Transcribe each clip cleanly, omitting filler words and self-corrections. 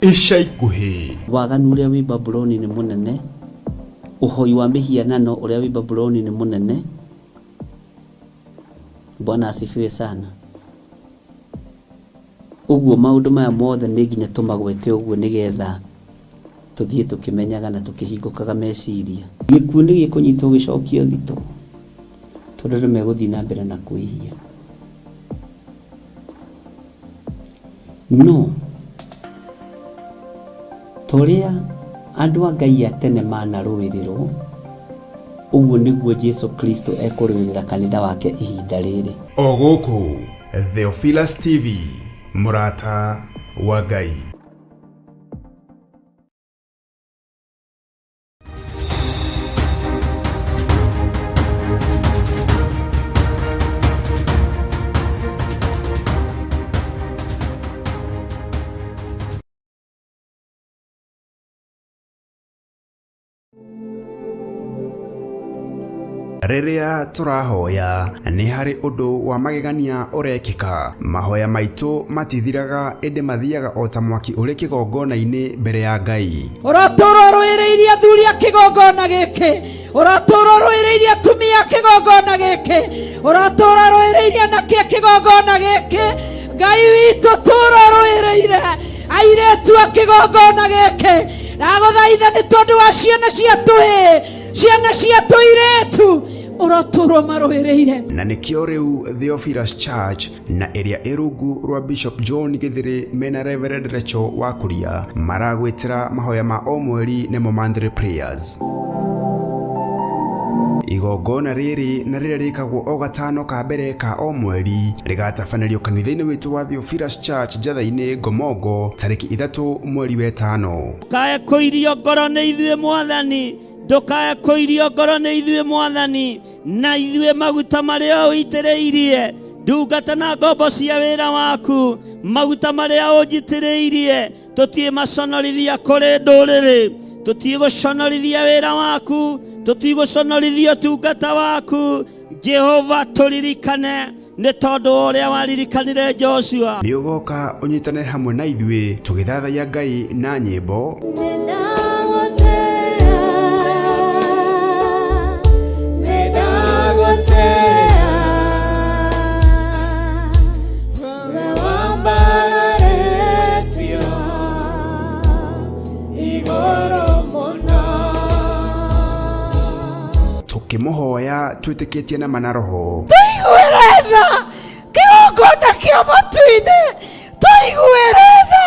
Ica ikuhĩ. Waganu ũrĩa wĩ Babuloni nĩ mũnene, ũhoi wa mĩhianano ũrĩa wĩ Babuloni nĩ mũnene. Bwana asifiwe sana. Ũguo maũndũ maya mothe nĩ nginya tũmagwete ũguo nĩgetha tũthiĩ tũkĩmenyaga na tũkĩhingũkaga meciria. Gĩkuũ nĩ gĩkũnyitwo gĩcokio thito, tondũ andũ megũthiĩ na mbere na kwĩhia. No ta ũrĩa andũ a Ngai a tene manarũĩrĩrwo, ũguo nĩguo Jesu Kristo ekũrũĩrĩra kanitha wake ihinda rĩrĩ. O gũkũ Theophilus TV, mũrata wa Ngai. Rĩrĩa tũrahoya nĩ harĩ ũndũ wa magegania ũrekĩka. Mahoya maitũ matithiraga ĩndĩ mathiaga o ta mwaki ũrĩ kĩgongona-inĩ mbere ya Ngai. Ũratũũra ũrũĩrĩirie athuri a kĩgongona gĩkĩ, ũratũũra ũrũĩrĩirie atumia a kĩgongona gĩkĩ, ũratũũra ũrũĩrĩirie anake a kĩgongona gĩkĩ. Ngai witũ tũũra ũrũĩrĩire airĩtu a kĩgongona gĩkĩ. Ndagũthaitha nĩ tondũ wa ciana cia tũhĩĩ, ciana cia tũirĩtu, ũrotũũra ũmarũĩrĩire. Na nĩkĩo rĩu Theophilus Church na ĩrĩa ĩ rungu rwa Bishop John Gĩthĩrĩ mena Reverend Rachel Wakuria maragwĩtĩra mahoya ma o mweri nĩmo monthly prayers. Igongona rĩrĩ na rĩrĩa rĩkagwo o gatano ka mbere ka o mweri rĩgatabanĩrio kanitha-inĩ witũ wa Theophilus Church Njatha-inĩ Ngomongo tarĩki 3 mweri wetano. Ndũkae kũirio ngoro nĩ ithuĩ Mwathani, ndũkae kũirio ngoro nĩ ithuĩ Mwathani, na ithuĩ maguta marĩa ũitĩrĩirie ndungata na ngombo cia wĩra waku, maguta marĩa ũnjitĩrĩirie tũtiĩ maconorithia kũrĩ ndũrĩrĩ, tũtiĩ gũconorithia wĩra waku, tũtiĩ gũconorithia ũtungata waku. Jehova tũririkane nĩ tondũ wa ũrĩa waririkanire Joshua. Nĩ ũgoka ũnyitane hamwe na ithuĩ tũgĩthathaiya Ngai na nyĩmbo, tũkĩmũhoya twĩtĩkĩtie na mana roho. Tũiguĩre tha kĩgongona kĩa matu-inĩ, tũiguĩre tha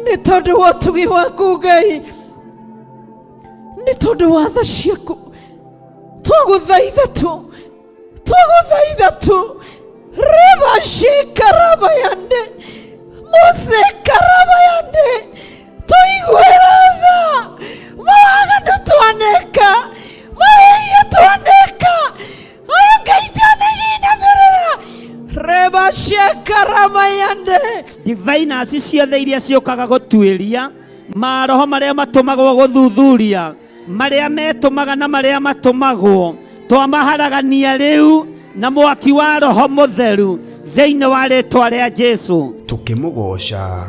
nĩ tondũ wa ũtugi waku Ngai, nĩ tondũ wa tha ciaku. Twagũthaitha tu, twagũthaitha tu, rebashikarabayande musekarabayande, tũiguĩre tha mawaganu twaneka, mawĩhia twaneka, Ngai njanĩinamĩrĩra rebashekarabayande. Diviners ciothe iria ciũkaga gũtuĩria maroho marĩa matũmagwo gũthuthuria, marĩa metũmaga na marĩa matũmagwo, twamaharagania rĩu na mwaki wa roho mũtheru thĩinĩ wa rĩtwa rĩa Jesu. Tũkĩmũgoca.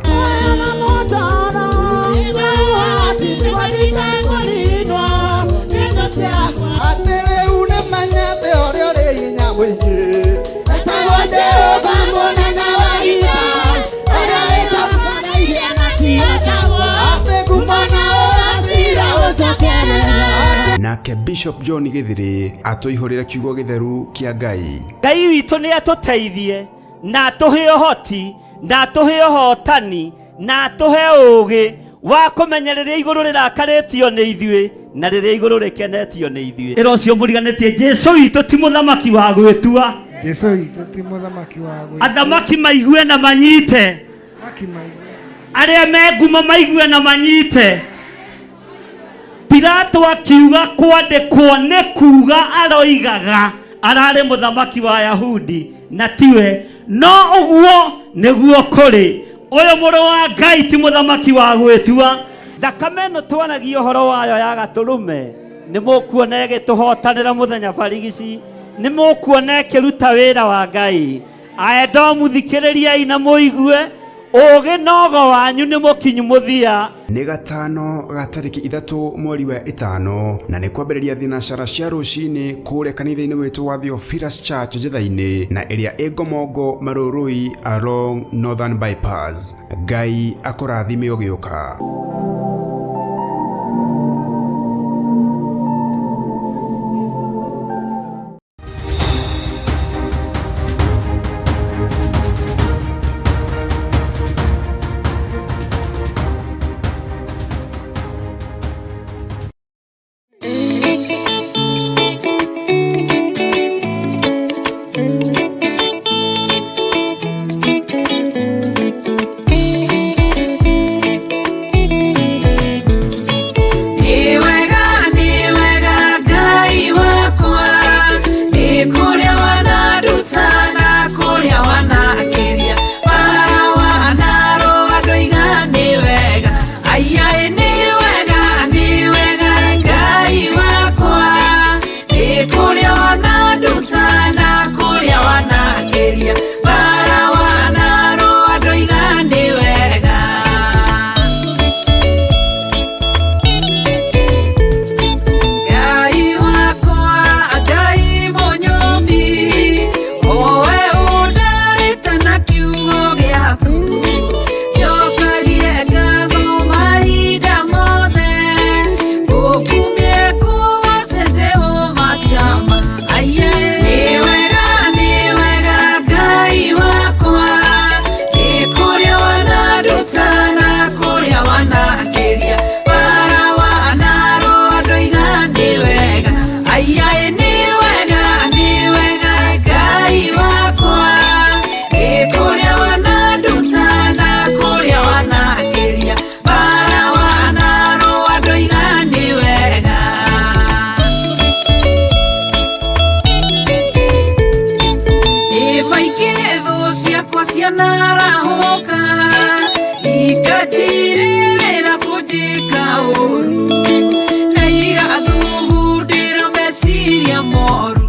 Atĩ rĩu nĩmenyete ũrĩa ũrĩ hinya mũingĩ, etagwo Jehova mũnene wa ita, ũrĩa wĩtagwo atĩ ngumo na ũgacira ũcokerera. Nake Bishop John Gĩthĩrĩ atũihũrĩre kiugo gĩtheru kĩa Ngai. Ngai witũ nĩ atũteithie na atũhe ũhoti na atũhe ũhotani na atũhe ũũgĩ wa kũmenya rĩrĩa igũrũ rĩrakarĩtio nĩ ithuĩ na rĩrĩa igũrũ rĩkenetio nĩ ithuĩ. Ĩra ũcio mũriganĩtie, Jesu witũ ti mũthamaki wa gwĩtua. Jesu witũ ti mũthamaki wa gwĩtua. Athamaki maigue na manyite. Athamaki maigue. Arĩa me ngumo maigue na manyite. Pilato akiuga kwandĩkwo nĩ kuga aroigaga ararĩ mũthamaki wa Yahudi na tiwe, no ũguo nĩguo kũrĩ. Ũyũ mũrũ wa Ngai ti mũthamaki wa gwĩtua. Thakame ĩno twaragia ũhoro wayo ya gatũrũme nĩ mũkuona ĩgĩtũhotanĩra mũthenya barigici, nĩ mũkuona ĩkĩruta wĩra wa Ngai. Aedomu thikĩrĩriai na mũigue. Ũũgĩ na ũgo wanyu nĩ mũkinyu mũthia. Nĩ gatano ga tarĩki 3 mweri wa 5 na nĩ kwambĩrĩria thinacara cia rũcinĩ kũrĩa kanitha-inĩ witũ wa Theophilus Church Njetha-inĩ na ĩrĩa ĩ Ngomongo Marũrũi along Northern Bypass. Ngai akũrathime ũgĩũka. Nĩ wega, nĩ wega Ngai wakwa, nĩ kũrĩa wananduta na kũrĩa wanakĩria, bara wanarũa ndoiga nĩ wega, aiyaĩ nĩ wega, nĩ wega Ngai wakwa, nĩ kũrĩa wananduta na kũrĩa wanakĩria, bara wanarũa ndoiga nĩ wega. Ngai wakwa, Ngai mũnyũmbi, owe ũndarĩte na kiugo gĩaku, njokagie ngatho mahinda mothe, ngũkumie ngũgoce Jehova Shama. Aiye. Nĩ wega, nĩ wega Ngai wakwa, nĩ kũrĩa wananduta na kũrĩa wanakĩria, bara wanarũa ndoiga nĩ wega, aiyaĩ nĩ wega, nĩ wega Ngai wakwa, nĩ kũrĩa wananduta na kũrĩa wanakĩria, bara wanarũa ndoiga nĩ wega. Nĩ maingĩ thũ ciakwa cianarahũka, ikatirĩrĩra kũnjĩka ũũru, na igathugundĩra meciria moru.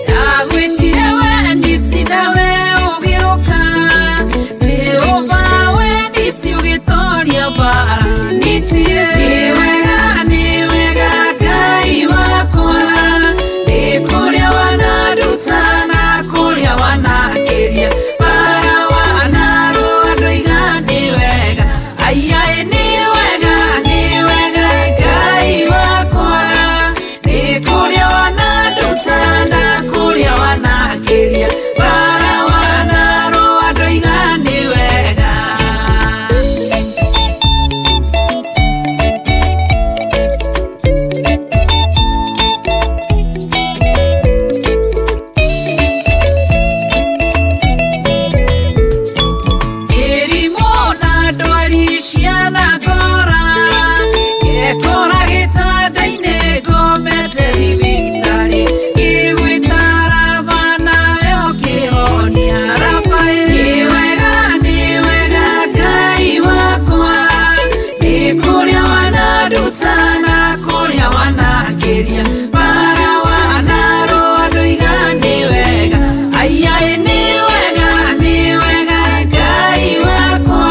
Ndagwĩtire we nisi nawe ũgĩũka, Jehova we nisi ũgĩtoria mbara nisi. Nĩ wega, nĩ wega Ngai wakwa, nĩ kũrĩa wananduta na kũrĩa wanakĩria, bara wanarũa ndoiga nĩ wega, aiyaĩ nĩ wega, nĩ wega Ngai wakwa, nĩ kũrĩa wananduta na kũrĩa wanakĩria, bara wanarũa ndoiga nĩ wega. Mĩrimũ na ndwari cianangora, ngekora gĩtanda-inĩ ngomete thibitarĩ, ngĩgwĩta Raba nawe ũkĩhonia Raba ĩ. Nĩ wega, nĩ wega Ngai wakwa, nĩ kũrĩa wananduta na kũrĩa wanakĩria, bara wanarũa ndoiga nĩ wega, aiyaĩ nĩ wega, nĩ wega Ngai wakwa,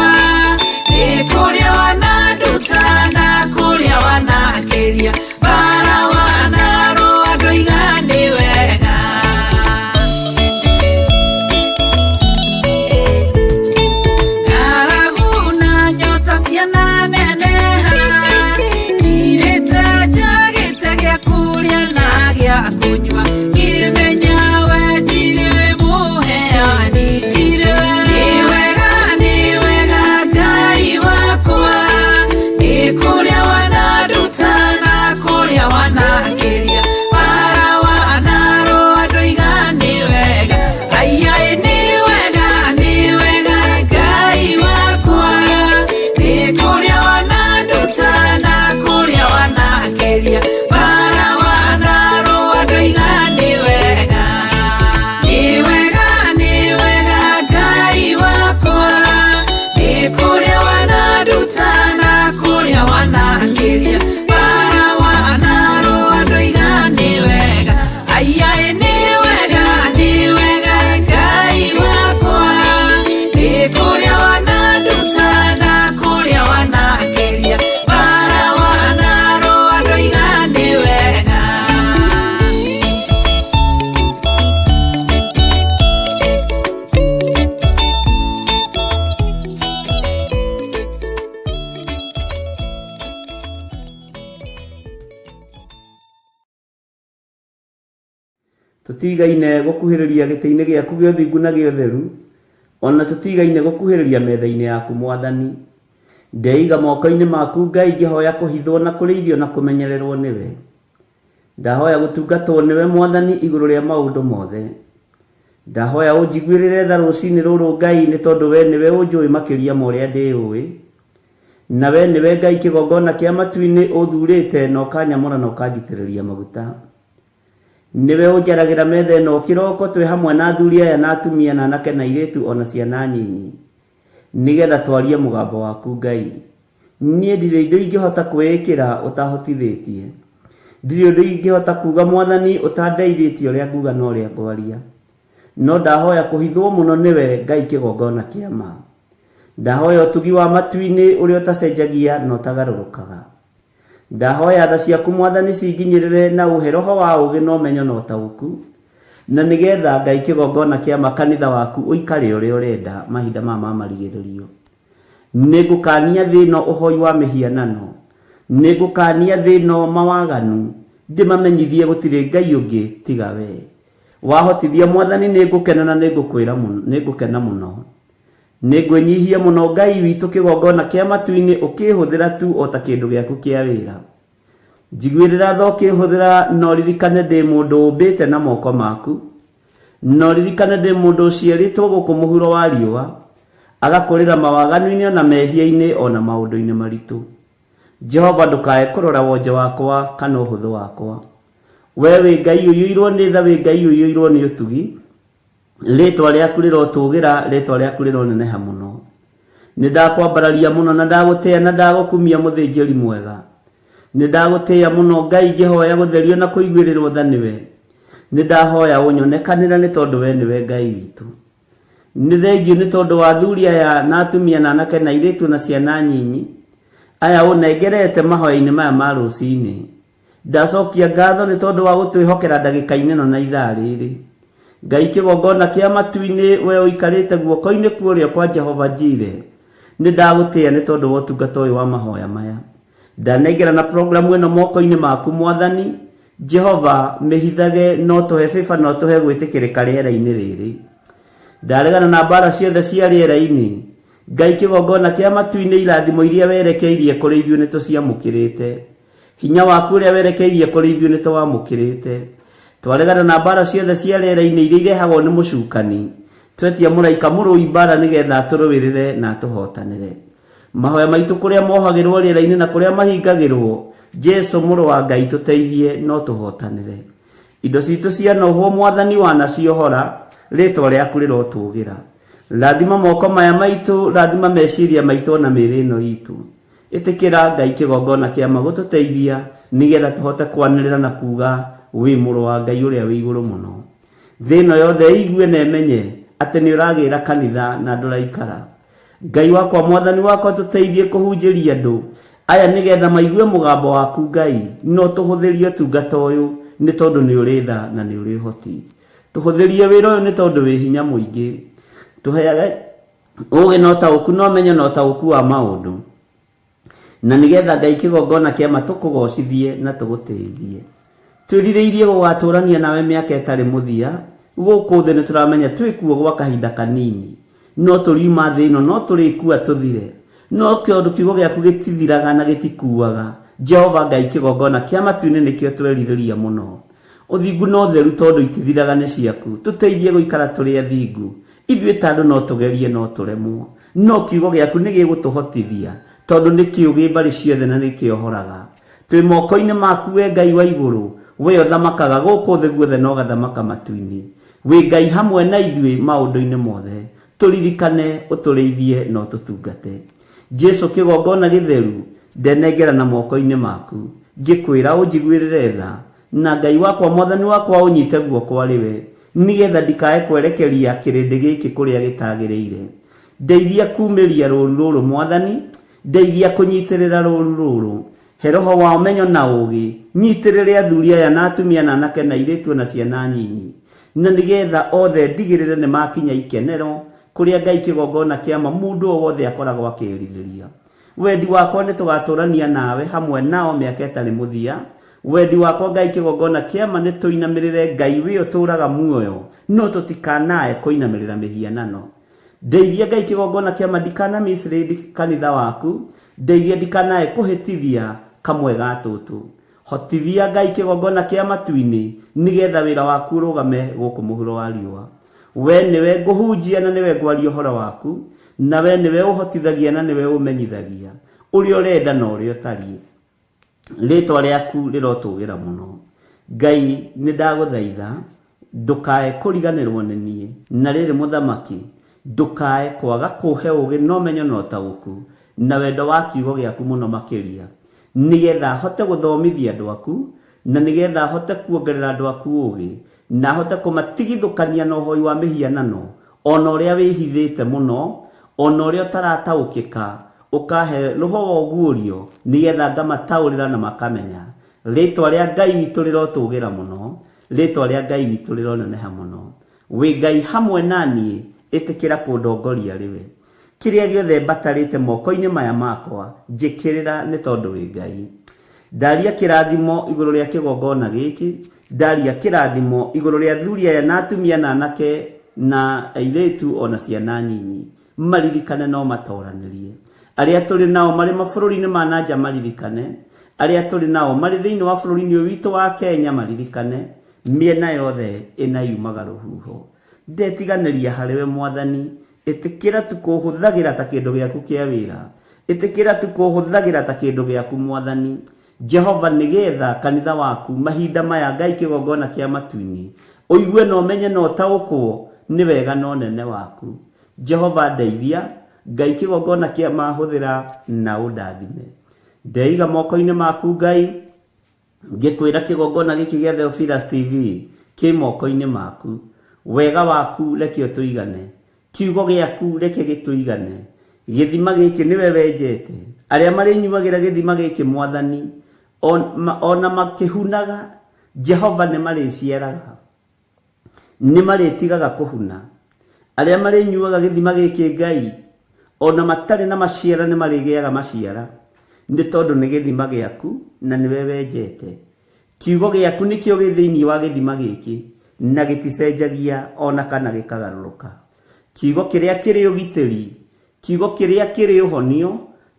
nĩ kũrĩa wananduta na kũrĩa wanakĩria, bara wanarũa ndoiga nĩ wega. Ng'aragu na nyota ciananeneha, Tũtigaine gũkuhĩrĩria gĩtĩ-inĩ gĩaku gĩa ũthingu na gĩa ũtheru, o na tũtigaine gũkuhĩrĩria metha-inĩ yaku Mwathani. Ndeiga moko-inĩ maku Ngai ngĩhoya kũhithwo na kũrĩithio na kũmenyererwo nĩwe. Ndahoya gũtungatwo nĩwe Mwathani igũrũ rĩa maũndũ mothe. Ndahoya ũnjiguĩrĩre tha rũcinĩ rũrũ Ngai nĩ tondũ we nĩwe ũnjũĩ makĩria ma ũrĩa ndĩũĩ. Na we nĩwe Ngai kĩgongona kĩa matu-inĩ ũthurĩte na ũkanyamũra na ũkanjitĩrĩria maguta. Nĩwe ũnjaragĩra metha ĩno kĩroko twĩ hamwe na athuri aya na atumia na anake na airĩtu o na ciana nyinyi. Nĩgetha twarie mũgambo waku Ngai. Niĩ ndirĩ indo ingĩhota kwĩĩkĩra ũtahotithĩtie. Ndirĩ ũndũ ingĩhota kuga Mwathani ũtandeithĩtie ũrĩa nguga na ũrĩa ngwaria. No ndahoya kũhithwo mũno nĩwe Ngai kĩgongona kĩa ma. Ndahoya ũtugi wa matu-inĩ ũrĩa ũtacenjagia na ũtagarũrũkaga. Ndahoya tha ciaku Mwathani cinginyĩrĩre na ũhe roho wa ũũgĩ na ũmenyo na ũtaũku, na nĩgetha Ngai kĩgongona kĩa ma kanitha waku ũikare ũrĩa ũrenda mahinda maya ma marigĩrĩrio. Nĩngũkania thĩ ĩno ũhoi wa mĩhianano, nĩngũkania thĩ ĩno mawaganu, ndĩmamenyithie gũtirĩ Ngai ũngĩ tiga we. Wahotithia Mwathani nĩngũkena na nĩngũkwĩra nĩngũkena mũno. Nĩngwĩnyihia mũno Ngai witũ kĩgongona kĩa matu-inĩ ũkĩhũthĩra tu o ta kĩndũ gĩaku kĩa wĩra. Njiguĩrĩra tha ũkĩhũthĩra na ũririkane ndĩ mũndũ ũmbĩte na moko maku. Na ũririkane ndĩ mũndũ ũciarĩtwo gũkũ mũhuro wa riũa, agakũrĩra mawaganu-inĩ o na mehia-inĩ o na maũndũ-inĩ maritũ. Jehova ndũkae kũrora wonje wakwa kana ũhũthũ wakwa. We wĩ Ngai ũiyũirwo nĩ tha, wĩ Ngai ũiyũirwo nĩ ũtugi. Rĩĩtwa rĩaku rĩrotũũgĩra, rĩĩtwa rĩaku rĩroneneha mũno. Nĩ ndakwambararia mũno na ndagũtĩĩa na ndagũkumia mũthĩnjĩri mwega. Nĩ ndagũtĩĩa mũno Ngai ngĩhoya gũtherio na kũiguĩrĩrwo tha nĩwe. Nĩ ndahoya ũnyonekanĩre nĩ tondũ we nĩwe Ngai witũ. Nĩ thengiũ nĩ tondũ wa athuri aya na atumia na anake na airĩtu na ciana nyinyi aya ũnengerete mahoya-inĩ maya ma rũcinĩ. Ndacokia ngatho nĩ tondũ wa gũtwĩhokera ndagĩka-inĩ ĩno na ithaa rĩrĩ. Ngai kĩgongona kĩa matu-inĩ, we ũikarĩte guoko-inĩ kwa ũrĩo kwa Jehova Jire, nĩ ndagũtĩĩa nĩ tondũ wa ũtungata ũyũ wa mahoya maya. Ndanengerana programu ĩno moko-inĩ maku Mwathani, Jehova, mĩhithage na ũtũhe favor na ũtũhe gwĩtĩkĩrĩka rĩera-inĩ rĩrĩ. Ndaregana na mbara ciothe cia rĩera-inĩ. Ngai kĩgongona kĩa matu-inĩ irathimo iria werekeirie kũrĩ ithuĩ nĩ tũciamũkĩrĩte. Hinya waku ũrĩa werekeirie kũrĩ ithuĩ nĩ tũwamũkĩrĩte. Twaregana na mbaara ciothe cia rĩera-inĩ iria irehagwo nĩ mũcukani. Twetia mũraika mũrũi mbaara nĩgetha atũrũĩrĩre na atũhotanĩre. Mahoya maitũ kũrĩa mohagĩrwo rĩera-inĩ na kũrĩa mahingagĩrwo, Jesu mũrũ wa Ngai tũteithie na ũtũhotanĩre. Indo citũ cianohwo Mwathani wanaciohora, rĩtwa rĩaku rĩrotũgĩra. Rathima moko maya maitũ, rathima meciria maitũ ona mĩĩrĩ ĩno itũ. Ĩtĩkĩra Ngai kĩgongona kĩa ma gũtũteithia nĩgetha tũhote kwanĩrĩra na kuuga wĩ mũrũ wa Ngai ũrĩa wĩ igũrũ mũno. Thĩ ĩno yothe ĩigue na ĩmenye atĩ nĩ ũragĩra kanitha na ndũraikara. Ngai wakwa mwathani wakwa tũteithie kũhunjĩria andũ aya nĩgetha maigue mũgambo waku Ngai na ũtũhũthĩrie ũtungata ũyũ nĩ tondũ nĩ ũrĩ tha na nĩ ũrĩ ũhoti. Tũhũthĩrie wĩra ũyũ nĩ tondũ wĩ hinya mũingĩ. Tũheage ũũgĩ na ũtaũku na ũmenyo na ũtaũku wa maũndũ na nĩgetha Ngai kĩgongona kĩa ma tũkũgocithie na tũgũtĩithie. Twĩrirĩirie gũgatũrania nawe mĩaka ĩtarĩ mũthia gũkũ thĩ. Nĩ tũramenya twĩ kuo gwa kahinda kanini, no tũriuma thĩ ĩno, no tũrĩkua tũthire, no tondũ kiugo gĩaku gĩtithiraga na gĩtikuaga, Jehova Ngai kĩgongona kĩa matu-inĩ nĩkĩo twerirĩria mũno. Ũthingu na ũtheru tondũ itithiraga nĩ ciaku, tũteithie gũikara tũrĩ athingu. Ithuĩ ta andũ no tũgerie no tũremwo, no kiugo gĩaku nĩ gĩgũtũhotithia, tondũ nĩ kĩũgĩ mbarĩ ciothe na nĩ kĩohoraga. Twĩ moko-inĩ maku wee Ngai wa igũrũ, wee ũthamakaga gũkũ thĩ guothe na ũgathamaka matu-inĩ. Wĩ Ngai hamwe na ithuĩ maũndũ-inĩ mothe. Tũririkane, ũtũrĩithie na ũtũtungate. Jesu kĩgongona gĩtheru, ndenengerana moko-inĩ maku, ngĩkwĩra ũnjiguĩrĩre tha, Na Ngai wakwa Mwathani wakwa ũnyite guoko arĩ we, nĩgetha ndikae kwerekeria kĩrĩndĩ gĩkĩ kũrĩa gĩtagĩrĩire. Ndeithia kuumĩria rũũru rũrũ Mwathani, ndeithia kũnyitĩrĩra rũũru rũrũ. He roho wa ũmenyo na ũũgĩ, nyitĩrĩre athuri aya na atumia na anake na airĩtu o na ciana nyinyi, na nĩgetha othe ndigĩrĩre nĩ makinya ikenero kũrĩa Ngai kĩgongona kĩa ma mũndũ o wothe akoragwo akĩĩrirĩria. Wendi wakwa nĩ tũgatũrania nawe hamwe nao mĩaka ĩtarĩ mũthia. Wendi wakwa Ngai kĩgongona kĩama nĩ tũinamĩrĩre Ngai wĩ ũtũũraga muoyo, no tũtikanae kũinamĩrĩra mĩhianano. Ndeithia Ngai kĩgongona kĩama ndikana mislead kanitha waku, ndeithia ndikanae kũhĩtithia kamwe ga tũtũ. Hotithia Ngai kĩgongona kĩa matu-inĩ nĩgetha wĩra waku ũrũgame gũkũ mũhuro wa riũa. We nĩwe ngũhunjia na nĩwe ngwaria ũhoro waku, na we nĩwe ũhotithagia na nĩwe ũmenyithagia ũrĩa ũrenda na ũrĩa ũtariĩ. Rĩtwa rĩaku rĩrotũgĩra mũno. Ngai nĩ ndagũthaitha ndũkae kũriganĩrwo nĩ niĩ, na rĩrĩ mũthamaki, ndũkae kwaga kũhe ũũgĩ na ũmenyo na ũtaũku na wendo wa kiugo gĩaku mũno makĩria, nĩgetha hote gũthomithia andũ aku, na nĩgetha hote kuongerera andũ aku ũũgĩ, na hote kũmatigithũkania na ũhoi wa mĩhianano, ona ũrĩa wĩhithĩte mũno, ona ũrĩa ũtarataũkĩka, ũkahe roho wa ũguũrio, nĩgetha ngamataũrĩra na makamenya. Rĩtwa rĩa Ngai witũ rĩrotũgĩra mũno, rĩtwa rĩa Ngai witũ rĩroneneha mũno. Wĩ Ngai hamwe na niĩ, ĩtĩkĩra kũndongoria rĩwe. Kĩrĩa gĩothe mbatarĩte moko-inĩ maya makwa, njĩkĩrĩra nĩ tondũ wĩ Ngai. Ndaria kĩrathimo igũrũ rĩa kĩgongona gĩkĩ, ndaria kĩrathimo igũrũ rĩa athuri aya na atumia na anake na airĩtu ona ciana nyinyi. Maririkane no matoranĩrie. Arĩa tũrĩ nao marĩ mabũrũri-inĩ ma na nja maririkane, arĩa tũrĩ nao marĩ thĩinĩ wa bũrũri-inĩ ũyũ witũ wa Kenya maririkane, mĩena yothe ĩna yumaga rũhuho. Ndetiganĩria harĩwe Mwathani, ĩtĩkĩra tu kũhũthagĩra ta kĩndũ gĩaku kĩa wĩra. Ĩtĩkĩra tu kũhũthagĩra ta kĩndũ gĩaku Mwathani. Jehova, nĩgetha kanitha waku mahinda maya Ngai kĩgongona kĩa matu-inĩ ũigue na ũmenye na ũtaũkwo nĩ wega na ũnene waku. Jehova ndeithia, Ngai kĩgongona kĩa mahũthĩra na ũndathime. Ndeiga moko-inĩ maku Ngai, ngĩkwĩra kĩgongona gĩkĩ gĩa Theophilus TV kĩ moko-inĩ maku. Wega waku reke ũtũigane, kiugo gĩaku reke gĩtũigane. Gĩthima gĩkĩ nĩwe wenjete, arĩa marĩnyuagĩra gĩthima gĩkĩ Mwathani, ona makĩhunaga, Jehova nĩ marĩciaraga, nĩ marĩtigaga kũhuna. Arĩa marĩnyuaga gĩthima gĩkĩ Ngai, ona matarĩ na maciara nĩ marĩgĩaga maciara, nĩ tondũ nĩ gĩthima gĩaku na nĩwe wenjete. Kiugo gĩaku nĩkĩo gĩ thĩinĩ wa gĩthima gĩkĩ, na gĩticenjagia ona kana gĩkagarũrũka. Kiugo kĩrĩa kĩrĩ ũgitĩri, kiugo kĩrĩa kĩrĩ ũhonio,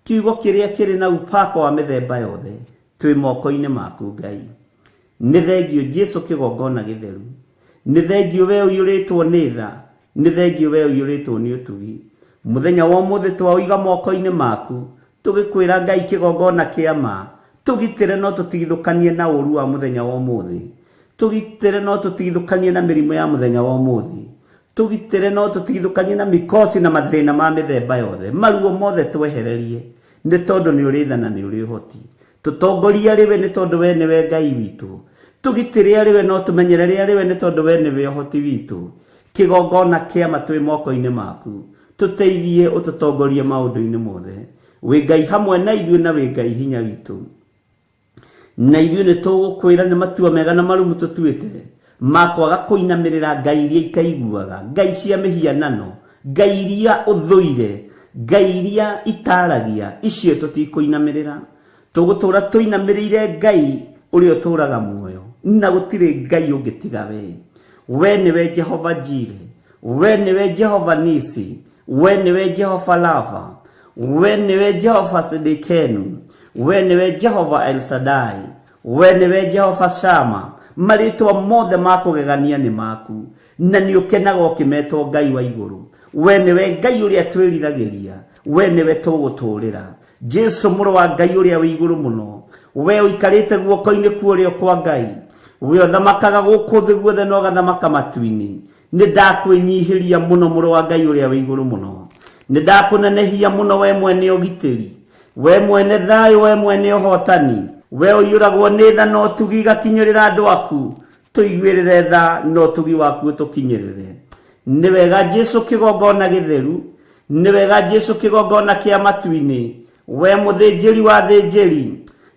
kiugo kĩrĩa kĩrĩ na upako wa mĩthemba yothe, twĩ moko-inĩ maku Ngai. Nĩ thengio Jesu kĩgongona gĩtheru. Nĩ thengio we ũiyũrĩtwo nĩ tha, nĩ thengio we ũiyũrĩtwo nĩ ũtugi. Mũthenya wa ũmũthĩ twaũiga moko-inĩ maku, tũgĩkwĩra Ngai kĩgongona kĩa ma, tũgitĩre no tũtigithũkanie na ũru wa mũthenya wa ũmũthĩ. Tũgitĩre no tũtigithũkanie na mĩrimũ ya mũthenya wa ũmũthĩ. Tũgitĩre no tũtigithũkanie na mikosi na mathĩna ma mĩthemba yothe. Maruo mothe twehererie, nĩ tondũ nĩ ũrĩ tha na nĩ ũrĩ ũhoti. Tũtongorie arĩ we nĩ tondũ we nĩwe Ngai witũ. Tũgitĩre arĩ we no tũmenyerere arĩ we nĩ tondũ we nĩwe ũhoti witũ. Kĩgongona kĩa ma twĩ moko-inĩ maku. Tũteithie ũtũtongorie maũndũ-inĩ mothe. Wĩ Ngai hamwe na ithuĩ na wĩ Ngai hinya witũ. Na ithuĩ nĩ tũgũkwĩra nĩ matua mega na marũmu tũtuĩte ma kwaga kũinamĩrĩra ngai iria itaiguaga, ngai cia mĩhianano, ngai iria ũthũire, ngai iria itaragia, icio tũtikũinamĩrĩra. Tũgũtũũra tũinamĩrĩire Ngai ũrĩa ũtũũraga muoyo, na gũtirĩ Ngai ũngĩ tiga we. We nĩwe Jehova Jire, we nĩwe Jehova Nisi, we nĩwe Jehova Lava, we nĩwe Jehova Sidikenu, we nĩwe Jehova El Shaddai, we nĩwe Jehova Shama. Marĩtwa mothe ma kũgegania nĩ maku, na nĩ ũkenaga ũkĩmetwo Ngai wa igũrũ. We nĩwe Ngai ũrĩa twĩriragĩria, we nĩwe tũgũtũũrĩra. Jesu mũrũ wa Ngai ũrĩa wĩ igũrũ mũno, we ũikarĩte guoko-inĩ kwa ũrĩo kwa Ngai, we ũthamakaga gũkũ thĩ guothe na ũgathamaka matu-inĩ. Nĩ ndakwĩnyihĩria mũno mũrũ wa Ngai ũrĩa wĩ igũrũ mũno. Nĩ ndakũnenehia mũno we mwene ũgitĩri, we mwene thayũ, we mwene ũhotani, we ũiyũragwo nĩ tha na ũtugi igakinyĩrĩra andũ aku. Tũiguĩrĩre tha na ũtugi waku ũtũkinyĩrĩre. Nĩ wega Jesu kĩgongona gĩtheru, nĩ wega Jesu kĩgongona kĩa matu-inĩ, we mũthĩnjĩri wa thĩnjĩri,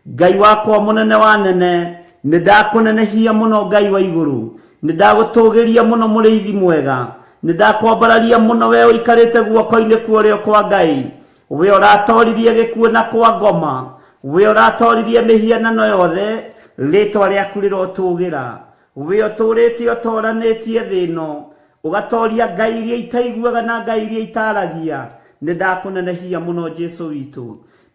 Ngai wakwa mũnene wa nene, nĩ ndakũnenehia mũno Ngai wa igũrũ, nĩ ndagũtũgĩria mũno mũrĩithi mwega, nĩ ndakwambararia mũno we ũikarĩte guoko-inĩ kwa ũrĩo kwa Ngai, we ũratoririe gĩkuũ na kwa ngoma, we ũratoririe mĩhianano yothe. Rĩtwa rĩaku rĩrotũgĩra. We ũtũũrĩte ũtoranĩtie thĩ ĩno, ũgatoria ngai iria itaiguaga na ngai iria itaragia. Nĩ ndakũnenehia mũno Jesu witũ,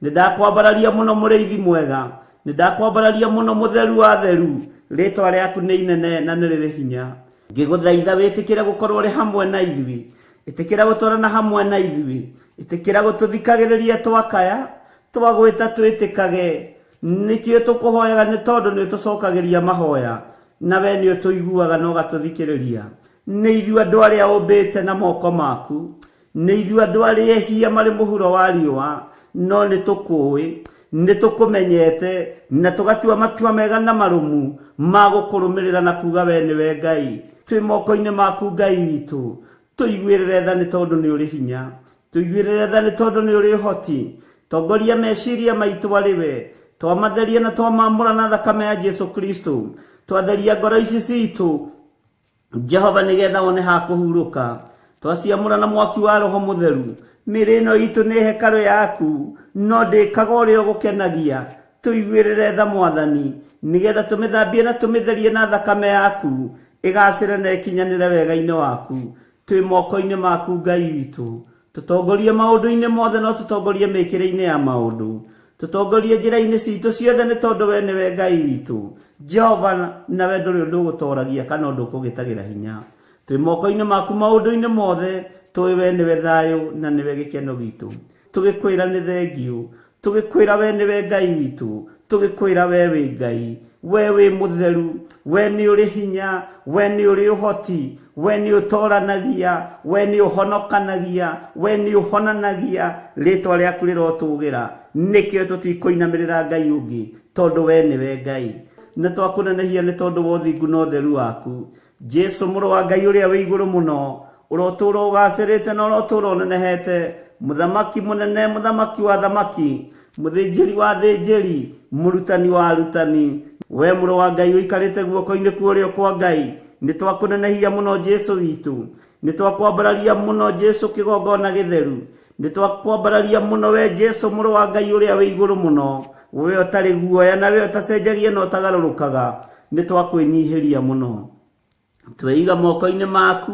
nĩ ndakwambararia mũno mũrĩithi mwega, nĩ ndakwambararia mũno mũtheru wa theru. Rĩtwa rĩaku nĩ inene na nĩ rĩrĩ hinya. Ngĩgũthaitha wĩtĩkĩre gũkorwo ũrĩ hamwe na ithuĩ, ĩtĩkĩra gũtwarana hamwe na ithuĩ, ĩtĩkĩra gũtũthikagĩrĩria twakaya, twagwĩta twĩtĩkage. Nĩkĩo tũkũhoyaga nĩ tondũ nĩ ũtũcokagĩria mahoya, na we nĩ ũtũiguaga na ũgatũthikĩrĩria. Nĩ ithuĩ andũ arĩa ũmbĩte na moko maku, nĩ ithuĩ andũ arĩa ehia marĩ mũhuro wa riũa, no nĩ tũkũĩ, nĩ tũkũmenyete, na tũgatua matua mega na marũmu ma gũkũrũmĩrĩra na kuga we nĩwe Ngai. Twĩ moko-inĩ maku Ngai witũ, tũiguĩrĩre tha nĩ tondũ nĩ ũrĩ hinya, tũiguĩrĩre tha nĩ tondũ nĩ ũrĩ ũhoti. Tongoria meciria maitũ arĩ we, twamatheria na twamamũra na thakame ya Jesu Kristo, twatheria ngoro ici citũ Jehova nĩgetha wone ha kũhurũka, twaciamũra na mwaki wa Roho Mũtheru. Mĩĩrĩ ĩno itũ nĩ hekarũ yaku, no ndĩkaga ũrĩa ũgũkenagia. Tũiguĩrĩre tha Mwathani, nĩgetha tũmĩthambie na tũmĩtherie na thakame yaku, ĩgacĩre na ĩkinyanĩre wega-inĩ waku. Twĩ moko-inĩ maku Ngai witũ, tũtongorie maũndũ-inĩ mothe no tũtongorie mĩkĩre-inĩ ya maũndũ, tũtongorie njĩra-inĩ citũ ciothe nĩ tondũ we nĩwe Ngai witũ Jehova, nawe ndũrĩ ũndũ ũgũtoragia kana ũndũ ũkũgĩtagĩra hinya. Twĩ moko-inĩ maku maũndũ-inĩ mothe, tũĩ we nĩwe thayũ na nĩwe gĩkeno gitũ. Tũgĩkwĩra nĩ thengiũ, tũgĩkwĩra we nĩwe Ngai witũ, tũgĩkwĩra we wĩ Ngai, we wĩ mũtheru, we nĩ ũrĩ hinya, we nĩ ũrĩ ũhoti, we nĩ ũtoranagia, we nĩ ũhonokanagia, we nĩ ũhonanagia. Rĩtwa rĩaku rĩrotũgĩra. Nĩkĩo tũtikũinamĩrĩra Ngai ũngĩ, tondũ we nĩwe Ngai. Nĩ twakũnenehia nĩ tondũ wa ũthingu na ũtheru waku. Jesu mũrũ wa Ngai ũrĩa wĩ igũrũ mũno, ũrotũũra ũgacĩrĩte na ũrotũũra ũnenehete, mũthamaki mũnene, mũthamaki wa thamaki, mũthĩnjĩri wa thĩnjĩri, mũrutani wa arutani. We mũrũ wa Ngai ũikarĩte guoko-inĩ kwa ũrĩo kwa Ngai, nĩ twakũnenehia mũno Jesu witũ, nĩ twakwambararia mũno Jesu kĩgongona gĩtheru, nĩ twakwambararia mũno we Jesu mũrũ wa Ngai ũrĩa wĩ igũrũ mũno, we ũtarĩ guoya na we ũtacenjagia na ũtagarũrũkaga, nĩ twakwĩnyihĩria mũno. Tweiga moko-inĩ maku,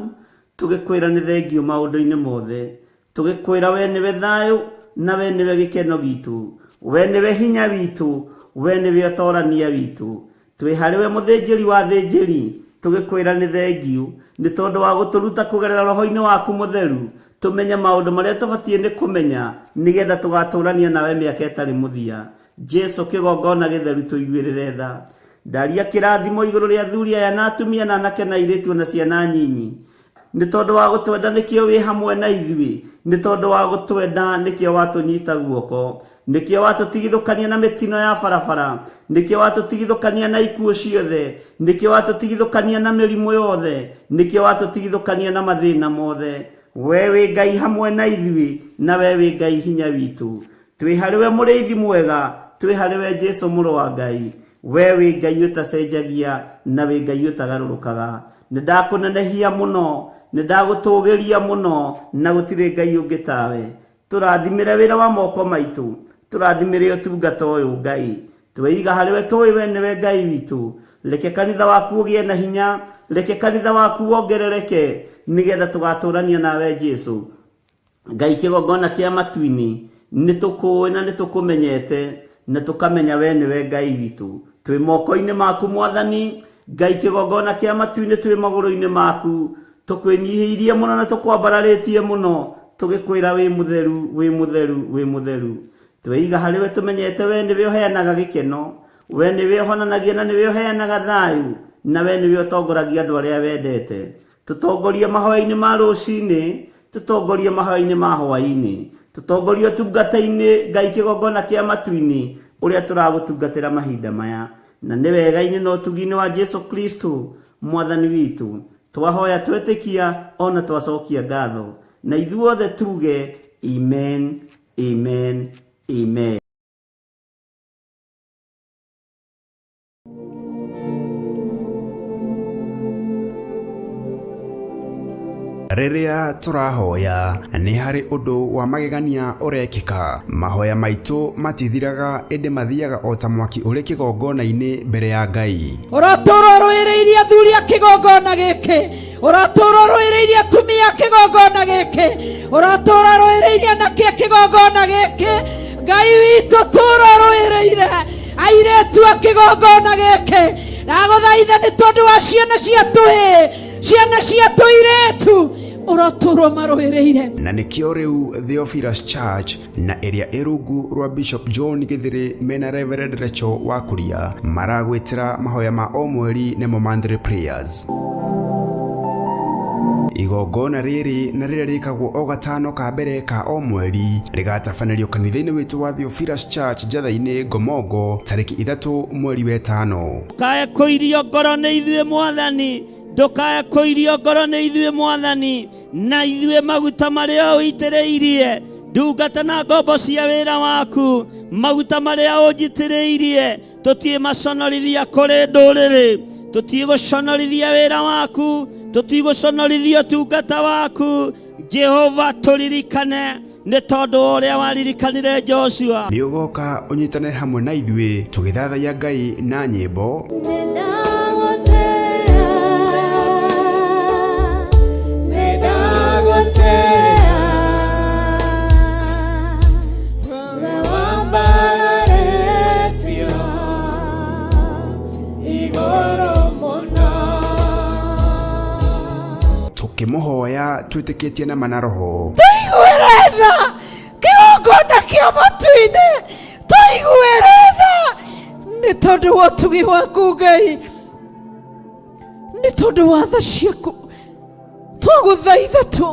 tũgĩkwĩra nĩ thengiũ maũndũ-inĩ mothe, tũgĩkwĩra we nĩwe thayũ na we nĩwe gĩkeno gitũ, we nĩwe hinya witũ, we nĩwe ũtorania witũ. Twĩ harĩ we mũthĩnjĩri wa thĩnjĩri, tũgĩkwĩra nĩ thengiũ nĩ tondũ wa gũtũruta kũgerera roho-inĩ waku mũtheru, tũmenye maũndũ marĩa tũbatiĩ nĩ kũmenya nĩgetha tũgatũrania nawe mĩaka ĩtarĩ mũthia. Jesu kĩgongona gĩtheru, tũiguĩrĩre tha. Ndaria kĩrathimo igũrũ rĩa athuri aya na atumia na anake na airĩtu na ciana nyinyi. Nĩ tondũ wa gũtwenda nĩkĩo wĩ hamwe na ithuĩ, nĩ tondũ wa gũtwenda nĩkĩo watũnyita guoko, nĩkĩo watũtigithũkania na mĩtino ya barabara, nĩkĩo watũtigithũkania na ikuũ ciothe, nĩkĩo watũtigithũkania na mĩrimũ yothe, nĩkĩo watũtigithũkania na mathĩna mothe. We wĩ Ngai hamwe na ithuĩ, na we wĩ Ngai hinya witũ. Twĩ harĩ we mũrĩithi mwega, twĩ harĩ we Jesu mũrũ wa Ngai. We wĩ Ngai ũtacenjagia na wĩ Ngai ũtagarũrũkaga. Nĩ ndakũnenehia mũno, nĩ ndagũtũgĩria mũno, na gũtirĩ Ngai ũngĩ tawe. Tũrathimĩre wĩra wa moko maitũ, tũrathimĩre ũtungata ũyũ Ngai. Tweiga harĩ we tũĩ we nĩwe Ngai witũ. Reke kanitha waku ũgĩe na hinya, reke kanitha waku wongerereke, nĩgetha tũgatũrania nawe Jesu. Ngai kĩgongona kĩa matu-inĩ, nĩ tũkũĩ na nĩ tũkũmenyete, na tũkamenya we nĩwe Ngai witũ. Twĩ moko-inĩ maku Mwathani, Ngai kĩgongona kĩa matu-inĩ, twĩ magũrũ-inĩ maku, tũkwĩnyihĩirie mũno na tũkwambararĩtie mũno, tũgĩkwĩra wĩ mũtheru, wĩ mũtheru, wĩ mũtheru. Tweiga harĩ we tũmenyete we nĩwe ũheanaga gĩkeno, we nĩwe ũhonanagia na nĩwe ũheanaga thayũ, na we nĩwe ũtongoragia andũ arĩa wendete. Tũtongorie mahoya-inĩ ma rũcinĩ, tũtongorie mahoya-inĩ ma hwaĩ-inĩ, tũtongorie ũtungata-inĩ Ngai kĩgongona kĩa matu-inĩ ũrĩa tũragũtungatĩra mahinda maya, na nĩ wega-inĩ na ũtugi-inĩ wa Jesu Kristo Mwathani witũ twahoya twetĩkia ona twacokia ngatho, na ithuothe tuge amen, amen, amen. Rĩrĩa tũrahoya nĩ harĩ ũndũ wa magegania ũrekĩka. Mahoya maitũ matithiraga ĩndĩ mathiaga o ta mwaki ũrĩ kĩgongona-inĩ mbere ya Ngai. Ũratũũra ũrũĩrĩirie athuri a kĩgongona gĩkĩ, ũratũũra ũrũĩrĩirie atumia a kĩgongona gĩkĩ, ũratũũra ũrũĩrĩirie anake a kĩgongona gĩkĩ. Ngai witũ tũũra ũrũĩrĩire airĩtu a kĩgongona gĩkĩ. Ndagũthaitha nĩ tondũ wa ciana cia tũhĩĩ, ciana cia tũirĩtu, ũrotũũra ũmarũĩrĩire. Na nĩkĩo rĩu Theophilus Church na ĩrĩa ĩ rungu rwa Bishop John Gĩthĩrĩ mena Reverend Rachel Wakuria maragwĩtĩra mahoya ma o mweri nĩmo monthly prayers. Igongona rĩrĩ na rĩrĩa rĩkagwo o gatano ka mbere ka o mweri rĩgatabanĩrio kanitha-inĩ witũ wa Theophilus Church Njatha-inĩ Ngomongo tarĩki 3 mweri wa 5. Ndũkae kũirio ngoro nĩ ithuĩ Mwathani, ndũkae kũirio ngoro nĩ ithuĩ Mwathani, na ithuĩ maguta marĩa ũitĩrĩirie ndungata na ngombo cia wĩra waku, maguta marĩa ũnjitĩrĩirie tũtiĩ maconorithia kũrĩ ndũrĩrĩ, tũtiĩ gũconorithia wĩra waku, tũtiĩ gũconorithia ũtungata waku. Jehova tũririkane nĩ tondũ wa ũrĩa waririkanire Joshua. Nĩ ũgoka ũnyitane hamwe na ithuĩ tũgĩthathaiya Ngai na nyĩmbo, tũkĩmũhoya twĩtĩkĩtie na mana roho. Tũiguĩre tha kĩgongona kĩa matu-inĩ, tũiguĩre tha nĩ tondũ wa ũtugi waku Ngai, nĩ tondũ wa tha ciaku. Twagũthaitha tu,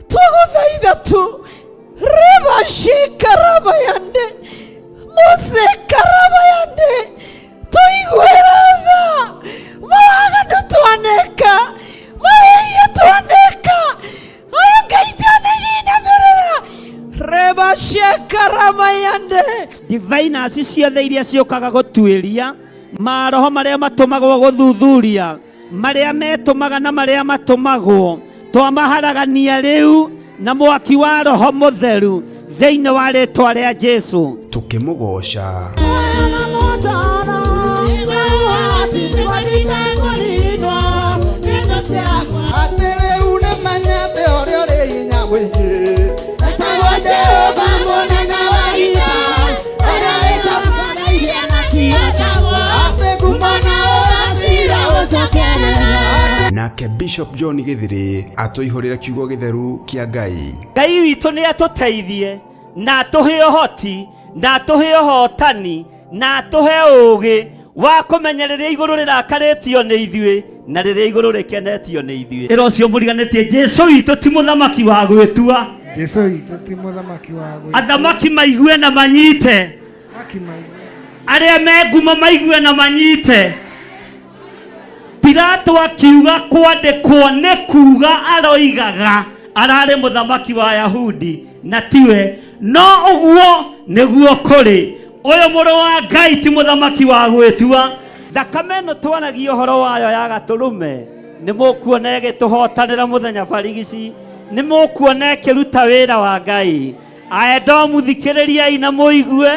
twagũthaitha tu, rĩbacikarabayande mũcikarabayande, tũiguĩre tha mawaganu twaneka, mawĩhia twaneka, aya Ngai twanĩcinamĩrĩra rebacekaramayande. Diviners ciothe iria ciũkaga gũtuĩria maroho marĩa matũmagwo gũthuthuria, marĩa metũmaga na marĩa matũmagwo, twamaharagania rĩu na mwaki wa Roho Mũtheru thĩinĩ wa rĩtwa rĩa Jesu. Tũkĩmũgoca. Atĩ rĩu nĩmenyete ũrĩa ũrĩ hinya mũingĩ, etagwo Jehova mũnene wa ita, ũrĩa wĩtambanairie na kĩotagwo, atĩ ngumo na ũgacĩra ũcokerera. Nake Bishop John Gĩthĩrĩ atũihũrĩre kiugo gĩtheru kĩa Ngai. Ngai witũ nĩ atũteithie na atũhe ũhoti na atũhe ũhotani na atũhe ũũgĩ wa kũmenya rĩrĩa igũrũ rĩrakarĩtio nĩ ithuĩ na rĩrĩa igũrũ rĩkenetio nĩ ithuĩ. Ĩra ũcio mũriganĩtie, Jesu witũ ti mũthamaki wa gwĩtua. Jesu witũ ti mũthamaki wa gwĩtua. Athamaki maigue na manyite, Athamaki maigue. arĩa me ngumo maigue na manyite. Pilato akiuga kwandĩkwo nĩ kuga aroigaga ararĩ mũthamaki wa Yahudi na tiwe, no ũguo nĩguo kũrĩ. Ũyũ mũrũ wa Ngai ti mũthamaki wa gwĩtua. Thakame ĩno twaragia ũhoro wayo ya gatũrũme nĩ mũkuona ĩgĩtũhotanĩra mũthenya barigici, nĩ mũkuona ĩkĩruta wĩra wa Ngai. Aedomu thikĩrĩriai na mũigue,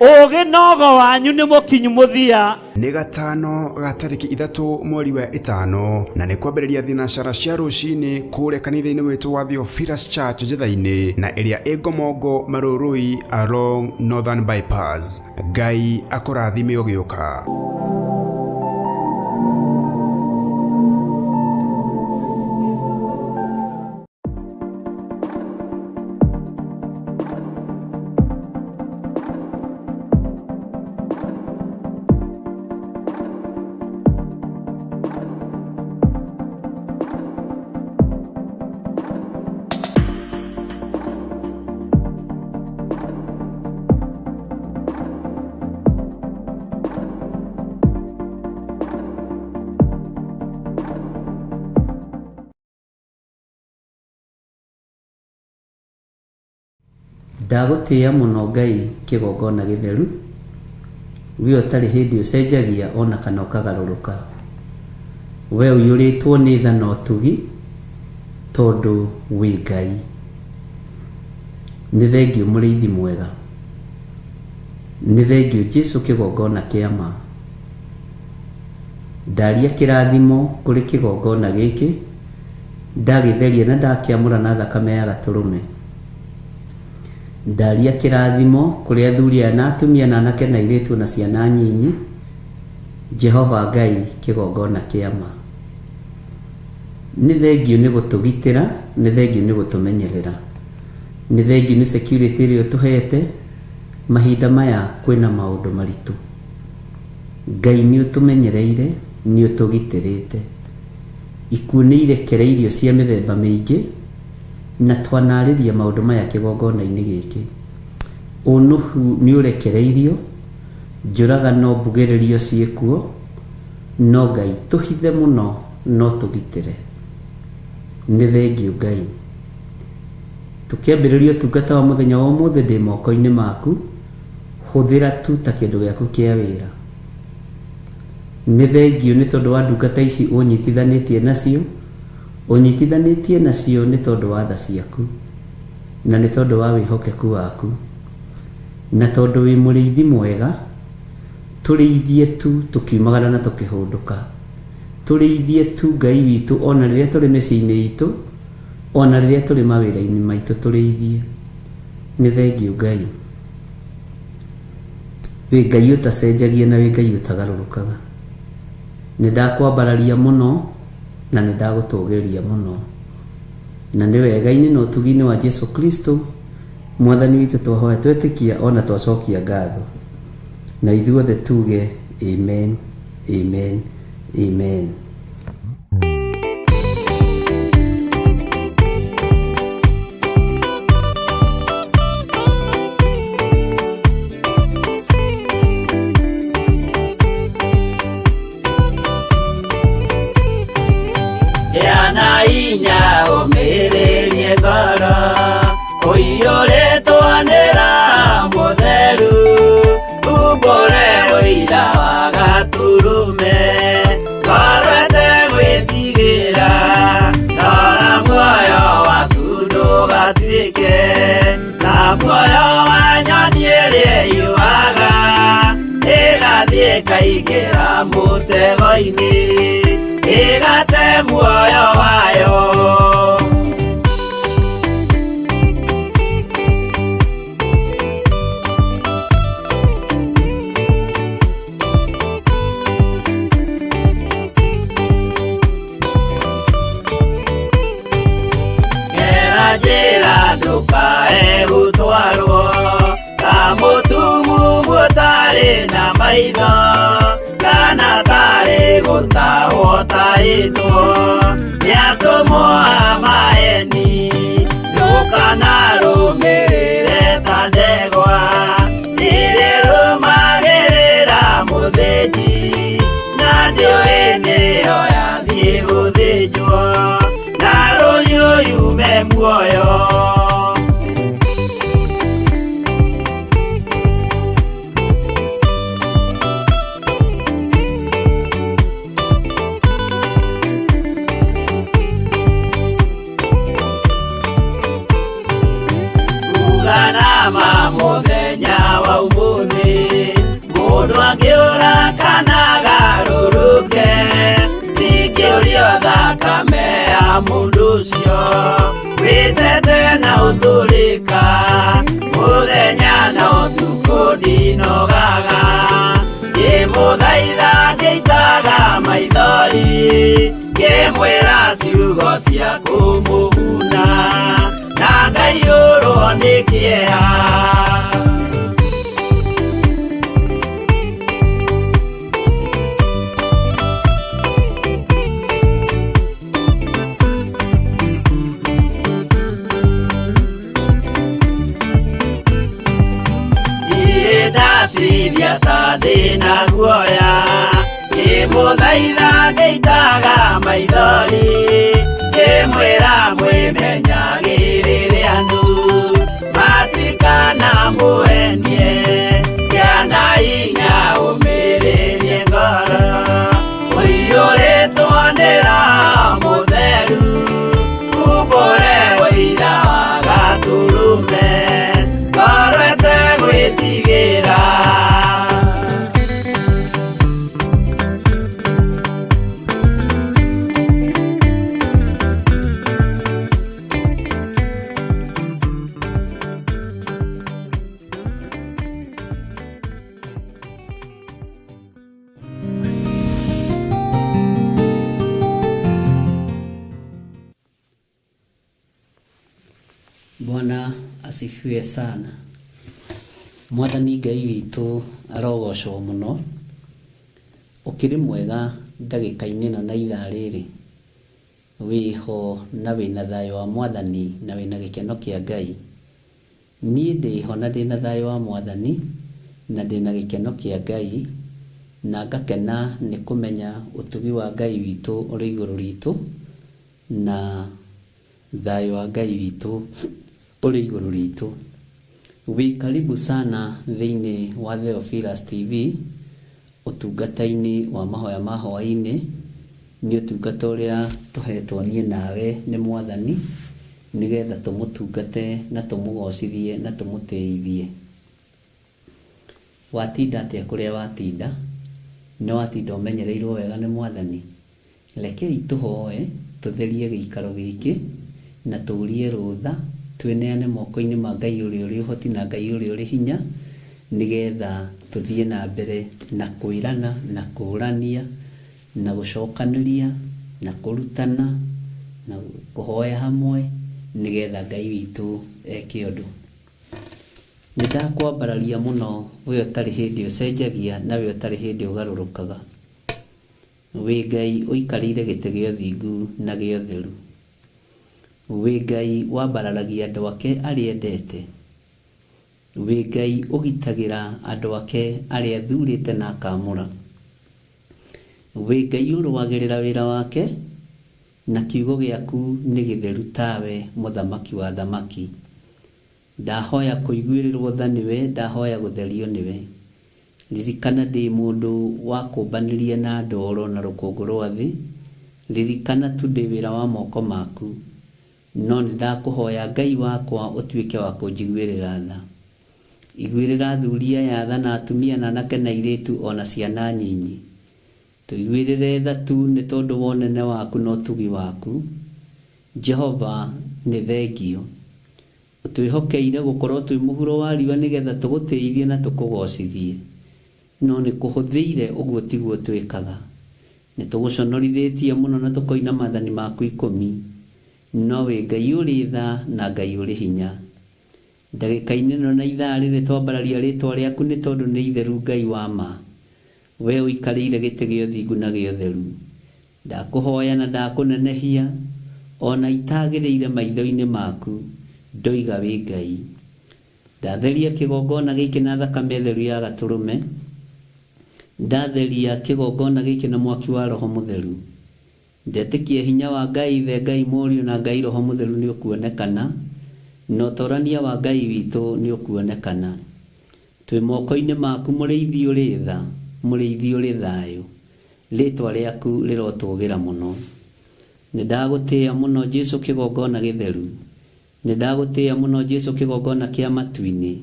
ũũgĩ nogo wanyu nĩ mũkinyu mũthia. Nĩ gatano ga tarĩki 3 mweri wa 5 na nĩ kwambĩrĩria thinacara cia rũcinĩ kũrĩa kanitha-inĩ witũ wa Theophilus Church Njatha-inĩ na ĩrĩa ĩ Ngomongo Marũrũi along Northern Bypass. Ngai akũrathime ũgĩũka. Ndagũtĩĩa mũno Ngai kĩgongona gĩtheru, we ũtarĩ hĩndĩ ũcenjagia ona kana ũkagarũrũka. We ũiyũrĩtwo nĩ tha na ũtugi, Tondũ wĩ Ngai. Nĩ thengiũ mũrĩithi mwega. Nĩ thengiũ Jesu kĩgongona kĩa ma. Ndaria kĩrathimo kũrĩ kĩgongona gĩkĩ, ndagĩtheria na ndakĩamũra na thakame ya gatũrũme. Ndaria kĩrathimo kũrĩ athuri aya na atumia na anake na airĩtu na ciana nyinyi. Jehova Ngai kĩgongona kĩa ma. Nĩ thengiũ nĩ gũtũgitĩra, nĩ thengiũ nĩ gũtũmenyerera. Nĩ thengiũ nĩ security ĩrĩa ũtũhete, mahinda maya kwĩna maũndũ maritũ. Ngai nĩ ũtũmenyereire, nĩ ũtũgitĩrĩte. Ikuũ nĩ irekereirio cia mĩthemba mĩingĩ, na twanarĩria maũndũ maya kĩgongona-inĩ gĩkĩ. Ũnũhu nĩ ũrekereirio, njũragano mbugĩrĩrio ciĩkuo, no Ngai tũhithe mũno no tũgitĩre. Nĩ thengiũ Ngai. Tũkĩambĩrĩria ũtungata wa mũthenya wa ũmũthĩ ndĩ moko-inĩ maku, hũthĩra tu ta kĩndũ gĩaku kĩa wĩra. Nĩ thengiũ nĩ tondũ wa ndungata ici ũnyitithanĩtie nacio, ũnyitithanĩtie nacio nĩ tondũ wa tha ciaku, na nĩ tondũ wa wĩhokeku waku, na tondũ wĩ mũrĩithi mwega, tũrĩithie tu tũkiumagara na tũkĩhũndũka. Tũrĩithie tu Ngai witũ ona rĩrĩa tũrĩ mĩciĩ-inĩ itũ, ona rĩrĩa tũrĩ mawĩra-inĩ maitũ tũrĩithie. Nĩ thengiũ Ngai. Wĩ Ngai ũtacenjagia na wĩ Ngai ũtagarũrũkaga. Nĩ ndakwambararia mũno na nĩ ndagũtũgĩria mũno. Na nĩ wega-inĩ na ũtugi-inĩ wa Jesu Kristo Mwathani witũ twahoya twetĩkia ona twacokia ngatho. Na ithuothe tuge amen, amen, amen. Gĩa na hinya ũmĩrĩrie ngoro ũiyũrĩtwo nĩ Roho Mũtheru umbũre ũira wa Gatũrũme ngoro ĩtegwĩtigĩra rora muoyo waku ndũgatuĩke ta muoyo wa nyoni ĩrĩa ĩyũaga ĩgathiĩ ĩkaingĩra mũtego-inĩ ĩgate muoyo wayo. Gera njĩra ndũkae gũtwarwo ta mũtumumu ũtarĩ na maitho kana tarĩ gũtahwo tahĩtwo nĩ atũmwo a maeni ndũkanarũmĩrĩre ta ndegwa ĩrĩrũmagĩrĩra mũthĩnji na ndĩũĩ nĩyo yathiĩ gũthĩnjwo na rũhiũ yume muoyo. Uga nama mũthenya wa ũmũthĩ mũndũ angĩũra kana agarũrũke ndingĩũrio thakame ya mũndũ ũcio wĩtete na ũtũrĩka mũthenya na ũtukũ ndinogaga ngĩmũthaitha ngĩitaga maithori ngĩmwĩra ciugo cia kũmũguna na ngaiyũrwo nĩ kĩeha. Niĩ ndatithia ta ndĩna guoya ngĩmũthaitha ngĩitaga maithori ngĩmwĩra mwĩmenyagĩrĩre andũ matikanamũhenie gĩa na hinya ũmĩrĩrie ngoro ũiyũrĩtwo nĩ Roho Mũtheru. Asifiwe sana. Mwathani Ngai witũ arogocwo mũno. Ũkĩrĩ mwega ndagĩka-inĩ ĩno na ithaa rĩrĩ. Wĩho na wĩna thayũ wa Mwathani na wĩna gĩkeno kĩa Ngai. Niĩ ndĩho na ndĩna thayũ wa Mwathani na ndĩna gĩkeno kĩa Ngai na ngakena nĩ kũmenya ũtugi wa Ngai witũ ũrĩ igũrũ ritũ na thayũ wa Ngai witũ ũrĩ igũrũ ritũ. Wĩ karibu sana thĩinĩ wa Theophilus TV ũtungata-inĩ wa mahoya ma hwaĩ-inĩ. Nĩ ũtungata ũrĩa tũhetwo niĩ nawe nĩ Mwathani nĩgetha tũmũtungate na tũmũgocithie na tũmũtĩithie. Watinda atĩa kũrĩa watinda? Nĩ watinda ũmenyereirwo wega nĩ Mwathani? Rekei tũhoe tũtherie gĩikaro gĩkĩ na tũrie rũtha twĩneane moko-inĩ ma Ngai ũrĩa ũrĩ ũhoti na Ngai ũrĩa ũrĩ hinya nĩgetha tũthiĩ na mbere na kwĩrana na kũrania na gũcokanĩria na kũrutana na kũhoya hamwe nĩgetha Ngai witũ eke ũndũ. Nĩ ndakwambararia mũno we ũtarĩ hĩndĩ ũcenjagia na we ũtarĩ hĩndĩ ũgarũrũkaga. Wĩ Ngai ũikarĩire gĩtĩ gĩa ũthingu na gĩa ũtheru. Wĩ Ngai wambararagia andũ ake arĩa endete. Wĩ Ngai ũgitagĩra andũ ake arĩa athurĩte na akamũra. Wĩ Ngai ũrũagĩrĩra wĩra wake na kiugo gĩaku nĩ gĩtheru tawe mũthamaki wa thamaki. Ndahoya kũiguĩrĩrwo tha nĩwe, ndahoya gũtherio nĩwe. Ririkana ndĩ mũndũ wakũmbanĩrie na ndoro na rũkũngũ rwa thĩ. Ririkana tu ndĩ wĩra wa moko maku. No nĩ ndakũhoya Ngai wakwa ũtuĩke wa kũnjiguĩrĩra tha. Iguĩrĩra athuri aya tha na atumia na anake na airĩtu o na ciana nyinyi. Tũiguĩrĩre tha tu nĩ tondũ wa ũnene waku na ũtugi waku. Jehova nĩ thengio. Ũtwĩhokeire gũkorwo twĩ mũhuro wa riũa nĩgetha tũgũtĩithie na tũkũgocithie. No nĩ kũhũthĩire ũguo tiguo twĩkaga. Nĩ tũgũconorithĩtie mũno na tũkoina maathani maku ikũmi. No wĩ Ngai ũrĩ tha na Ngai ũrĩ hinya. Ndagĩka-inĩ ĩno na ithaa rĩrĩ twambararia rĩtwa rĩaku nĩ tondũ nĩ itheru Ngai wa ma. We ũikarĩire gĩtĩ gĩa ũthingu na gĩa ũtheru. Ndakũhoya na ndakũnenehia o na itagĩrĩire maitho-inĩ maku, ndoiga wĩ Ngai. Ndatheria kĩgongona gĩkĩ na thakame theru ya gatũrũme. Ndatheria kĩgongona gĩkĩ na mwaki wa Roho Mũtheru. Ndetĩkia hinya wa Ngai Ithe, Ngai Mũriũ na Ngai Roho Mũtheru nĩ ũkuonekana, na ũtorania wa Ngai witũ nĩ ũkuonekana. Twĩ moko-inĩ maku mũrĩithi ũrĩ tha, mũrĩithi ũrĩ thayũ. Rĩtwa rĩaku rĩrotũgĩra mũno. Nĩ ndagũtĩĩa mũno Jesu kĩgongona gĩtheru. Nĩ ndagũtĩĩa mũno Jesu kĩgongona kĩa matu-inĩ.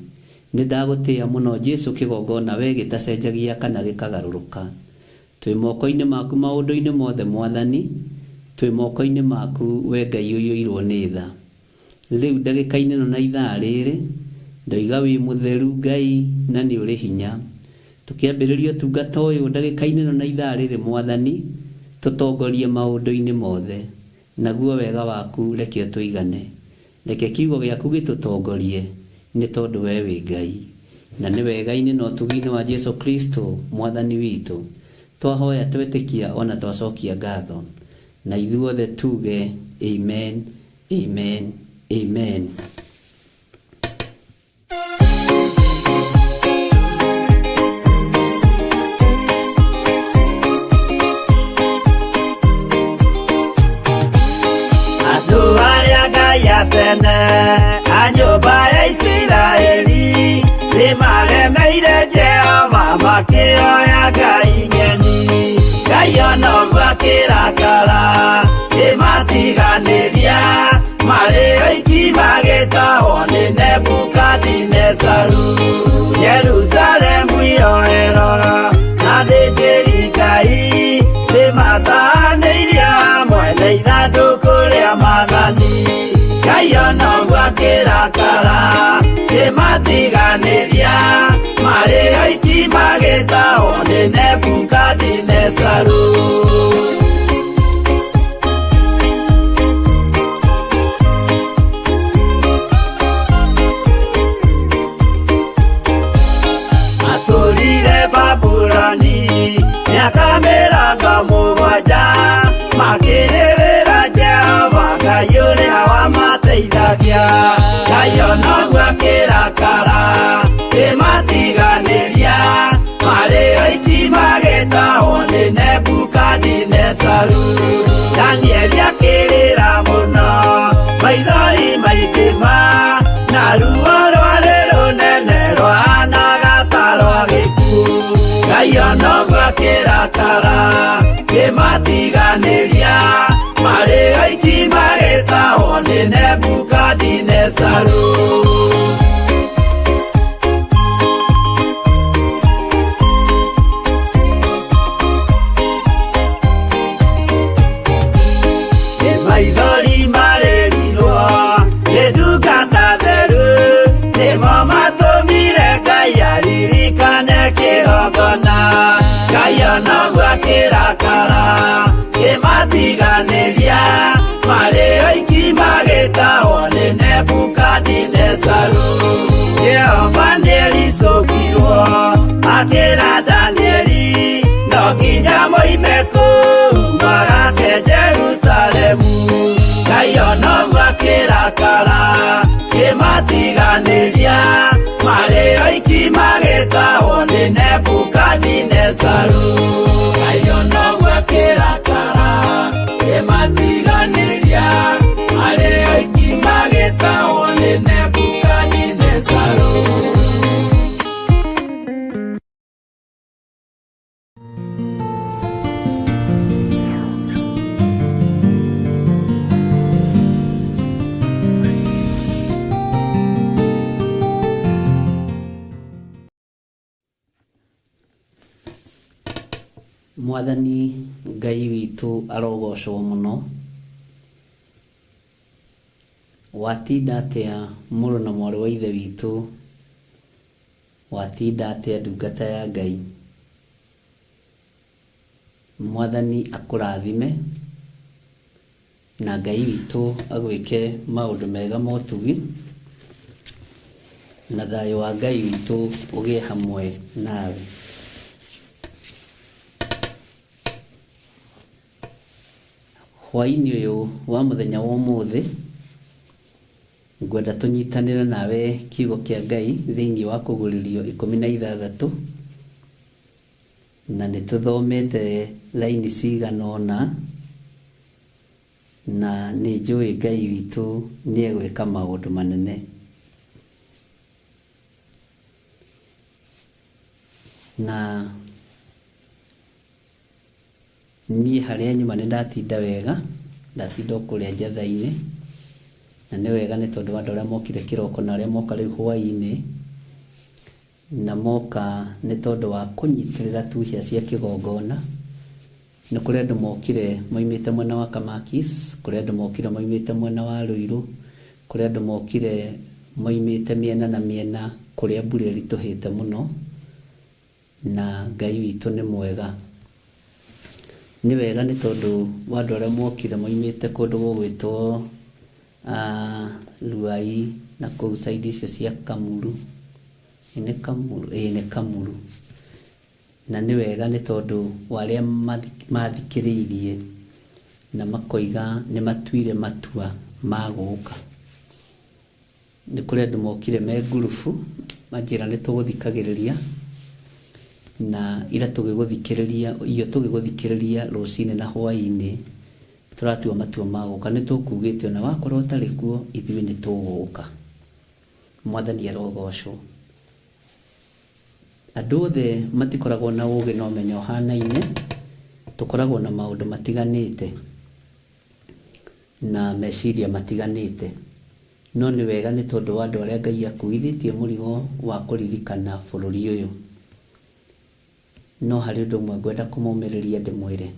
Nĩ ndagũtĩĩa mũno Jesu kĩgongona we gĩtacenjagia kana gĩkagarũrũka. Twĩ moko-inĩ maku maũndũ-inĩ mothe Mwathani, twĩ moko-inĩ maku we Ngai ũiyũirwo nĩ tha. Rĩu ndagĩka-inĩ ĩno na ithaa rĩrĩ, ndoiga wĩ mũtheru Ngai na nĩ ũrĩ hinya. Tũkĩambĩrĩria ũtungata ũyũ ndagĩka-inĩ ĩno na ithaa rĩrĩ Mwathani, tũtongorie maũndũ-inĩ mothe. Naguo wega waku reke ũtũigane. Reke kiugo gĩaku gĩtũtongorie nĩ tondũ we wĩ Ngai. Na nĩ wega-inĩ na ũtugi-inĩ wa Jesu Kristo Mwathani witũ. Twahoya twetĩkia ona twacokia ngatho. Na ithuothe tuge amen, amen, amen. Andũ arĩa Ngai atene a nyũmba ya Isiraeli nĩmaremeire Jehova makĩoya ngai ng'eni. Ngai ona ũguo akĩrakara kĩmatiganĩria marĩ oiki magĩtahwo nĩ Nebukadinezaru. Jerusalemu yoerwo na athĩnjĩri Ngai nĩmatahanĩirie hamwe na ithandũkũ rĩa maathani. Ngai ona ũguo akĩrakara kĩmatiganĩria marĩ oiki magĩtahwo nĩ Nebukadinezaru. Mĩaka 70 makĩrĩrĩra Jehova Ngai ũrĩa wamateithagia. Ngai onoguo akĩrakara kĩmatiganĩria marĩ oiki magĩtahwo nĩ Nebukadinezaru. Danieli akĩrĩra mũno maithori maingĩ ma na ruo rwarĩ rũnene rwahanaga ta rwa gĩkuũ. Ngai onoguo akĩrakara kĩmatiganĩria marĩ oiki magĩtahwo nĩ Nebukadinezaru. Maithori marĩrirwo nĩ ndungata theru nĩmo matũmire Ngai aririkane kĩgongona. Ngai onoguo akĩrakara kĩmatiganĩria marĩ oiki magĩtahwo nĩ Nebukadinezaru. Jehova nĩericũkirwo akĩra Danieli no nginya moime kũu magake Jerusalemu. Ngai onoguo akĩrakara kĩmatiganĩria marĩ oiki magĩtahwo nĩ Nebukadinezaru. Ngai onoguo akĩrakara kĩmatiganĩria marĩ oiki magĩtahwo nĩ Nebukadinezaru. Mwathani Ngai witũ arogocwo mũno. Watinda atĩa mũrũ na mwarĩ wa ithe witũ? Watinda atĩa ndungata ya Ngai? Mwathani akũrathime na Ngai witũ agwĩke maũndũ mega ma ũtugi, na thayũ wa Ngai witũ ũgĩe hamwe nawe. Hwaĩ-inĩ ũyũ wa mũthenya wa ũmũthĩ ngwenda tũnyitanĩre nawe kiugo kĩa Ngai thĩinĩ wa kũgũrĩrio 16 na nĩ tũthomete laini cigana ũna, na nĩ njũĩ Ngai witũ nĩ egwĩka maũndũ manene. Na niĩ harĩa nyuma nĩ ndatinda wega, ndatinda o kũrĩa njatha-inĩ, na nĩ wega nĩ tondũ wa andũ arĩa mokire kĩroko na arĩa moka rĩu hwaĩ-inĩ, na moka nĩ tondũ wa kũnyitĩrĩra tu hĩa cia kĩgongona. Nĩ kũrĩ andũ mokire moimĩte mwena wa Kamakis, kũrĩ andũ mokire moimĩte mwena wa Ruiru, kũrĩ andũ mokire moimĩte mĩena na mĩena kũrĩa mbura ĩritũhĩte mũno, na Ngai witũ nĩ mwega. Nĩ wega nĩ tondũ wa andũ arĩa mokire moimĩte kũndũ gũgwĩtwo Ruai na kũu side icio cia Kamuru. Nĩ Kamuru? Ĩĩ nĩ Kamuru. Na nĩ wega nĩ tondũ wa arĩa mathikĩrĩirie na makoiga nĩ matuire matua ma gũka. Nĩ kũrĩ andũ mokire me ngurubu manjĩra nĩ tũgũthikagĩrĩria, na ira tũgĩgũthikĩrĩria, iyo tũgĩgũthikĩrĩria rũcinĩ na hwaĩ-inĩ tũratua matua ma gũka. Nĩ tũkugĩte ona wakorwo ũtarĩ kuo ithuĩ nĩ tũgũka. Mwathani arogocwo. Andũ othe matikoragwo na ũgĩ na ũmenyo ũhanaine, tũkoragwo na maũndũ matiganĩte na meciria matiganĩte. No nĩ wega nĩ tondũ wa andũ arĩa Ngai akuithĩtie mũrigo wa kũririkana bũrũri ũyũ. No harĩ ũndũ ũmwe ngwenda kũmũmĩrĩria ndĩmwĩre.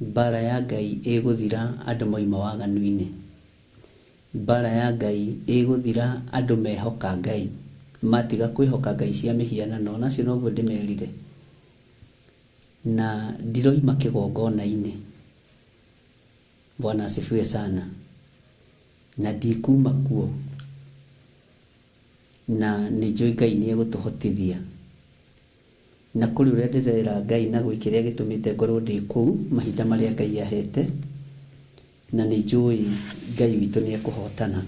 Mbara ya Ngai ĩgũthira andũ moima waganu-inĩ. Mbara ya Ngai ĩgũthira andũ mehoka Ngai, matiga kwĩhoka Ngai cia mĩhianano, onacio noguo ndĩmerire. Na ndiroima kĩgongona-inĩ. Bwana asifiwe sana. Na ndikuma kuo. Na nĩ njũĩ Ngai nĩ egũtũhotithia. Na kũrĩ ũrĩa ndĩrera Ngai na gwĩ kĩrĩa gĩtũmĩte ngorwo ndĩ kũu mahinda marĩa Ngai ahete, na nĩ njũĩ Ngai witũ nĩ ekũhotana.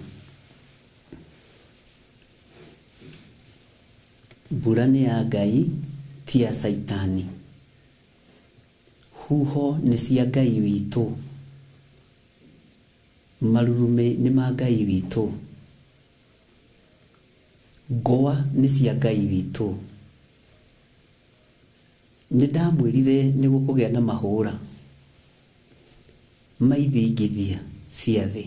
Mbura nĩ ya Ngai ti ya Caitani. Huho nĩ cia Ngai witũ. Marurumĩ nĩ ma Ngai witũ. Ngũa nĩ cia Ngai witũ. Nĩ ndamwĩrire nĩ gũkũgĩa na mahũra ma ithingithia cia thĩ,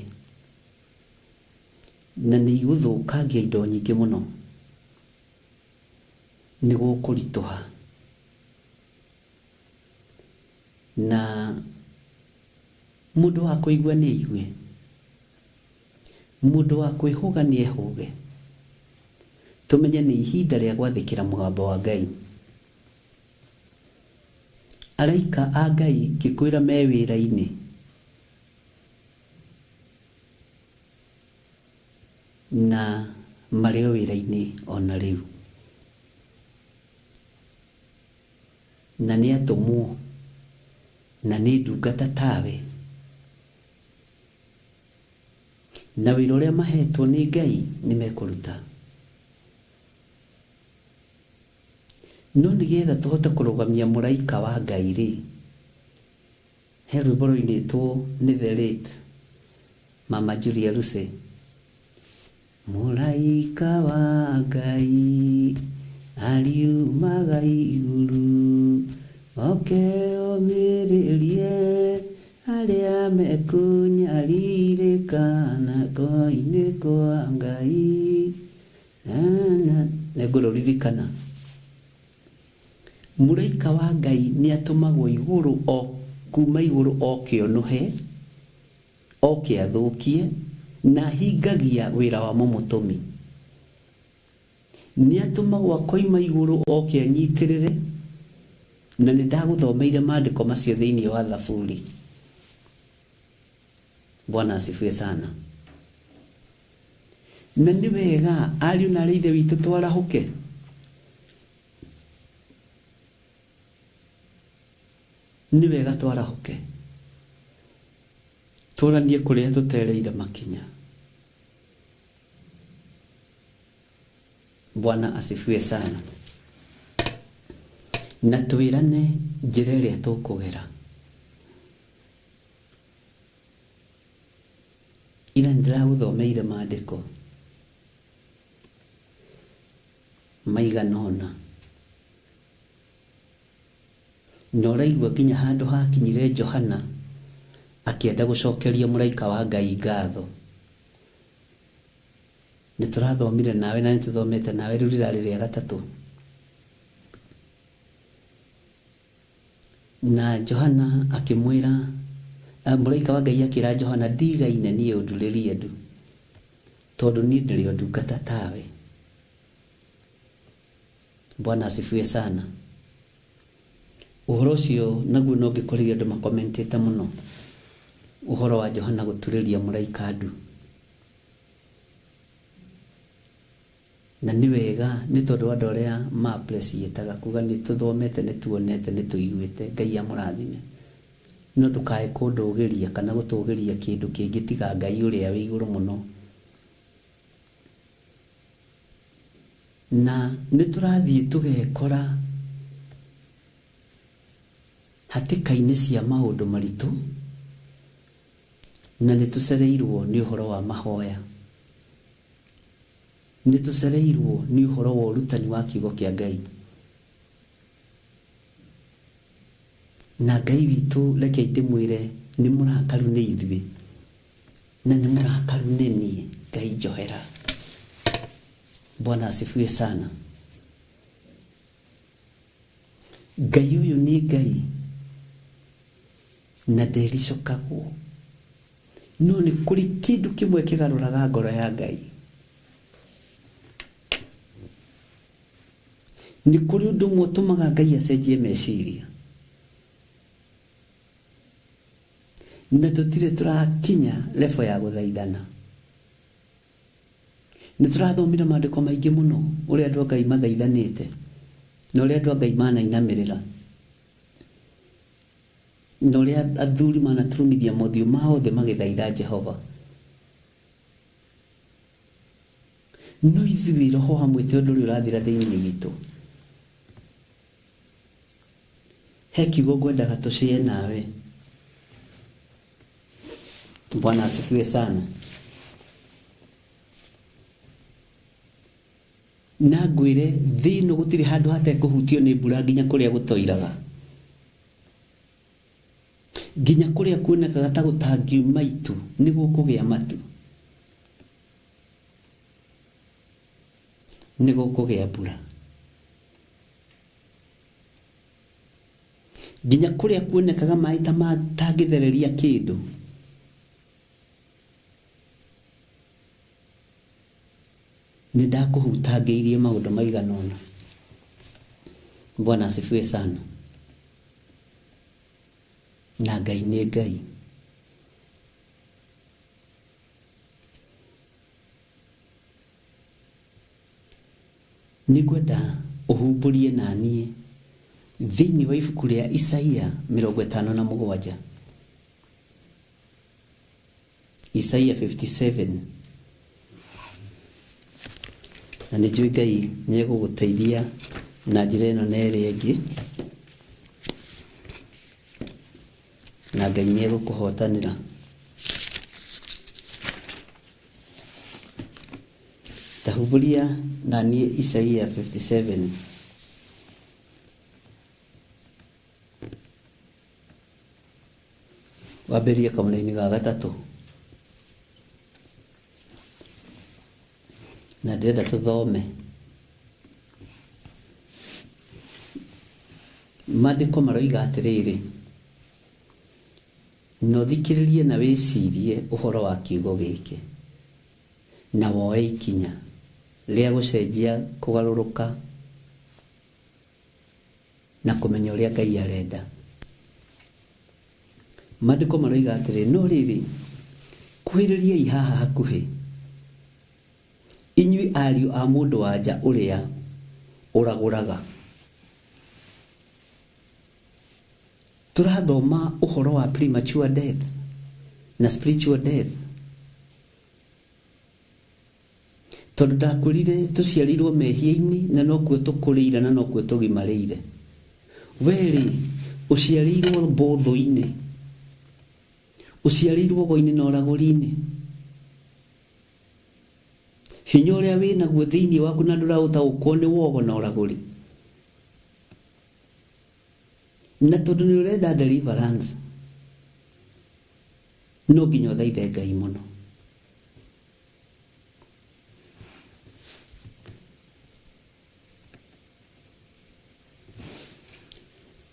na nĩ igũthũkangia indo nyingĩ mũno. Nĩ gũkũritũha. Na mũndũ wa kũigua nĩ aigue, mũndũ wa kwĩhũga nĩ ehũge. Tũmenye nĩ ihinda rĩa gwathĩkĩra mũgambo wa Ngai. Araika a Ngai ngĩkwĩra me wĩra-inĩ. Na marĩ o wĩra-inĩ o na rĩu. Na nĩ atũmwo, na nĩ ndungata tawe. Na wĩra ũrĩa mahetwo nĩ Ngai nĩ mekũruta. No nĩgetha tũhote kũrũgamia mũraika wa Ngai rĩ, he rwĩmbo rũinĩtwo nĩ the late Mama Julia Lucy. Mũraika wa Ngai ariumaga igũrũ, oke omĩrĩrie arĩa mekũnyarirĩka na koinĩ kwa Ngai. Nĩngũrũririkana. Mũraika wa Ngai nĩ atũmagwo igũrũ o kuma igũrũ oke onũhe, oke athũkie, na ahingagia wĩra wa mũmũtũmi. Nĩ atũmagwo akoima igũrũ oke anyitĩrĩre, na nĩ ndagũthomeire maandĩko macio thĩinĩ wa Thaburi. Bwana asifiwe sana. Na nĩ wega ariũ na arĩ ithe witũ twarahũke. Nĩ wega twarahũke. Tũranie kũrĩa tũtereire makinya. Bwana asifiwe sana. Na twĩrane njĩra ĩrĩa tũkũgera. Ira nĩndĩragũthomeire maandĩko maigana ũna. Na ũraigua nginya handũ hakinyire Johana akĩenda gũcokeria mũraika wa Ngai ngatho. Nĩ tũrathomire nawe na nĩ tũthomete nawe rĩu rĩrarĩ rĩa gatatũ. Na Johana akĩmwĩra, mũraika wa Ngai akĩra Johana, ndigaine niĩ ũndurĩrie ndu, tondũ niĩ ndĩrĩ o ndungata tawe. Bwana asifiwe sana. Ũhoro ũcio naguo no ngĩkorire andũ makomentĩte mũno, ũhoro wa Johana gũturĩria mũraika ndu. Na nĩ wega nĩ tondũ andũ arĩa ma appreciate-aga kuga nĩ tũthomete, nĩ tuonete, nĩ tũiguĩte, Ngai amũrathime. No ndũkae kũndũgĩria kana gũtũgĩria kĩndũ kĩngĩ tiga Ngai ũrĩa wĩ igũrũ mũno. Na nĩ tũrathiĩ tũgekora hatĩka-inĩ cia maũndũ maritũ, na nĩ tũcereirwo nĩ ũhoro wa mahoya. Nĩ tũcereirwo nĩ ũhoro wa ũrutani wa kiugo kĩa Ngai. Na Ngai witũ reke ndĩmwĩre nĩ mũrakaru nĩ ithuĩ, na nĩ mũrakaru nĩ niĩ. Ngai njohera. Bwana asifiwe sana. Ngai ũyũ nĩ Ngai na ndericũkagwo, no nĩ kũrĩ kĩndũ kĩmwe kĩgarũraga ngoro ya Ngai. Nĩ kũrĩ ũndũ ũmwe ũtũmaga Ngai acenjie meciria, na tũtirĩ tũrakinya level ya gũthaithana. Nĩ tũrathomire maandĩko maingĩ mũno ũrĩa andũ a Ngai mathaithanĩte. Na ũrĩa andũ a Ngai manainamĩrĩra, na ũrĩa athuri manaturumithia mothiũ mao thĩ magĩthaitha Jehova. No ithuĩ roho wa mwĩtĩo ndũrĩ ũrathira thĩinĩ witũ. He kiugo ngwendaga tũcĩe nawe. Bwana asifiwe sana. Na ngwĩre thĩ ĩno gũtirĩ handũ hatekũhutio nĩ mbura nginya kũrĩa gũtoiraga, nginya kũrĩa kuonekaga ta gũtangiuma itu nĩguo kũgĩa matu, nĩguo kũgĩa mbura, nginya kũrĩa kuonekaga maĩ ta matangĩthereria kĩndũ, nĩ ndakũhutangĩirie maũndũ maigana ũna. Bwana asifiwe sana. Na Ngai nĩ Ngai. Nĩngwenda ũhumbũrie na niĩ thĩinĩ wa ibuku rĩa Isaia 57. Isaia 57. Na nĩ njũĩ Ngai nĩ egũgũteithia na njĩra ĩno na ĩrĩa ĩngĩ, na Ngai nĩ egũkũhotanĩra. Tahumbũria na niĩ Isaia 57. Wambĩrĩrie kamũraini ga gatatũ. Na ndĩrenda tũthome. Maandĩko maroiga atĩrĩrĩ, na ũthikĩrĩrie na wĩcirie ũhoro wa kiugo gĩkĩ, na woe ikinya rĩa gũcenjia, kũgarũrũka na kũmenya ũrĩa Ngai arenda. Maandĩko maroiga atĩrĩ, no rĩrĩ, kuhĩrĩriai haha hakuhĩ, inyuĩ ariũ a mũndũ wa nja ũrĩa ũragũraga. Tũrathoma ũhoro wa premature death na spiritual death, tondũ ndakwĩrire tũciarĩirwo mehia-inĩ na nokuo tũkũrĩire na nokuo tũgimarĩire. We-rĩ, ũciarĩirwo mbũthũ-inĩ, ũciarĩirwo ũgo-inĩ na ũragũri-inĩ. Hinya ũrĩa wĩnaguo thĩinĩ waku na ndũraũtaũkwo nĩ wogo na ũragũri. Na tondũ nĩ ũrenda deliverance, no nginya ũthaithe Ngai mũno.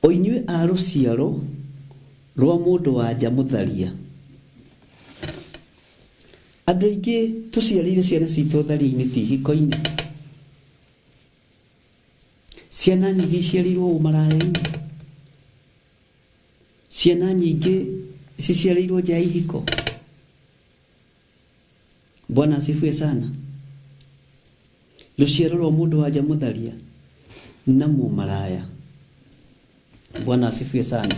O inyuĩ a rũciaro rwa mũndũ wa nja mũtharia. Andũ aingĩ tũciarĩire ciana citũ tharia-inĩ, ti ihiko-inĩ. Ciana nyingĩ iciarĩirwo ũmaraya-inĩ. Ciana nyingĩ ciciarĩirwo nja ya ihiko. Bwana asifiwe sana. Rũciaro rwa mũndũ wa nja mũtharia na mũmaraya. Bwana asifiwe sana.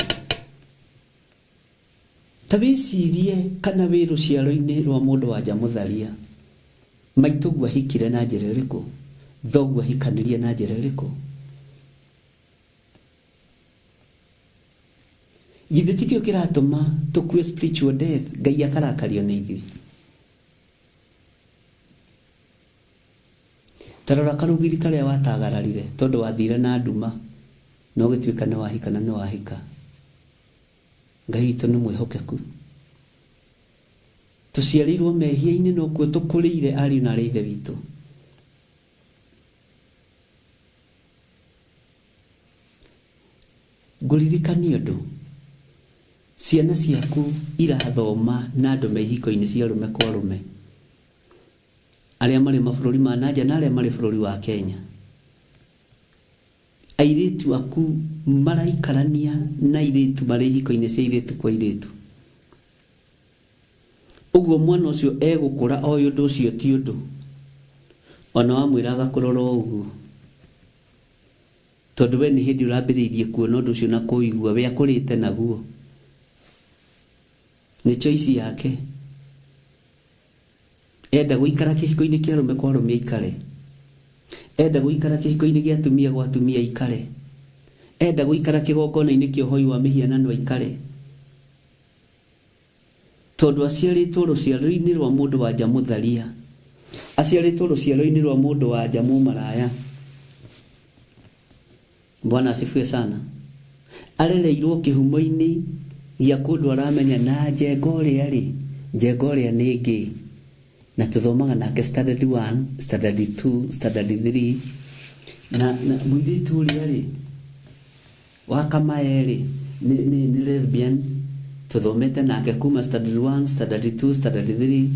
Ta wĩcirie kana wĩ rũciaro-inĩ rwa mũndũ wa nja mũtharia, maitũguo ahikire na njĩra ĩrĩkũ, thoguo ahikanirie na njĩra ĩrĩkũ. Githĩ ti kĩo kĩratũma tũkue spiritual death, Ngai akarakario nĩ ithuĩ. Ta rora karũgiri karĩa watagararire tondũ wathire na nduma, no gĩtuĩka nĩ wahika na nĩ wahika. Ngai witũ nĩ mwĩhokeku. Tũciarĩirwo mehia-inĩ nokuo tũkũrĩire ariũ na arĩ ithe witũ. Ngũririkanie ũndũ, ciana ciaku irathoma na andũ me ihiko-inĩ cia arũme kwa arũme, arĩa marĩ mabũrũri ma nanja na arĩa marĩ bũrũri wa Kenya. Airĩtu aku maraikarania na airĩtu marĩ ihiko-inĩ cia airĩtu kwa airĩtu. Ũguo mwana ũcio egũkũra oĩ ũndũ ũcio ti ũndũ, ona wamwĩra agakũrora o ũguo, Tondũ we nĩ hĩndĩ ũrambĩrĩirie kuona ũndũ ũcio na kũigua, we akũrĩte naguo. Nĩ choice yake. Enda gũikara kĩhiko-inĩ kĩa arũme kwa arũme aikare. Enda gũikara kĩhiko-inĩ gĩa atumia gwa atumia aikare. Enda gũikara kĩgongona-inĩ kĩa ũhoi wa mĩhianano aikare. Tondũ aciarĩtwo rũciaro-inĩ rwa mũndũ wa nja mũtharia. Aciarĩtwo rũciaro-inĩ rwa mũndũ wa nja mũmaraya. Bwana asifiwe sana. Arereirwo kĩhumo-inĩ gĩa kũndũ aramenya na njenga ũrĩa rĩ, njenga ũrĩa nĩ ngĩ. Na tũthomaga nake standard 1, standard 2, standard 3. Na mũirĩtu ũrĩa rĩ, wa Kamae rĩ, nĩ lesbian. Tũthomete nake kuma standard 1, standard 2, standard 3.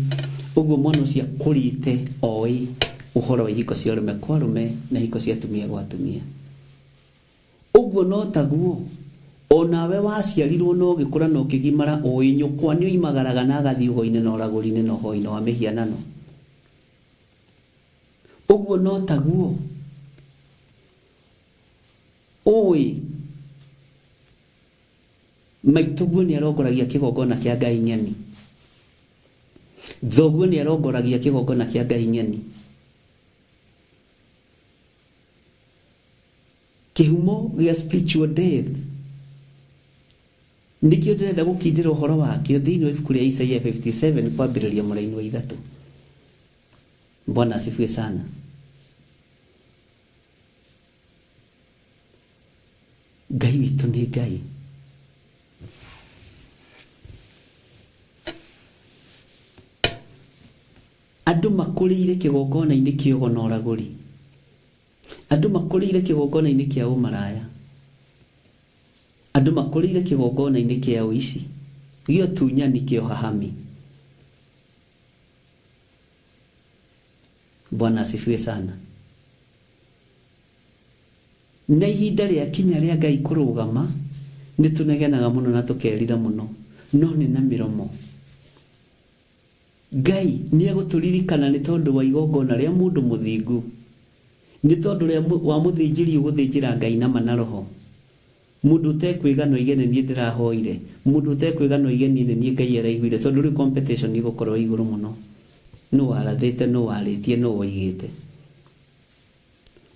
Ũguo mwana ũcio akũrĩte oĩ ũhoro wa ihiko cia arũme kwa arũme na ihiko cia atumia gwa atumia. Ũguo no taguo onawe waciarirwo na ũgĩkũra na ũkĩgimara ũĩ nyũkwa nĩ oimagaraga na agathiĩ ũgo-inĩ na ũragũri-inĩ na ũhoi-inĩ wa mĩhianano. Ũguo no taguo ũĩ maitũguo nĩ arongoragia kĩgongona kĩa Ngai ng'eni. Thoguo nĩ arongoragia kĩgongona kĩa Ngai ng'eni. Kĩhumo gĩa spiritual death nĩkĩo ndĩrenda gũkindĩra ũhoro wakĩo thĩinĩ wa ibuku rĩa Isaia 57 kwambĩrĩria mũraini wa 3. Bwana asifiwe sana. Ngai witũ nĩ Ngai. Andũ makũrĩire kĩgongona-inĩ kĩa ũgo na ũragũri. Andũ makũrĩire kĩgongona-inĩ kĩa ũmaraya. Andũ makũrĩire kĩgongona-inĩ kĩa ũici, gĩa ũtunyani, kĩa ũhahami. Bwana asifiwe sana. Na ihinda rĩa kinya rĩa Ngai kũrũgama, nĩ tũnegenaga mũno na tũkerira mũno, no nĩ na mĩromo. Ngai nĩ egũtũririkana nĩ tondũ wa igongona rĩa mũndũ mũthingu, nĩ tondũ wa mũthĩnjĩri ũgũthĩnjĩra Ngai na ma na roho. Mũndũ ũtekwĩgana oige nĩ niĩ ndĩrahoire, mũndũ ũtekwĩgana oige niĩ nĩ niĩ Ngai araiguire, tondũ rĩu competition ĩgũkorwo igũrũ mũno. Nũ warathĩte, nũ warĩtie, nũ woigĩte.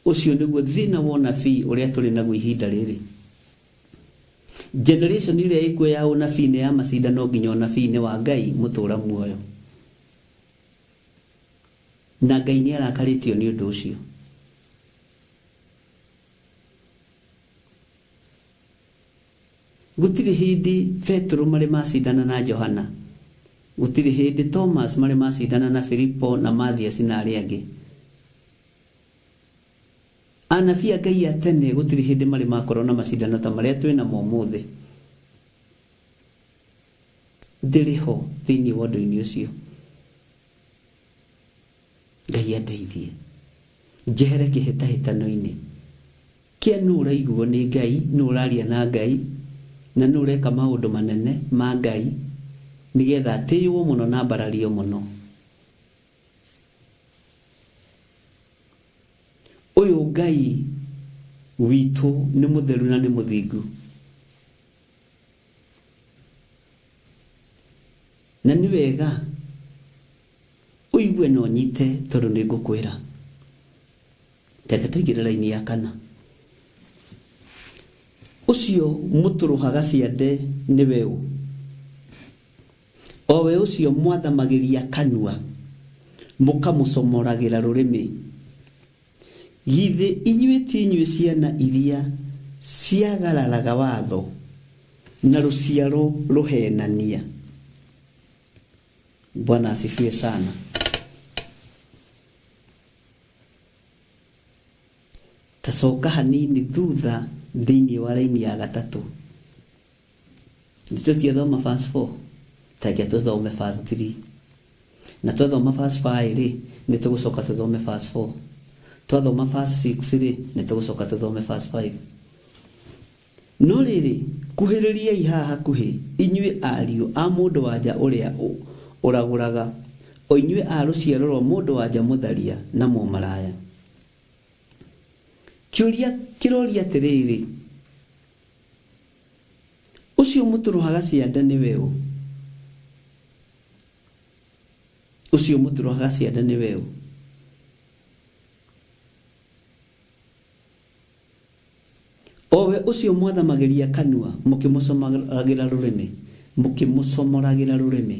Ũcio nĩguo thĩna wa ũnabii ũrĩa tũrĩ naguo ihinda rĩrĩ. Generation ĩrĩa ĩkuo ya ũnabii nĩ ya macindano nginya ũnabii-inĩ wa Ngai mũtũra muoyo. Na Ngai nĩ arakarĩtio nĩ ũndũ ũcio. Gũtirĩ hĩndĩ Petero marĩ macindana na Johana. Gũtirĩ hĩndĩ Thomas marĩ macindana na Filipo na Mathias na arĩa angĩ. Anabii a Ngai a tene gũtirĩ hĩndĩ marĩ makorwo na macindano ta marĩa twĩ namo ũmũthĩ. Ndĩrĩ ho thĩinĩ wa ũndũ-inĩ ũcio. Ngai andeithie njehere kĩhĩtahĩtano-inĩ kĩa nũ ũraiguo nĩ Ngai, nũ ũraria na Ngai, na nũ ũreka maũndũ manene ma Ngai nĩgetha atĩĩwo mũno na ambarario mũno. Ũyũ Ngai witũ nĩ mũtheru na nĩ mũthingu. Na nĩ wega ũigue na ũnyite tondũ nĩ ngũkwĩra. Reke tũingĩre raini ya kana. Ũcio mũtũrũhaga ciande nĩwe ũ? O we ũcio mwathamagĩria kanua, mũkamũcomoragĩra rũrĩmĩ. Githĩ inyuĩ ti inyuĩ ciana iria ciagararaga watho na rũciaro rũhenania? Bwana asifiwe sana. Tacoka hanini thutha thĩinĩ wa raini ya gatatũ. Tũtiathoma verse 4, tareke tũthome verse 3. Na twathoma verse 5 rĩ, nĩ tũgũcoka tũthome verse 4. Twathoma verse 6 rĩ, nĩ tũgũcoka tũthome verse 5. No rĩrĩ, kuhĩrĩriai haha hakuhĩ, inyuĩ ariũ a mũndũ wa nja ũrĩa ũragũraga, o inyuĩ a rũciaro rwa mũndũ wa nja mũtharia na mũmaraya. Kĩũria kĩroria atĩrĩrĩ, ũcio mũtũrũhaga ciande nĩwe ũ? Ũcio mũtũrũhaga ciande nĩwe ũ? Owe ũcio mwathamagĩria kanua mũkĩmũcomoragĩra rũrĩmĩ, mũkĩmũcomoragĩra rũrĩmĩ.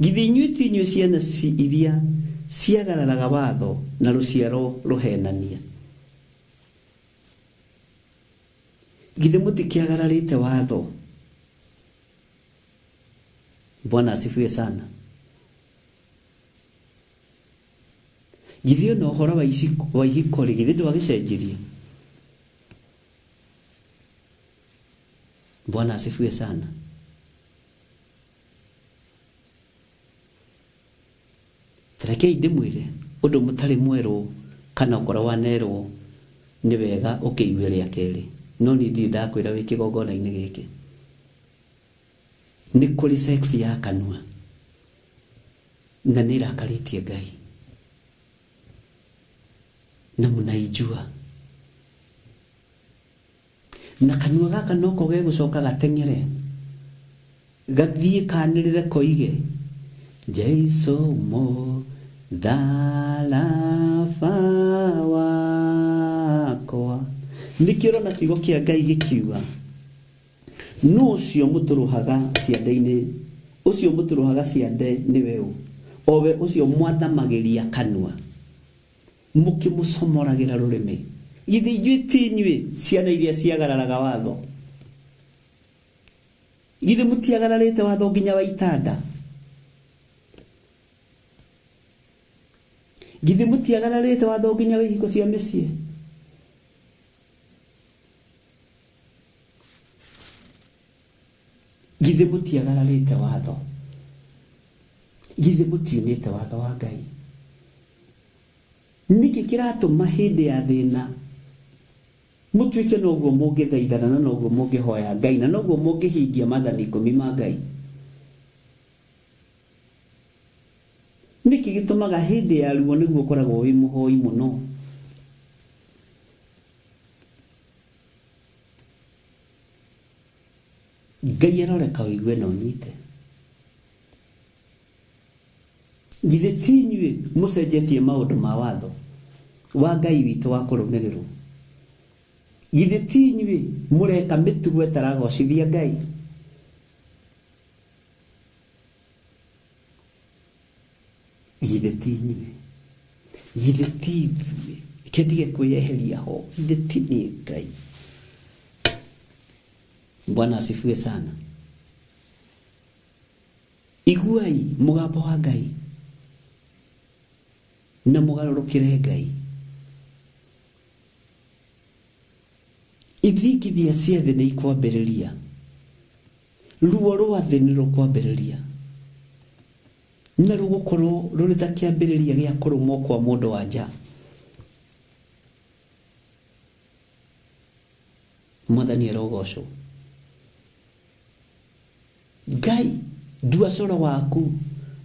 Githĩ inyuĩ ti inyuĩ ciana iria ciagararaga watho na rũciaro rũhenania? Githĩ mũtikĩagararĩte watho? Bwana asifiwe sana. Githĩ ona ũhoro wa ihiko rĩ, githĩ ndwagĩcenjirie? Bwana asifiwe sana. Tarekei ndĩmwĩre ũndũ mũtarĩ mwerũ kana okorwo wanerwo nĩ wega ũkĩigue rĩa kerĩ, no niĩ ndirĩ ndakwĩra wĩ kĩgongona-inĩ gĩkĩ. Nĩ kũrĩ sex ya kanua na nĩ ĩrakarĩtie Ngai na mũnaijua, na kanua gaka noko gegũcoka gateng'ere gathiĩ kanĩrĩre koige Jesu mũtharaba wakwa. Nĩkĩo ũrona kiugo kĩa Ngai gĩkiuga nũ ũcio mũtũrũhaga ciande-inĩ, ũcio mũtũrũhaga ciande nĩwe ũ? Owe ũcio mwathamagĩria kanua mũkĩmũcomoragĩra rũrĩmĩ. Githĩ inyuĩ ti inyuĩ ciana iria ciagararaga watho? Githĩ mũtiagararĩte watho nginya wa itanda? Githĩ mũtiagararĩte watho nginya wa ihiko cia mĩciĩ? Githĩ mũtiagararĩte watho? Githĩ mũtiunĩte watho wa Ngai? Nĩkĩ kĩratũma hĩndĩ ya thĩna mũtuĩke noguo mũngĩthaithana na noguo mũngĩhoya Ngai na noguo mũngĩhingia maathani 10 ma Ngai? Nĩkĩ gĩtũmaga hĩndĩ ya ruo nĩguo ũkoragwo wĩ mũhoi mũno? Ngai aroreka ũigue na ũnyite. Githĩ ti inyuĩ mũcenjetie maũndũ ma watho wa Ngai witũ wa kũrũmĩrĩrwo? Githĩ ti inyuĩ mũreka mĩtugo ĩtaragocithia Ngai? Githĩ ti inyuĩ? Githĩ ti ithuĩ? Reke ndige kwĩyeheria ho. Githĩ ti niĩ Ngai? Bwana asifiwe sana. Iguai mũgambo wa Ngai na mũgarũrũkĩre Ngai. Ithingithia cia thĩ nĩ ikwambĩrĩria, ruo rwa thĩ nĩ rũkwambĩrĩria, na rũgũkorwo rũrĩ ta kĩambĩrĩria gĩa kũrũmwo kwa mũndũ wa nja. Mwathani arogocwo. Ngai ndua coro waku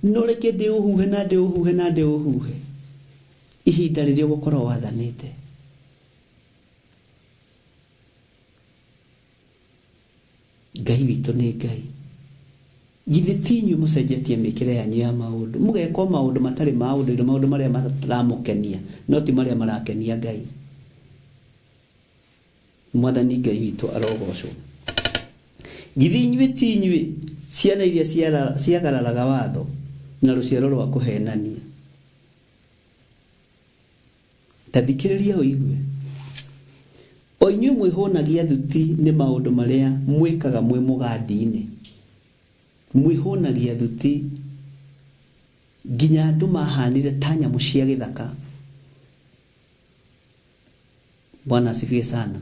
no reke ndĩũhuhe na ndĩũhuhe na ndĩũhuhe ihinda rĩrĩa ũgũkorwo wathanĩte. Ngai witũ nĩ Ngai. Githĩ ti inyuĩ mũcenjetie mĩkĩre yanyu ya maũndũ, mũgeka o maũndũ matarĩ ma ũndũire, maũndũ marĩa mataramũkenia no ti marĩa marakenia Ngai. Mwathani Ngai witũ arogocwo. Githĩ inyuĩ ti inyuĩ ciana iria ciagararaga watho na rũciaro rwa kũhenania? Ta thikĩrĩria ũigue. O inyuĩ mwĩhũnagia thuti nĩ maũndũ marĩa mwĩkaga mwĩ mũgandi-inĩ. Mwĩhũnagia thuti nginya andũ mahanire ta nyamũ cia gĩthaka. Bwana asifiwe sana.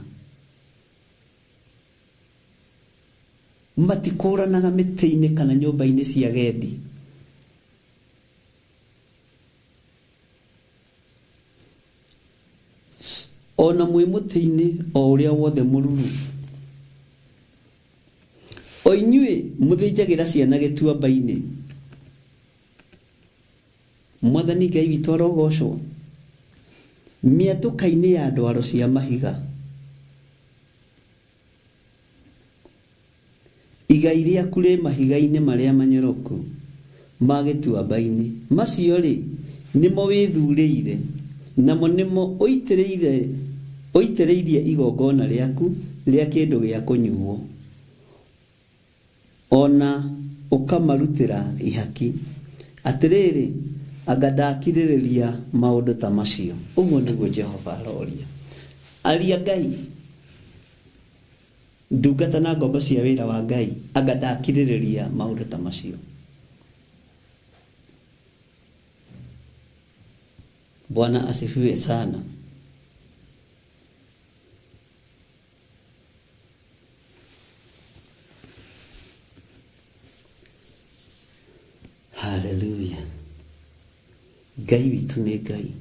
Matikũranaga mĩtĩ-inĩ kana nyũmba-inĩ cia gendi. Ona mwĩ mũtĩ-inĩ o ũrĩa wothe mũruru. O inyuĩ mũthĩnjagĩra ciana gĩtuamba-inĩ. Mwathani Ngai witũ arogocwo. Mĩatũka-inĩ ya ndwaro cia mahiga. Igai rĩaku rĩ mahiga-inĩ marĩa manyoroku ma gĩtuamba-inĩ, macio-rĩ, nĩmo wĩthuurĩire, namo nĩmo ũitĩrĩirie igongona rĩaku rĩa kĩndũ gĩa kũnyuuo, o na ũkamarutĩra ihaki. Atĩrĩrĩ, anga ndakirĩrĩria maũndũ ta macio? Ũguo nĩguo Jehova aroria. Aria Ngai, ndungata na ngombo cia wĩra wa Ngai, anga ndakirĩrĩria maũndũ ta macio? Bwana asifiwe sana. Haleluya. Ngai witũ nĩ Ngai.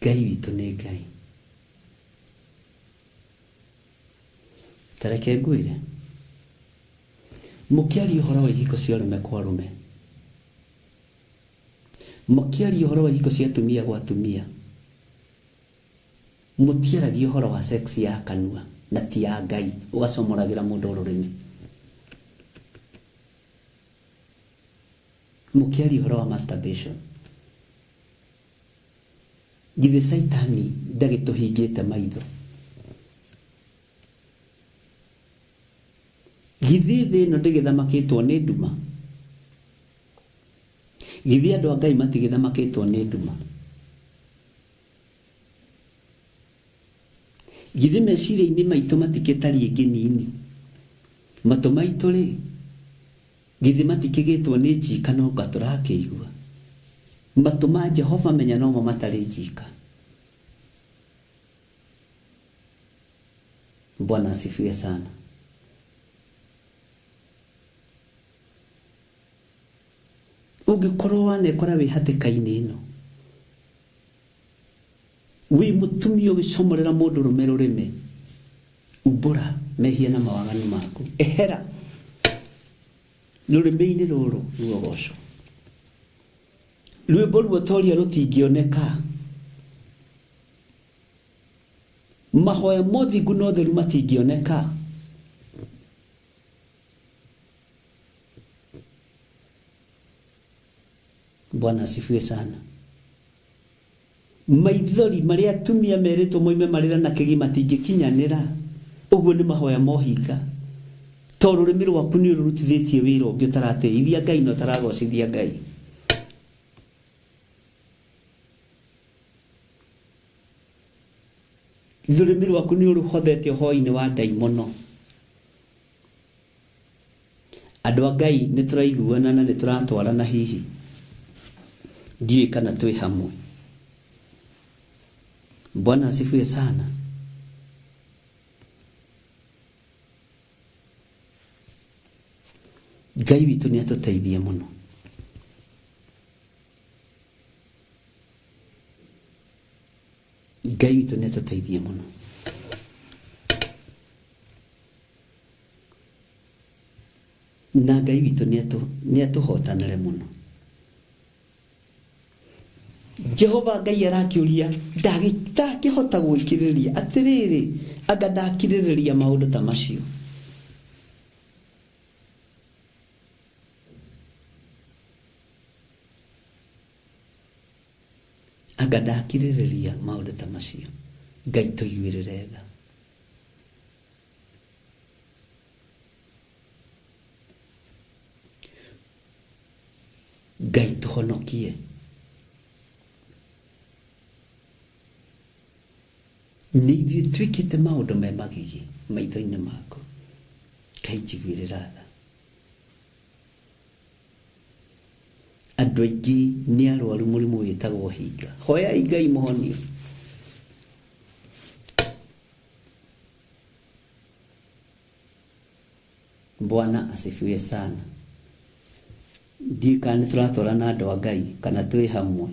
Ngai witũ nĩ Ngai. Ta reke ngwĩre, mũkĩaria ũhoro wa ihiko cia arũme kwa arũme, mũkĩaria ũhoro wa ihiko cia atumia gwa atumia, mũtiaragia ũhoro wa sex ya kanua na ti ya Ngai, ũgacomoragĩra mũndũ rũrĩmĩ. Mũkĩaria ũhoro wa masturbation, githĩ Caitani ndagĩtũhingĩte maitho? Githĩ thĩ ĩno ndĩgĩthamakĩtwo nĩ nduma? Githĩ andũ a Ngai matigĩthamakĩtwo nĩ nduma? Githĩ meciria-inĩ maitũ matikĩtariĩ ngĩnini? Matũ maitũ-rĩ, githĩ matikĩgĩtwo nĩ njika no anga tũrakĩigua? Matũ ma Jehova menya nomo matarĩ njika. Bwana asifiwe sana. Ũngĩkorwo wanekora wĩ hatĩka-inĩ ĩno, wĩ mũtumia ũgĩcomorera mũndũ rũme rũrĩme, umbũra mehia na mawaganu maku, ehera rũrĩmĩ-inĩ rũrũ ruogoco. Rwĩmbo ruotoria rũtingĩoneka. Mahoya mothingu na ũtheru matingĩoneka. Bwana asifiwe sana. Maithori marĩa atumia merĩtwo moime marĩra na kĩgi matingĩkinyanĩra. Ũguo nĩ mahoya mohinga. To rũrĩmĩ rwaku nĩ rũrutithĩtie wĩra ũngĩ ũtaratĩithia Ngai na ũtaragocithia Ngai. Rũrĩmĩ rwaku nĩ ũrũhothete ũhoi-inĩ wa ndaimono. Andũ a Ngai nĩ tũraiguana na nĩ tũratwarana hihi. Ndiũĩ kana twĩ hamwe. Bwana asifiwe sana. Ngai witũ nĩ atũteithie mũno. Ngai witũ nĩ atũteithie mũno. Na Ngai witũ nĩ atũhotanĩre mũno. Jehova Ngai arakĩũria, ndakĩhota gwĩkirĩrĩria atĩrĩrĩ, anga ndakirĩrĩria maũndũ ta macio. Anga ndakirĩrĩria maũndũ ta macio. Ngai tũiguĩrĩre tha. Ngai tũhonokie. Nĩ ithuĩ twĩkĩte maũndũ me magigi maitho-inĩ maku. Ngai njiguĩrĩra tha. Andũ aingĩ nĩ arwaru mũrimũ wĩtagwo hinga. Hoyai Ngai mũhonio. Bwana asifiwe sana. Ndiũĩ kana nĩ tũratwarana andũ a Ngai kana twĩ hamwe.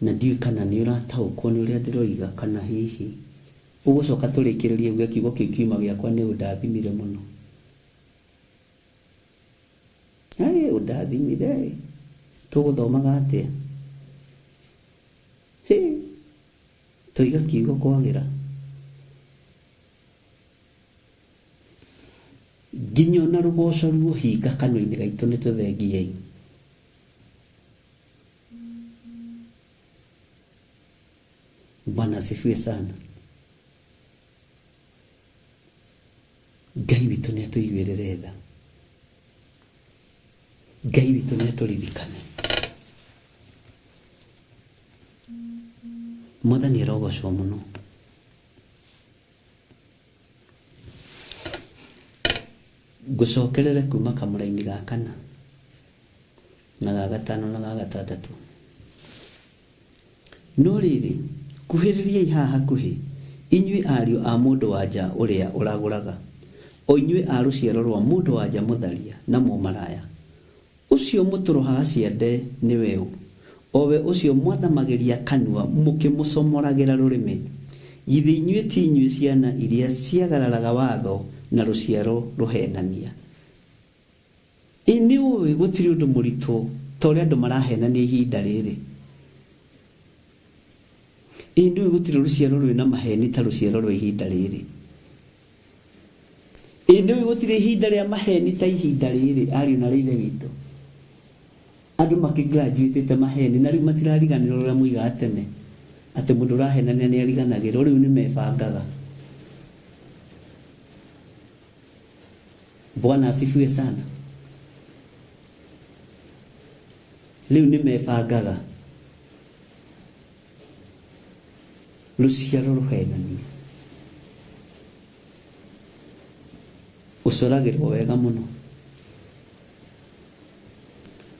Na ndiũĩ kana nĩ ũrataũkwo nĩ ũrĩa ndĩroiga kana hihi Ũgũcoka tũrĩkĩrĩrie uge kiugo kĩu kiuma gĩakwa nĩ ũndathimire mũno. Ĩ ũndathimire ĩ. Tũgũthomaga atĩa? Hĩ, tũiga kiugo kwagĩra. Nginya ona rũgoco ruohinga kanua-inĩ gaitũ nĩ tũthengiei. Bwana asifiwe sana. Ngai witũ nĩ atũiguĩrĩre tha. Ngai witũ nĩ atũririkane. Mwathani arogocwo mũno. Ngũcokerere kuma kamũra-inĩ ga kana na ga gatano na ga gatandatũ. No rĩrĩ, kuhĩrĩriai haha hakuhĩ, inyuĩ ariũ a mũndũ-wa-nja ũrĩa ũragũraga, o inyuĩ a rũciaro rwa mũndũ-wa-nja mũtharia na mũmaraya. Ũcio mũtũrũhaga ciande nĩwe ũ, o we ũcio mwathamagĩria kanua mũkĩmũcomoragĩra rũrĩmĩ? Githĩ inyuĩ ti inyuĩ ciana iria ciagararaga watho na rũciaro rũheenania? Ĩ nĩ ũĩ gũtirĩ ũndũ mũritũ ta ũrĩa andũ marahenania ihinda rĩrĩ? Ĩ nĩ ũĩ gũtirĩ rũciaro rwĩna maheni ta rũciaro rwa ihinda rĩrĩ? Ĩ nĩ ũĩ gũtirĩ ihinda rĩa maheni ta ihinda rĩrĩ, ariũ na aarĩ a Ithe witũ? Andũ makĩgraduatĩte maheni na rĩu matirariganĩrwo ũrĩa moigaga tene atĩ mũndũ ũrahenania nĩ ariganagĩrwo, rĩu nĩ mebangaga. Bwana asifiwe sana. Rĩu nĩ mebangaga. Rũciaro rũhenania. Ũcoragĩrwo wega mũno.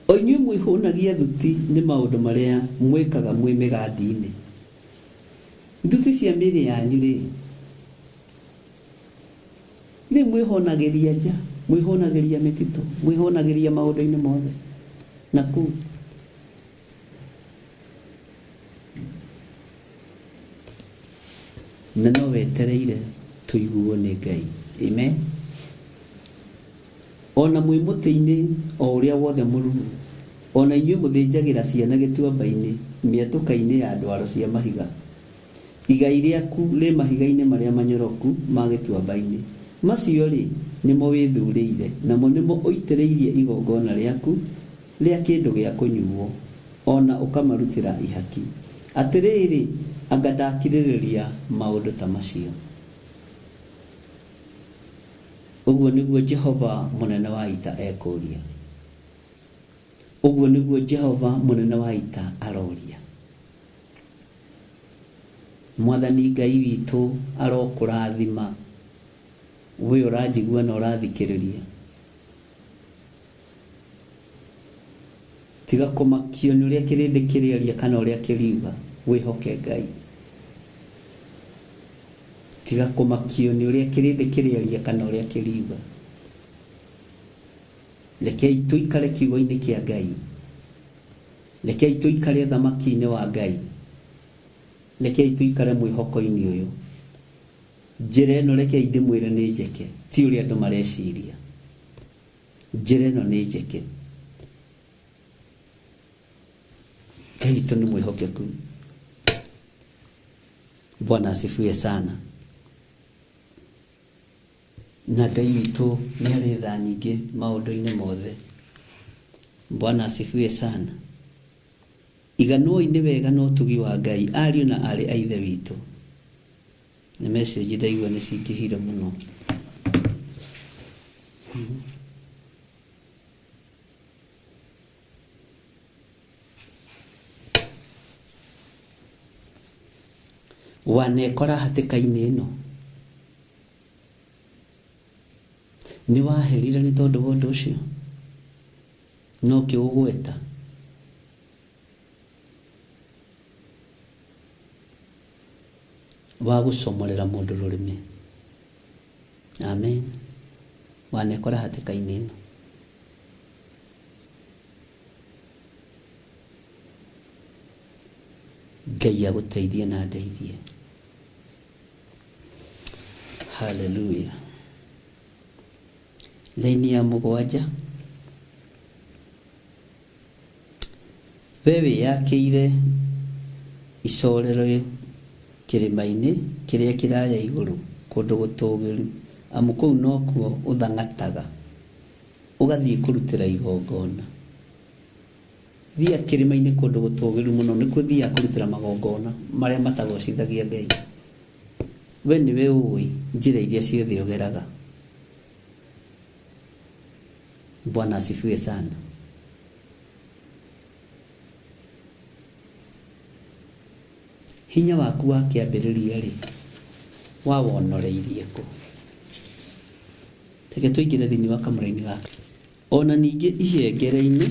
O inyuĩ mwĩhũnagia thuti nĩ maũndũ marĩa mwĩkaga mwĩ mĩgandi-inĩ. Thuti cia mĩĩrĩ yanyu-rĩ, rĩu mwĩhũnagĩria nja, mwĩhũnagĩria mĩtitũ, mwĩhũnagĩria maũndũ-inĩ mothe na kũu. Na no wetereire tũiguo nĩ Ngai. Amen. O na mwĩ mũtĩ-inĩ o ũrĩa wothe mũruru, o na inyuĩ mũthĩnjagĩra ciana gĩtuamba-inĩ, mĩatũka-inĩ ya ndwaro cia mahiga. Igai rĩaku rĩ mahiga-inĩ marĩa manyoroku ma gĩtuamba-inĩ, macio-rĩ, nĩmo wĩthurĩire, namo nĩmo ũitĩrĩirie igongona rĩaku rĩa kĩndũ gĩa kũnyuwo, o na ũkamarutĩra ihaki. Atĩrĩrĩ, anga ndakirĩrĩria maũndũ ta macio? Ũguo nĩguo Jehova mũnene wa ita ekũũria. Ũguo nĩguo Jehova mũnene wa ita aroria. Mwathani Ngai witũ arokũrathima we ũranjigua na ũrathikĩrĩria. Tiga kũmakio nĩ ũrĩa kĩrĩndĩ kĩrĩaria kana ũrĩa kĩriuga, wĩhoke Ngai. Tiga kũmakio nĩ ũrĩa kĩrĩndĩ kĩrĩaria kana ũrĩa kĩriuga. Rekei tũikare kiugo-inĩ kĩa Ngai. Rekei tũikare ũthamaki-inĩ wa Ngai. Rekei tũikare mwĩhoko-inĩ ũyũ. Njĩra ĩno rekei ndĩmwĩre nĩ njeke, ti ũrĩa andũ mareciria. Njĩra ĩno nĩ njeke. Ngai witũ nĩ mwĩhokeku. Bwana asifiwe sana. Na Ngai witũ nĩ arĩ tha nyingĩ maũndũ-inĩ mothe. Bwana asifiwe sana. Iganwoi nĩ wega na ũtugi wa Ngai, ariũ na aarĩ a Ithe witũ. Nĩ message ndaigua nĩ cingĩhire mũno. Wanekora hatĩka-inĩ ĩno? Nĩ waherire nĩ tondũ wa ũndũ ũcio? No ũkĩũgweta? Wa gũcomorera mũndũ rũrĩmĩ. Amen. Wanekora hatĩka-inĩ ĩno? Ngai agũteithie na andeithie. Haleluya. Laini ya 7, we wĩyakĩire icorero kĩrĩma-inĩ kĩrĩa kĩraya igũrũ, kũndũ gũtũũgĩru, amu kũu nokuo ũthang'ataga ũgathiĩ kũrutĩra igongona. Thia kĩrĩma-inĩ kũndũ gũtũũgĩru mũno, nĩkuo thiaga kũrutĩra magongona marĩa matagocithagia Ngai. We nĩwe ũĩ njĩra iria ciothe ũgeraga. Bwana asifiwe sana. Hinya waku wa kĩambĩrĩria rĩ, wawonoreirie kũ? Reke tũingĩre thĩinĩ wa kamũraini gaka. Ona ningĩ ihengere-inĩ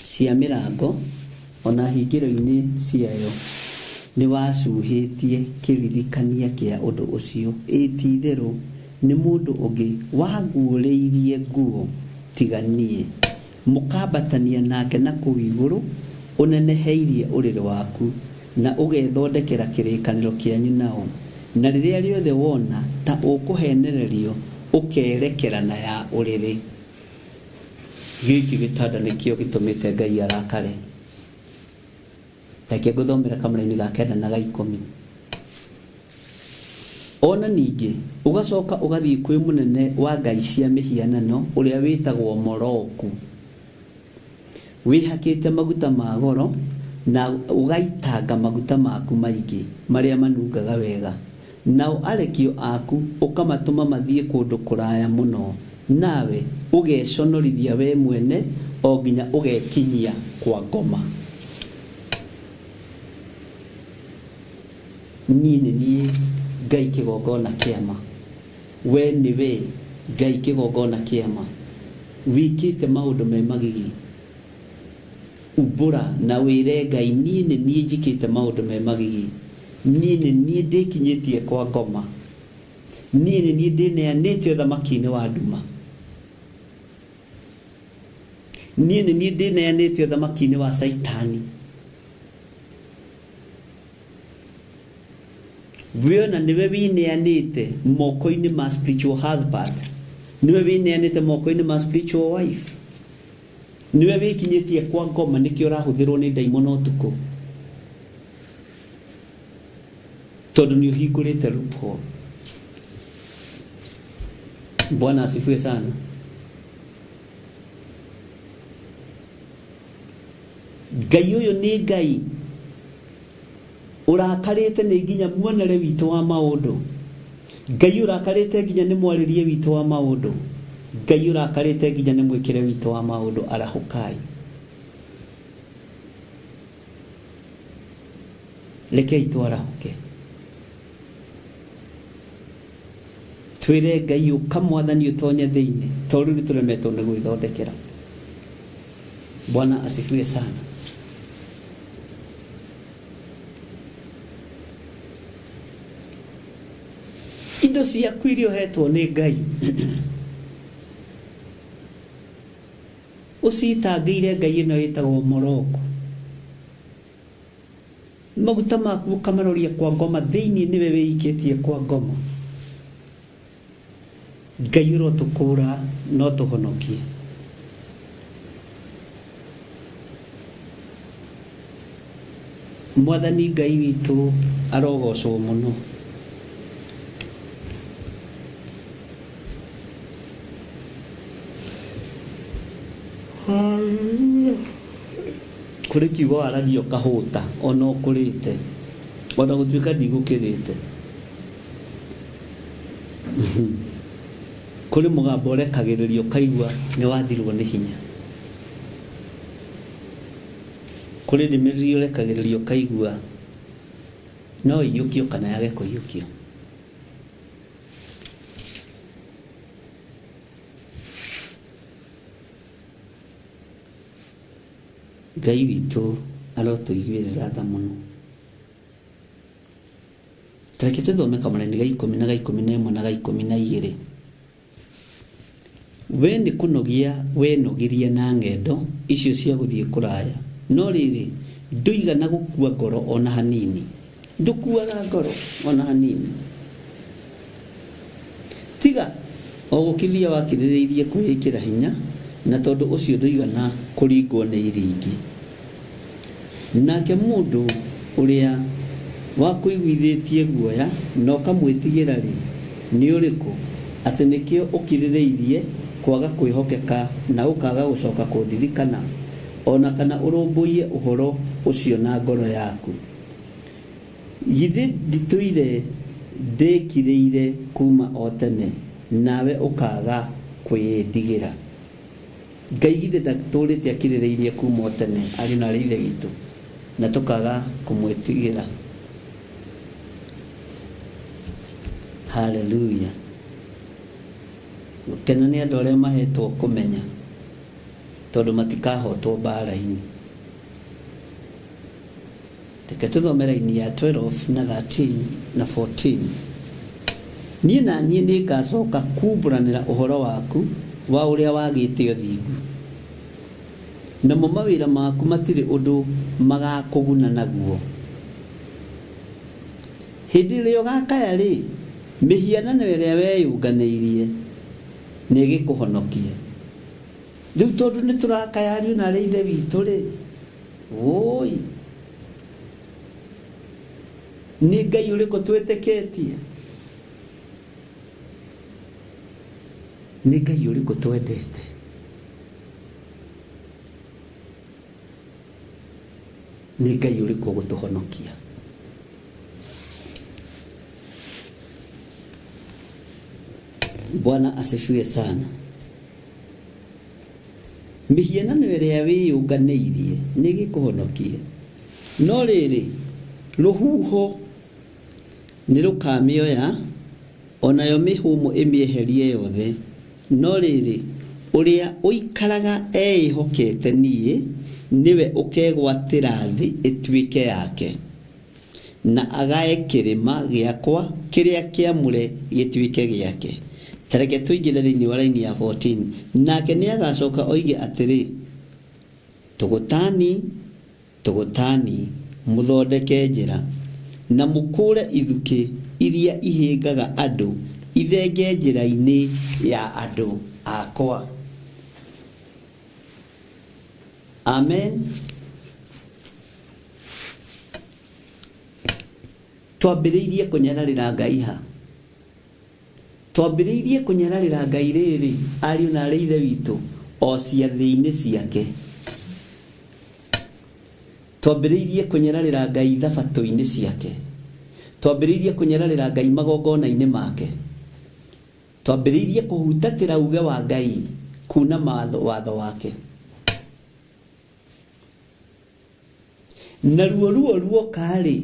cia mĩrango ona hingĩro-inĩ ciayo nĩwacuhĩtie kĩririkania kĩa ũndũ ũcio. Ĩ ti-itherũ nĩ mũndũ ũngĩ waguũrĩirie nguo tiga niĩ, mũkambatania nake na kũu igũrũ, ũneneheirie ũrĩrĩ waku na ũgethondekera kĩrĩkanĩro kĩanyu nao, na rĩrĩa rĩothe wona ta ũkũhenererio ũkerekera na ya ũrĩrĩ. Gĩkĩ gĩtanda nĩkĩo gĩtũmĩte Ngai arakare. Reke ngũthomere kamũraini ga 9 na ga 10. Ona ningĩ ũgacoka ũgathiĩ kwĩ mũnene wa ngai cia mĩhianano ũrĩa wĩtagwo Moroku, wĩhakĩte maguta ma goro na ũgaitanga maguta maku maingĩ marĩa manungaga wega, nao arekio aku ũkamatũma mathiĩ kũndũ kũraya mũno, nawe ũgeconorithia we mwene o nginya ũgekinyia kwa ngoma. Niĩ nĩ niĩ Ngai kĩgongona kĩama, we nĩwe Ngai kĩgongona kĩama, wĩkĩte maũndũ me magigi. Umbũra na wĩre Ngai, niĩ nĩ niĩ njĩkĩte maũndũ me magigi, niĩ nĩ niĩ ndĩkinyĩtie kwa ngoma, niĩ nĩ niĩ ndĩneanĩte ũthamaki-inĩ wa nduma, niĩ nĩ niĩ ndĩneanĩte ũthamaki-inĩ wa Caitani. We ona nĩwe wĩneanĩte moko-inĩ ma spiritual husband, nĩwe wĩneanĩte moko-inĩ ma spiritual wife, nĩwe wĩkinyĩtie kwa ngoma, nĩkĩo ũrahũthĩrwo nĩ ndaimono ũtukũ, tondũ nĩ ũhingũrĩte loophole. Bwana asifiwe sana. Ngai ũyũ nĩ Ngai ũrakarĩte nĩ nginya muonere witũ wa maũndũ. Ngai ũrakarĩte nginya nĩ mwarĩrie witũ wa maũndũ. Ngai ũrakarĩte nginya nĩ mwĩkĩre witũ wa maũndũ. Arahũkai. Rekei twarahũke, twĩre Ngai ũka mwathani ũtonye thĩinĩ, tondũ rĩu nĩtũremetwo nĩ gwĩthondekera. Bwana asifiwe sana. Indo ciaku iria ũhetwo nĩ Ngai ũcitangĩire Ngai ĩno ĩtagwo Morocco, maguta maku ũkamaroria kwa ngoma thĩinĩ, nĩwe wĩikĩtie kwa ngoma. Ngai ũrotũkũra no tũhonokie. Mwathani Ngai witũ arogocwo mũno. Kũrĩ kiugo waragia ũkahũta ona ũkũrĩte, ona gũtuĩka ndigũkĩrĩte. Kũrĩ mũgambo ũrekagĩrĩria ũkaigua nĩ wathirwo nĩ hinya. Kũrĩ ndũmĩrĩri ũrekagĩrĩria ũkaigua no ĩiyũkio kana yage kũiyũkio. Ngai witũ arotũiguĩrĩra tha mũno. Reke tũthome kamũraini ga 10 na ga 11 na ga 12. We nĩ kũnogia wenogirie na ng'endo icio cia gũthiĩ kũraya, no rĩrĩ ndũigana gũkua ngoro ona hanini, ndũkuaga ngoro ona hanini. Tiga o gũkirĩrĩria wakirĩrĩirie kwĩĩkĩra hinya, na tondũ ũcio ndũigana kũringwo nĩ iringi. Nake mũndũ ũrĩa wakũiguithĩtie guoya na ũkamwĩtigĩra-rĩ, nĩ ũrĩkũ, atĩ nĩkĩo ũkirĩrĩirie kwaga kwĩhokeka na ũkaaga gũcoka kũndirikana, o na kana ũrũmbũiye ũhoro ũcio na ngoro yaku? Githĩ nditũire ndĩĩkirĩire kuuma o tene, nawe ũkaaga kwĩĩndigĩra? Ngai githĩ ndatũrĩte akirĩrĩirie kuuma o tene, ariũ na aarĩ a Ithe witũ, na tũkaaga kũmwĩtigĩra? Haleluya! Gũkena nĩ andũ arĩa mahetwo kũmenya, tondũ matikahotwo mbaara-inĩ. Reke tũthome raini ya 12 na 13 na 14. Niĩ na niĩ nĩngacoka kuumbũranĩra ũhoro waku wa ũrĩa wagĩte ũthingu, namo mawĩra maku matirĩ ũndũ magakũguna naguo. Hĩndĩ ĩrĩa ũgakaya-rĩ, mĩhianano ĩrĩa weyũnganĩirie nĩĩgĩkũhonokie. Rĩu tondũ nĩtũrakaya ariũ na aarĩ a Ithe witũ-rĩ, wũi! Nĩ Ngai ũrĩkũ twĩtĩkĩtie? Nĩ Ngai ũrĩkũ twendete? Nĩ Ngai ũrĩkũ ũgũtũhonokia? Bwana asifiwe sana. Mĩhianano ĩrĩa wĩyũnganĩirie nĩĩgĩkũhonokie? No rĩrĩ, rũhuho nĩrũkamĩoya, o nayo mĩhũmũ ĩmĩeherie yothe. No rĩrĩ, ũrĩa ũikaraga eĩhokete niĩ, nĩwe ũkegwatĩra thĩ ĩtuĩke yake, na agae kĩrĩma gĩakwa kĩrĩa kĩamũre gĩtuĩke gĩake. Ta reke tũingĩre thĩinĩ wa raini ya 14. Nake nĩagacoka oige atĩrĩ, Tũgũtani, tũgũtani, mũthondeke njĩra, na mũkũũre ithukĩ iria ihĩngaga andũ ithenge njĩra-inĩ ya andũ akwa. Amen. Twambĩrĩirie kũnyararĩra Ngai ha? Twambĩrĩirie kũnyararĩra Ngai rĩrĩ, ariũ na aarĩ a Ithe witũ, o ciathĩ-inĩ ciake. Twambĩrĩirie kũnyararĩra Ngai thabatũ-inĩ ciake. Twambĩrĩirie kũnyararĩra Ngai magongona-inĩ make. Twambĩrĩirie kũhutatĩra uge wa Ngai, kuuna watho wake. Naruo ruo ruoka-rĩ,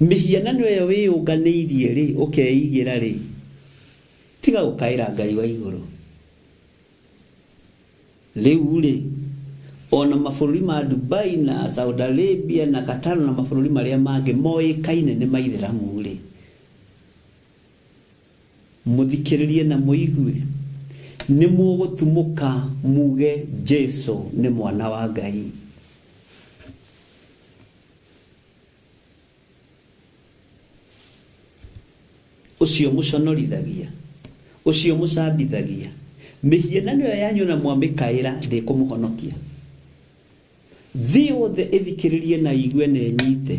mĩhianano ĩyo wĩyũnganĩirie-rĩ, ũkeigĩra-rĩ, tiga gũkaĩra Ngai wa igũrũ. Rĩu-rĩ, o na mabũrũri ma Dubai na Saudi Arabia na Qatar na mabũrũri marĩa mangĩ moĩkaine nĩ maithĩramu-rĩ, Mũthikĩrĩrie na mũigue, nĩmũgũtumũka muuge Jesũ nĩ Mwana wa Ngai. Ũcio mũconorithagia, ũcio mũcambithagia, mĩhianano ĩyo yanyu na mwamĩkaĩra ndĩkũmũhonokia. Thĩ yothe ĩthikĩrĩrie na ĩigue na ĩnyite,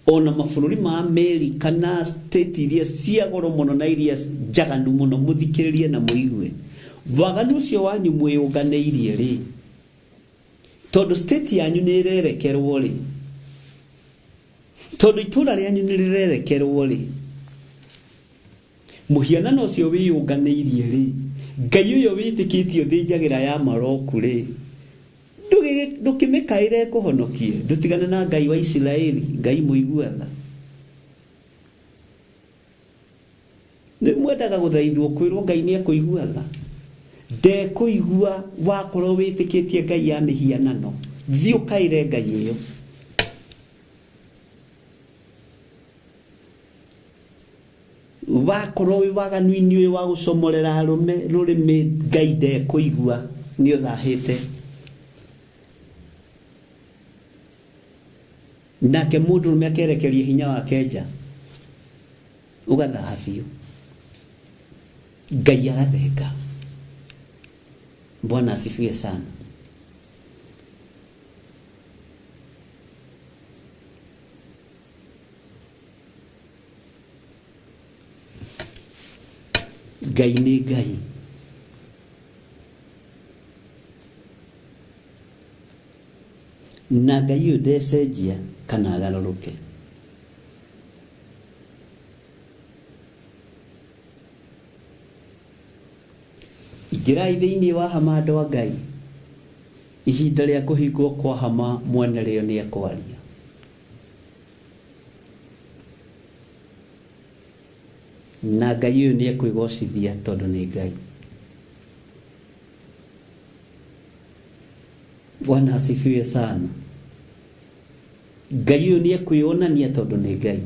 o na mabũrũri ma Amerika na state iria cia goro mũno na iria njaganu mũno, mũthikĩrĩrie na mũigue. Waganu ũcio wanyu mwĩyũnganĩirie-rĩ, tondũ state yanyu nĩ ĩrerekerwo-rĩ, tondũ itũũra rĩanyu nĩ rĩrerekerwo-rĩ, Mũhianano ũcio wĩyũnganĩirie-rĩ, Ngai ũyũ wĩtĩkĩtie ũthĩnjagĩra ya maroku-rĩ, ndũkĩmĩkaĩre ĩkũhonokie, ndũtigane na Ngai wa Isiraeli, Ngai mũigua tha. Nĩ mwendaga gũthaithwo kwĩrwo Ngai nĩ ekũigua tha? Ndekũigua wakorwo wĩtĩkĩtie Ngai ya mĩhianano. Thiĩ ũkaĩre Ngai ĩyo. Wakorwo wĩ waganu-inĩ ũyũ wa gũcomorera arũme rũrĩmĩ Ngai ndekũigua nĩ ũthahĩte. Nake mũndũrũme akerekeria hinya wake nja ũgathaha biũ. Ngai agathenga. Bwana asifiwe sana. Ngai nĩ Ngai. Na Ngai ũyũ ndecenjia kana agarũrũke. Ingĩrai thĩinĩ wa hama andũ a Ngai. Ihinda rĩa kũhingwo kwa hama mwene rĩo nĩ ekwaria. Na Ngai ũyũ nĩ ekwĩgocithia tondũ nĩ Ngai. Bwana asifiwe sana. Ngai ũyũ nĩ ekwĩonania tondũ nĩ Ngai.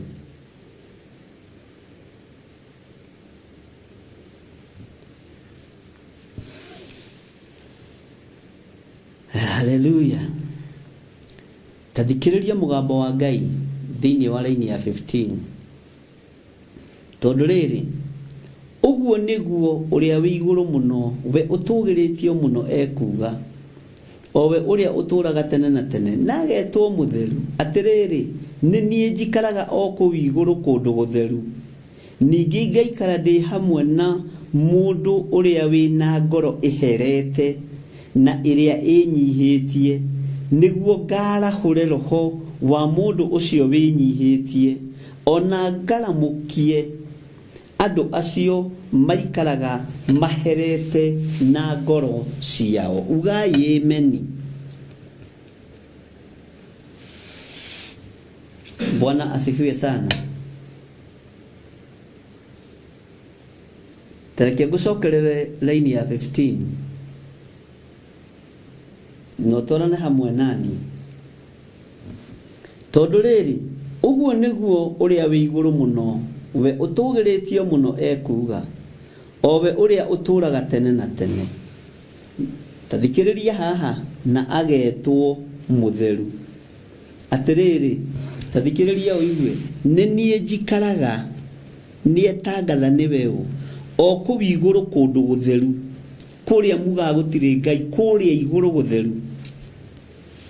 Haleluya. Ta thikĩrĩria mũgambo wa Ngai thĩinĩ wa raini ya 15. Tondũ rĩrĩ, ũguo nĩguo ũrĩa wĩ igũrũ mũno, we ũtũgĩrĩtio mũno ekuuga, o we ũrĩa ũtũũraga tene na tene, na agetwo mũtheru, atĩrĩrĩ, nĩ niĩ njikaraga o kũu igũrũ kũndũ gũtheru, ningĩ ngaikara ndĩ hamwe na mũndũ ũrĩa wĩ na ngoro ĩherete na ĩrĩa ĩnyihĩtie, nĩguo ngarahũre roho wa mũndũ ũcio wĩnyihĩtie, ona ngaramũkie andũ acio maikaraga maherete na ngoro ciao. Ugai ameni. Bwana asifiwe sana. Tareke ngũcokerere laini ya 15 na ũtwarane hamwe nani. Tondũ rĩrĩ, ũguo nĩguo ũrĩa wĩ igũrũ mũno, we ũtũgĩrĩtio mũno ekuuga, o we ũrĩa ũtũũraga tene na tene. Ta thikĩrĩria haha, na agetwo mũtheru. Atĩrĩrĩ, ta thikĩrĩria ũigue, nĩ niĩ njikaraga, nĩetangatha nĩwe ũ, o kũu igũrũ kũndũ gũtheru, kũrĩa mugaga gũtirĩ Ngai, kũrĩa igũrũ gũtheru,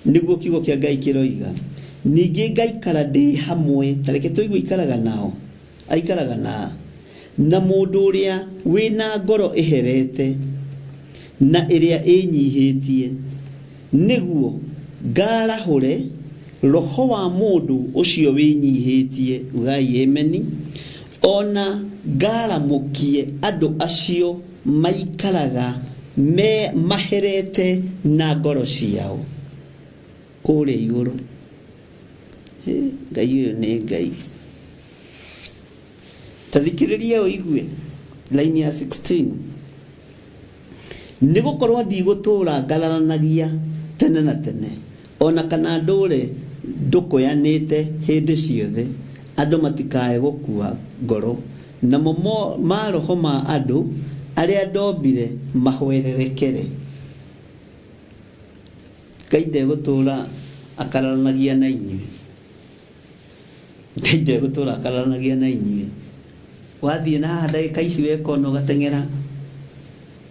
nĩguo kiugo kĩa Ngai kĩroiga. Ningĩ ngaikara ndĩ hamwe, ta reke tũigue ikaraga nao, aikaraga na mũndũ ũrĩa wĩna ngoro ĩherete na ĩrĩa ĩnyihĩtie, nĩguo ngarahũre roho wa mũndũ ũcio wĩnyihĩtie, ugai ameni, ona ngaramũkie andũ acio maikaraga maherete na ngoro ciao kũrĩa igũrũ. Ngai ũyũ nĩ Ngai. Ta thikĩrĩria ũigue laini ya 16. Nĩ gũkorwo ndigũtũũra ngararanagia tene na tene, ona kana ndũre ndũkũyanĩte hĩndĩ ciothe, andũ matikae gũkua ngoro, namo maroho ma andũ arĩa ndombire mahwererekere. Ngai ndegũtũũra akararanagia na inyuĩ. Ngai ndegũtũũra akararanagia na inyuĩ. Wathiĩ na haha ndagĩka ici weka ũna ũgateng'era.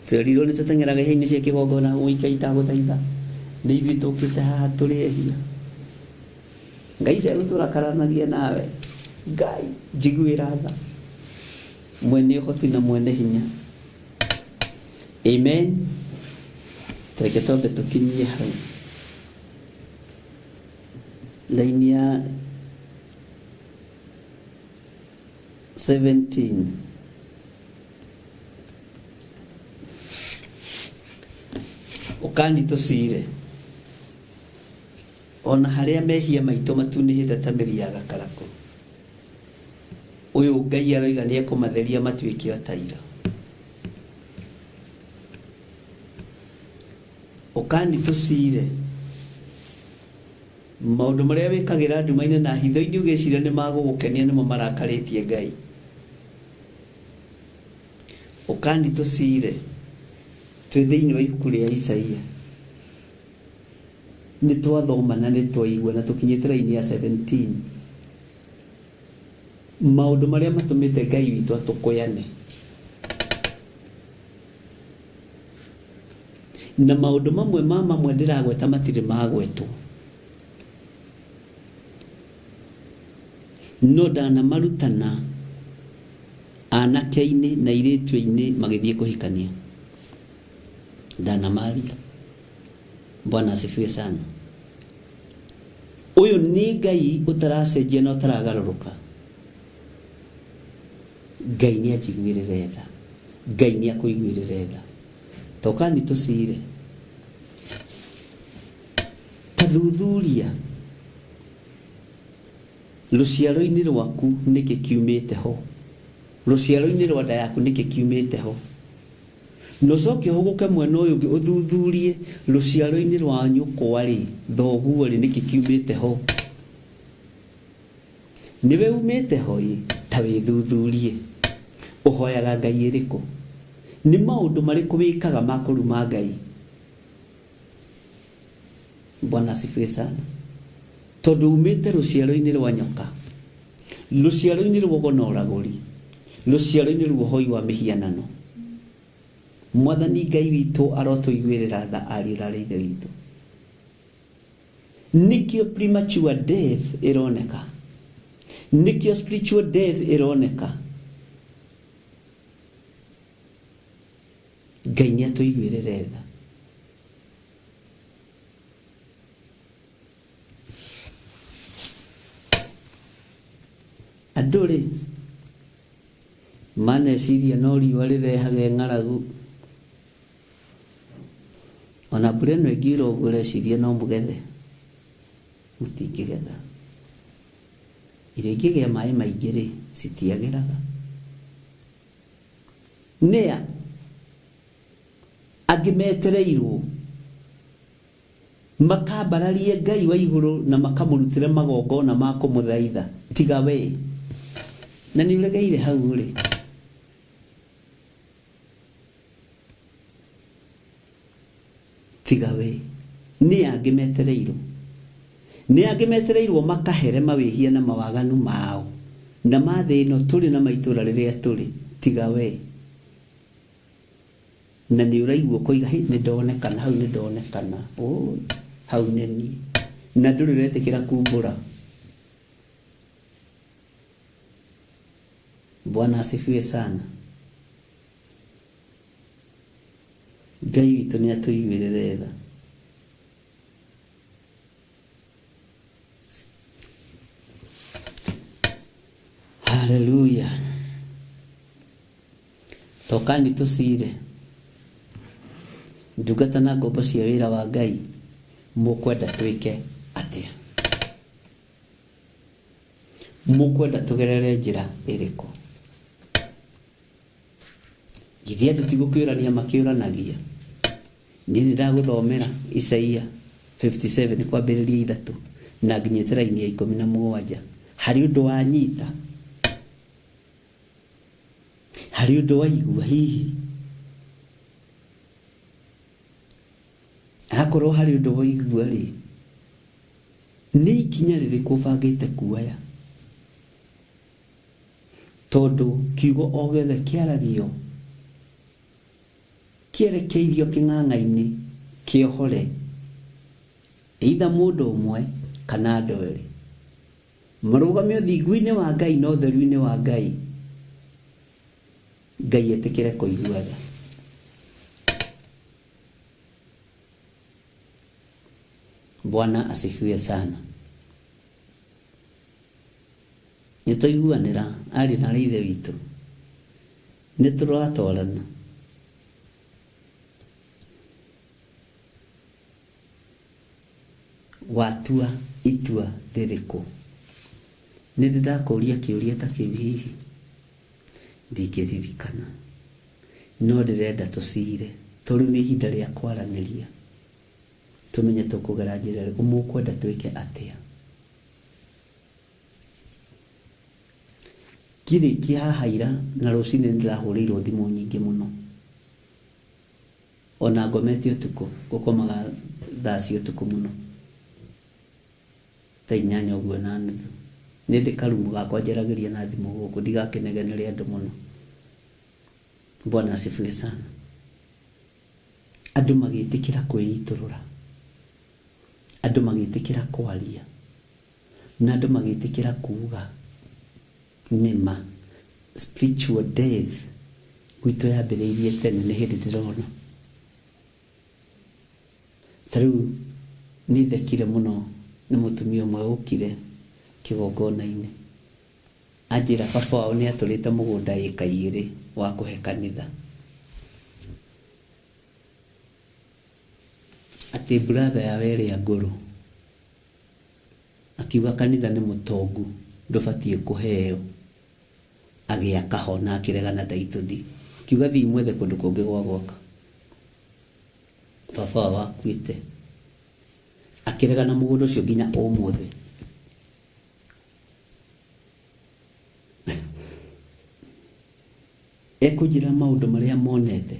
Twerirwo nĩ tũteng'eraga ihenya-inĩ cia kĩgongona, ũikai itagũthaitha. Nĩ ithuĩ tũkĩte haha tũrĩ ehia. Ngai ndegũtũũra akararanagia nawe. Ngai njiguĩra tha, mwene ũhoti na mwene hinya. Amen. Reke twambe tũkinyie hau laini ya 17. Ũkani tũcire ona harĩa mehia maitũ matunĩhĩte ta mĩri ya gakarakũ, ũyũ Ngai aroiga nĩ ekũmatheria matuĩke o ta ira. Ũkani tũcire maũndũ marĩa wĩkagĩra nduma-inĩ na hitho-inĩ ũgĩciria nĩ magũgũkenia nĩmo marakarĩtie Ngai. Ũkani tũcire twĩ thĩinĩ wa ibuku rĩa Isaia, nĩ twathoma na nĩ twaigua na tũkinyĩte raini ya 17, maũndũ marĩa matũmĩte Ngai witũ atũkũyane. Na maũndũ mamwe ma mamwe ndĩragweta matirĩ magwetwo. No ndanamarutana anake-inĩ na airĩtu-inĩ magĩthiĩ kũhikania. Ndanamaria. Bwana asifiwe sana. Ũyũ nĩ Ngai ũtaracenjia na ũtaragarũrũka. Ngai nĩ anjiguĩrĩre tha. Ngai nĩ akũiguĩrĩre tha. Tokani tũcire. Tathuthuria rũciaro-inĩ rwaku nĩkĩ kiumĩte ho. Rũciaro-inĩ rwa nda yaku nĩkĩ kiumĩte ho. Na ũcoke ũhũgũke mwena ũyũ ũngĩ ũthuthurie rũciaro-inĩ rwa nyũkwa rĩ, thoguo rĩ, nĩkĩ kiumĩte ho. Nĩwe umĩte ho ĩ, ta wĩthuthurie. Ũhoyaga Ngai ĩrĩkũ? Nĩ maũndũ marĩkũ wĩkaga ma kũruma Ngai? Bwana asifiwe sana. Tondũ umĩte rũciaro-inĩ rwa nyoka, rũciaro-inĩ rwa ũgo na ũragũri, rũciaro-inĩ rwa ũhoi wa mĩhianano. Mwathani Ngai witũ arotũiguĩrĩra tha ariũ na aarĩ a Ithe witũ. Nĩkĩo premature death ĩroneka. Nĩkĩo spiritual death ĩroneka. Ngai nĩ atũiguĩrĩre tha. Andũ rĩ, maneciria no riũa rĩrehage ng'aragu. Ona mbura ĩno ĩngiura ũguo ũreciria no mũgethe, mũtingĩgetha. Irio ingĩgĩa maĩ maingĩ rĩ, citiagĩraga. Nĩa angĩ metereirwo makambararie Ngai wa igũrũ na makamũrutĩre magongona ma kũmũthaitha tiga we. Na nĩ ũregeire hau rĩ. Tiga we. Nĩ angĩ metereirwo. Nĩ angĩ metereirwo makahere mawĩhia na mawaganu mao na ma thĩ ĩno tũrĩ na maitũra rĩrĩa tũrĩ tiga we. Na nĩ ũraigua ũkoiga hĩ nĩ ndonekana hau nĩ ndonekana oi hau nĩ niĩ. Na ndũrĩ ũretĩkĩra kumbũra. Bwana asifiwe sana. Ngai witũ nĩ atũiguĩrĩre tha. Haleluya. Tokani tũcire. Ndungata na ngombo cia wĩra wa Ngai mũkwenda twĩke atĩa? Mũkwenda tũgerere njĩra ĩrĩkũ? Githĩ andũ ti gũkĩũrania makĩũranagia? Niĩ nĩ ndagũthomera Isaia 57 kwambĩrĩria 3 na nginyĩte raini ya 17. Harĩ ũndũ wanyita? Harĩ ũndũ waigua hihi? Akorwo harĩ ũndũ waigua rĩ, nĩ ikinya rĩrĩkũ ũbangĩte kuoya? Tondũ kiugo o gĩothe kĩaragio kĩerekeirio kĩng'ang'a-inĩ kĩohore either mũndũ ũmwe kana andũ erĩ marũgame ũthingu-inĩ wa Ngai na ũtheru-inĩ wa Ngai, Ngai etĩkĩre kũigua tha. Bwana asifiwe sana. Nĩ twaiguanĩra ariũ na aarĩ a Ithe witũ? Nĩ tũratwarana? Watua itua rĩrĩkũ? Nĩ ndĩ ndakũria kĩũria ta kĩu hihi? Ndingĩririkana. No ndĩrenda tũcire, tondũ rĩu nĩ ihinda rĩa kwaranĩria. Tũmenye tũkũgera njĩra ĩrĩkũ, mũkwenda twĩke atĩa. Ngĩrĩkia haha ira na rũcinĩ nĩ ndĩrahũrĩirwo thimũ nyingĩ mũno. Ona ngomete ũtukũ, ngũkomaga thaa cia ũtukũ mũno. Thaa 8 ũguo na nuthu. Nĩ ndĩ karumu gakwa njaragĩria na thimũ gũkũ, ndigakĩnegenere andũ mũno. Bwana asifiwe sana. Andũ magĩtĩkĩra kwĩitũrũra, andũ magĩtĩkĩra kwaria, na andũ magĩtĩkĩra kuga nĩma spiritual death gwitũ yambĩrĩirie tene. Nĩ hĩndĩ ndĩrona ta rĩu nĩ thekire mũno nĩ mũtumia ũmwe ũkire kĩgongona-inĩ anjĩra baba wao nĩ atũrĩte mũgũnda ĩka 2 wa kũhe kanitha, atĩ brother yao ĩrĩa ngũrũ akiuga kanitha nĩ mũtongu ndũbatiĩ kũheo, agĩaka ho na akĩregana title deed, akiuga thiĩ mwethe kũndũ kũngĩ gwa gwaka. Baba wao akuĩte akĩregana mũgũnda ũcio nginya ũmũthĩ. Ekũnjĩra maũndũ marĩa monete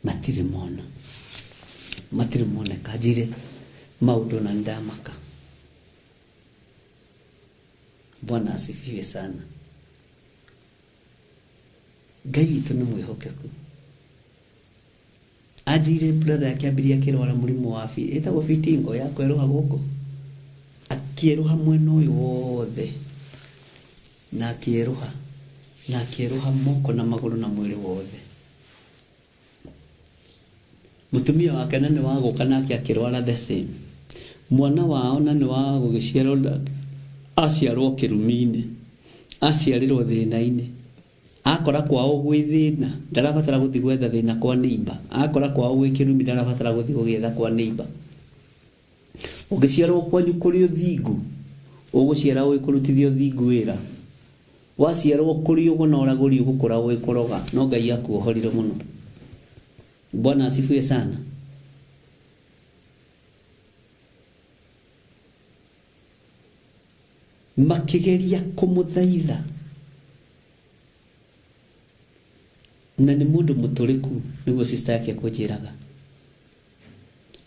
matirĩ mona, matirĩ moneka. Njire maũndũ na ndamaka. Bwana asifiwe sana. Ngai witũ nĩ mwĩhokeku. Anjire brother yake ambĩrĩria akĩrwara mũrimũ wa ĩtagwo fitingo ya kwerũha gũkũ, akĩerũha mwena ũyũ wothe na akĩerũha na akĩerũha moko na magũrũ na mwĩrĩ wothe. Mũtumia wake na nĩ wa gũka nake akĩrwara the same. Mwana wao na nĩ wa gũgĩciarwo aciarwo kĩrumi-inĩ, aciarĩrwo thĩna-inĩ, akora kwao gwĩ thĩna ndarabatara gũthiĩ gwetha thĩna kwa neighbor, akora kwao gwĩ kĩrumi ndarabatara gũthiĩ gũgĩetha kwa neighbor. Ũngĩciarwo kwanyu kũrĩ ũthingu, ũgũciara ũĩ kũrutithia ũthingu wĩra. Waciarwo kũrĩ ũgo na ũragũri ũgũkũra ũĩ kũroga, no Ngai akuohorire mũno. Bwana asifiwe sana. Makĩgeria kũmũthaitha na nĩ mũndũ mũtũrĩku, nĩguo sister yake ekũnjĩraga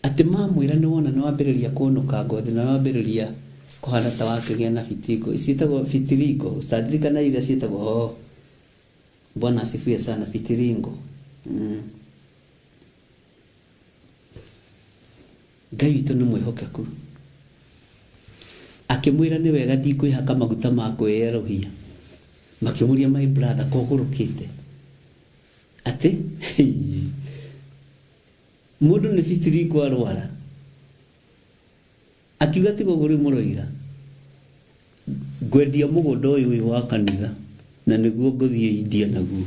atĩ mamwĩra nĩ wona nĩ wambĩrĩria kũnũka ngothi na wambĩrĩria kũhana ta wakĩgĩa na fitingo, ciĩtagwo fitiringo, ũtandirikana iria ciĩtagwo. Oh, Bwana asifiwe sana. Fitiringo. Ngai witũ nĩ mwĩhokeku. Akĩmwĩra nĩ wega ndikwĩhaka maguta ma kwĩyerũhia. Makĩmũria my brother kogũrũkĩte atĩ mũndũ nĩ fitiringo arwara, akiuga tiga ũguo rĩu mũroiga ngwendia mũgũnda ũyũ ũyũ wa kanitha na nĩguo ngũthiĩ India naguo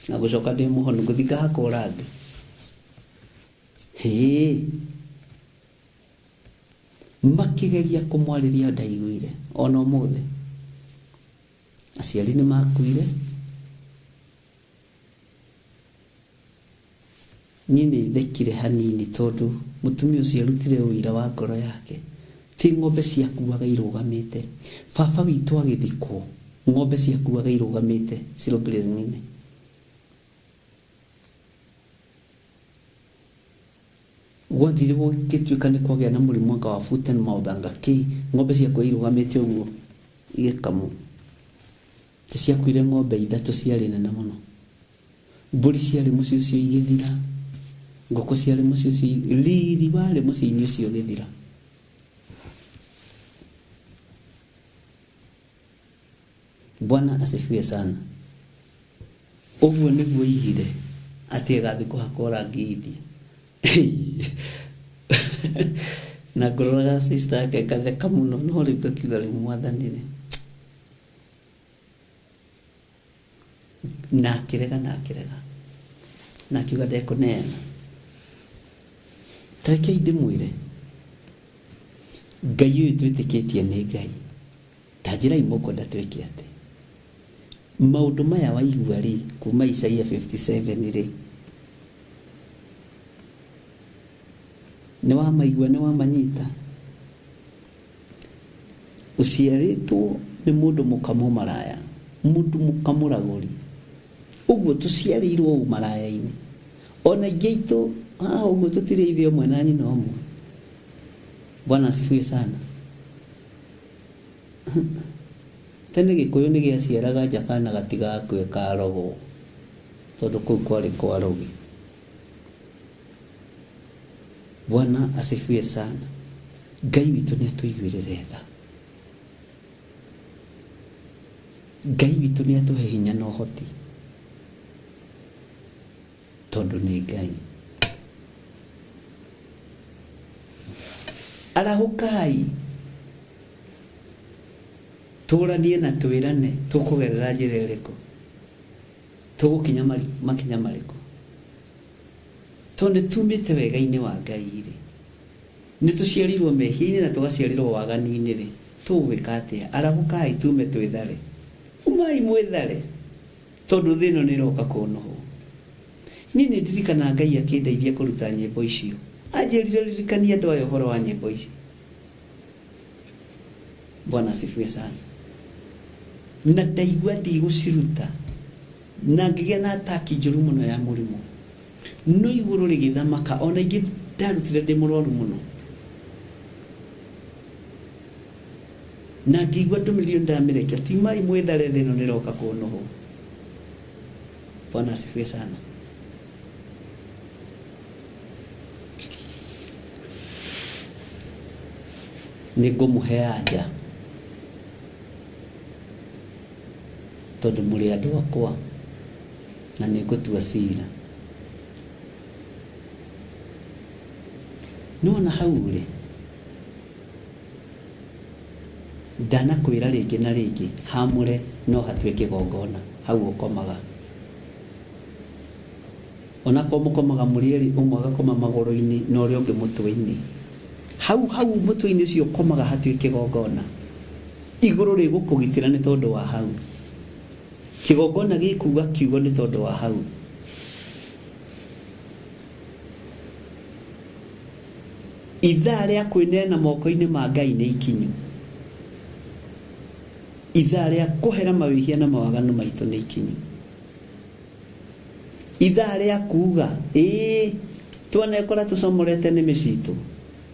na gũcoka ndĩ mũhonu ngũthiĩ ngahakwo rangi. Hĩ, makĩgeria kũmwarĩria ndaiguire ona ũmũthĩ. Aciari nĩ makuire, niĩ nĩ thekire hanini tondũ mũtumia ũcio arutire ũira wa ngoro yake. Ti ng'ombe ciakuaga irũgamĩte. Baba witũ agĩthikwo, ng'ombe ciakuaga irũgamĩte cirũngĩrĩinĩ. Gwathire gũgĩtuĩka nĩ kwagĩa na mũrimũ anga wa foot and mouth anga kĩ, ng'ombe ciakua irũgamĩte ũguo igĩkamwo. Ti ciakuire ng'ombe 3 ciarĩ nene mũno. Mbũri ciarĩ mũciĩ ũcio igĩthira, ngũkũ ciarĩ mũciĩ ũcio, riri warĩ mũciĩ-inĩ ũcio ũgĩthira. Bwana asifiwe sana. Ũguo nĩguo oigire atĩ agathiĩ kũhakwo rangi India. Na ngũroraga sister yake ngatheka mũno, no rĩu ngakiuga rĩu Mwathani rĩ. Na akĩrega, na akĩrega, na akiuga ndekũneana. Ta rekei ndĩmwĩre, Ngai ũyũ twĩtĩkĩtie nĩ Ngai. Ta njĩrai mũkwenda twĩke atĩ. Maũndũ maya waigua rĩ, kuma Isaia 57 rĩ, nĩ wamaigua, nĩ wamanyita. Ũciarĩtwo nĩ mũndũ mũkamũmaraya, mũndũ mũkamũragũri. Ũguo tũciarĩirwo ũmaraya-inĩ. Ona aingĩ aitũ haha ũguo tũtirĩ ithe ũmwe na nyina ũmwe. Bwana asifiwe sana. Tene Gĩkũyũ nĩ gĩaciaraga nja kana gatigakue karogwo. Tondũ kũu kwarĩ kwa rũgĩ. Bwana asifiwe sana. Ngai witũ nĩ atũiguĩrĩre tha. Ngai witũ nĩ atũhe hinya na ũhoti, tondũ nĩ Ngai. Arahũkai, tũranie na twĩrane tũkũgerera njĩra ĩrĩkũ, tũgũkinya makinya marĩkũ, tondũ nĩ tumĩte wega-inĩ wa Ngai rĩ, nĩ tũciarirwo mehia-inĩ na tũgaciarirwo waganu-inĩ rĩ, tũgwĩka atĩa? Arahũkai tume twĩthare, umai mwĩthare, tondũ thĩ ĩno nĩ ĩroka kũnũhwo. Niĩ nĩ ndirikanaga Ngai akĩndeithia kũruta nyĩmbo icio, anjĩrire ririkania andũ aya ũhoro wa nyĩmbo ici. Bwana asifiwe sana. Na ndaigua ndigũciruta, na ngĩgĩa na ataki njũru mũno ya mũrimũ, no igũrũ rĩgĩthamaka, ona ingĩ ndarutire ndĩ mũrwaru mũno, na ngĩigua ndũmĩrĩri ĩyo ndamĩrekia, timai mwĩthare, thĩ ĩno nĩroka kũnũhwo. Bwana asifiwe sana. Nĩngũmũhe anja, tondũ mũrĩ andũ akwa, na nĩngũtua cira. Nĩwona hau rĩ, ndanakwĩra rĩngĩ na rĩngĩ, hamũre no hatue kĩgongona, hau ũkomaga. Onakorwo mũkomaga mũrĩ erĩ, ũmwe agakoma magũrũ-inĩ na ũrĩa ũngĩ mũtwe-inĩ. Hau hau mũtwe-inĩ ũcio ũkomaga hatue kĩgongona. Igũrũ rĩgũkũgitĩra nĩ tondũ wa hau. Kĩgongona gĩkuga kiugo nĩ tondũ wa hau. Ithaa rĩa kwĩneana moko-inĩ ma Ngai nĩ ikinyu. Ithaa rĩa kũhera mawĩhia na mawaganu maitũ nĩ ikinyu. Ithaa rĩa kuga ĩĩ, twanekora tũcomorete nĩmĩ citũ,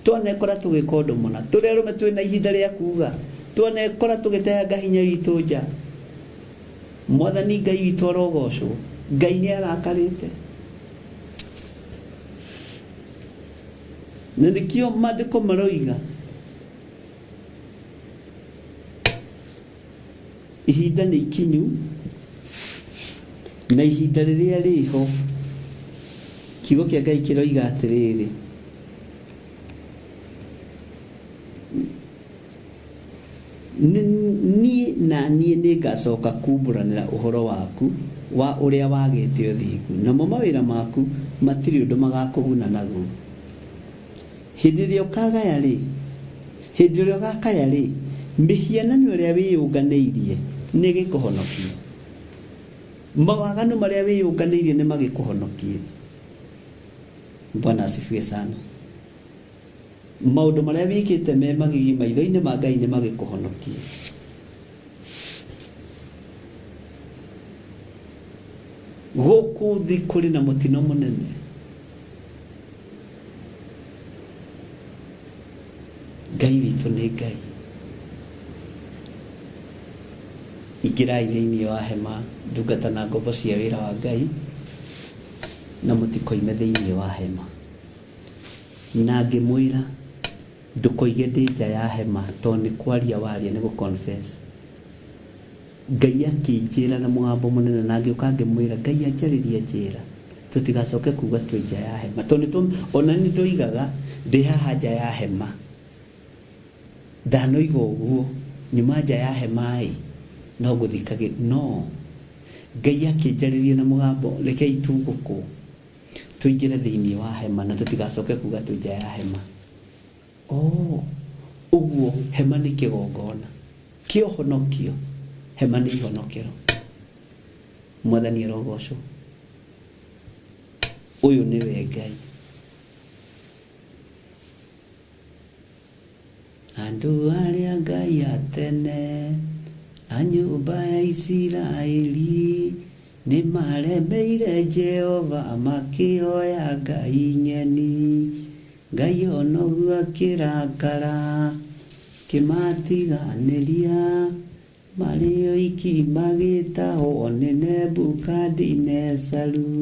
twanekora tũgĩka ũndũ mũna, tũrĩ arũme twĩna ihinda rĩa kuga, twanekora tũgĩteanga hinya witũ nja. Mwathani Ngai witũ arogocwo, Ngai nĩ arakarĩte. Na nĩkĩo maandĩko maroiga ihinda nĩ ikinyu, na ihinda rĩrĩa rĩho, kiugo kĩa Ngai kĩroiga atĩrĩrĩ, niĩ na niĩ nĩngacoka kumbũranĩra ũhoro waku wa ũrĩa wagĩte ũthingu, namo mawĩra maku matirĩ ũndũ magakũguna naguo. Hĩndĩ ĩrĩa ũkagaya rĩ, hĩndĩ ĩrĩa ũgakaya rĩ, mĩhianano ĩrĩa wĩyũnganĩirie nĩ ĩgĩkũhonokie. Mawaganu marĩa wĩyũnganĩirie nĩ magĩkũhonokie. Bwana asifiwe sana. Maũndũ marĩa wĩkĩte me magigi maitho-inĩ ma Ngai nĩ magĩkũhonokie. Gũkũ thĩ kũrĩ na mũtino mũnene. Ngai witũ nĩ Ngai. Ingĩrai thĩinĩ wa hema, ndungata na ngombo cia wĩra wa Ngai, na mũtikoime thĩinĩ wa hema. Na ngĩmwĩra ndũkoige ndĩ nja ya hema, tondũ nĩ kwaria waria nĩ gũ-confess. Ngai akĩnjĩra na mũgambo mũnene, na ngĩũka ngĩmwĩra Ngai anjarĩrie njĩra tũtigacoke kuga twĩ nja ya hema, tondũ ona nĩ ndoigaga ndĩ haha nja ya hema. Ndanoiga ũguo nyuma nja ya hema ĩ no ngũthikagĩ, no Ngai akĩnjarĩria na mũgambo, rekei tugũkũ tũingĩre thĩinĩ wa hema na tũtigacoke kuga twĩ nja ya hema. Oh, ũguo hema nĩ kĩgongona kĩa ũhonokio, hema nĩ ihonokero. Mwathani arogocwo. Ũyũ nĩwe Ngai. Andũ arĩa Ngai atene a nyũmba ya Isiraeli nĩ maremeire Jehova makĩhoya Ngai ng'eni. Ngai onoguo akĩrakara kĩmatiganĩria Marĩ oiki magĩtahwo nĩ Nebukadinezaru.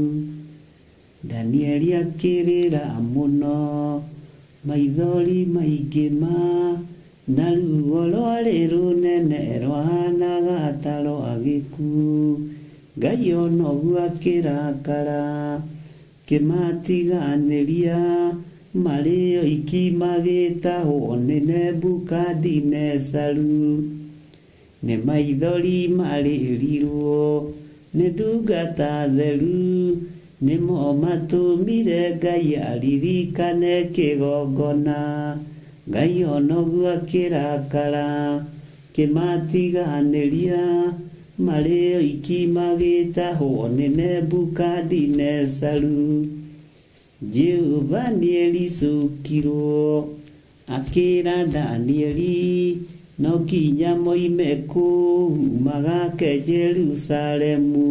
Danieli akĩrĩra mũno, maithori maingĩ ma, na ruo rwarĩ rũnene rwahanaga ta rwa gĩkuũ. Ngai ona ũguo akĩrakara, kĩmatiganĩria, marĩ oiki magĩtahwo nĩ Nebukadinezaru. Nĩ maithori marĩrirwo nĩ ndungata theru, nĩmo matũmire Ngai aririkane kĩgongona. Ngai ona ũguo akĩrakara, kĩmatiganĩria, marĩ oiki magĩtahwo nĩ Nebukadinezaru. Jehova nĩericũkirwo, akĩra Danieli, no nginya moime kũu magake Jerusalemu.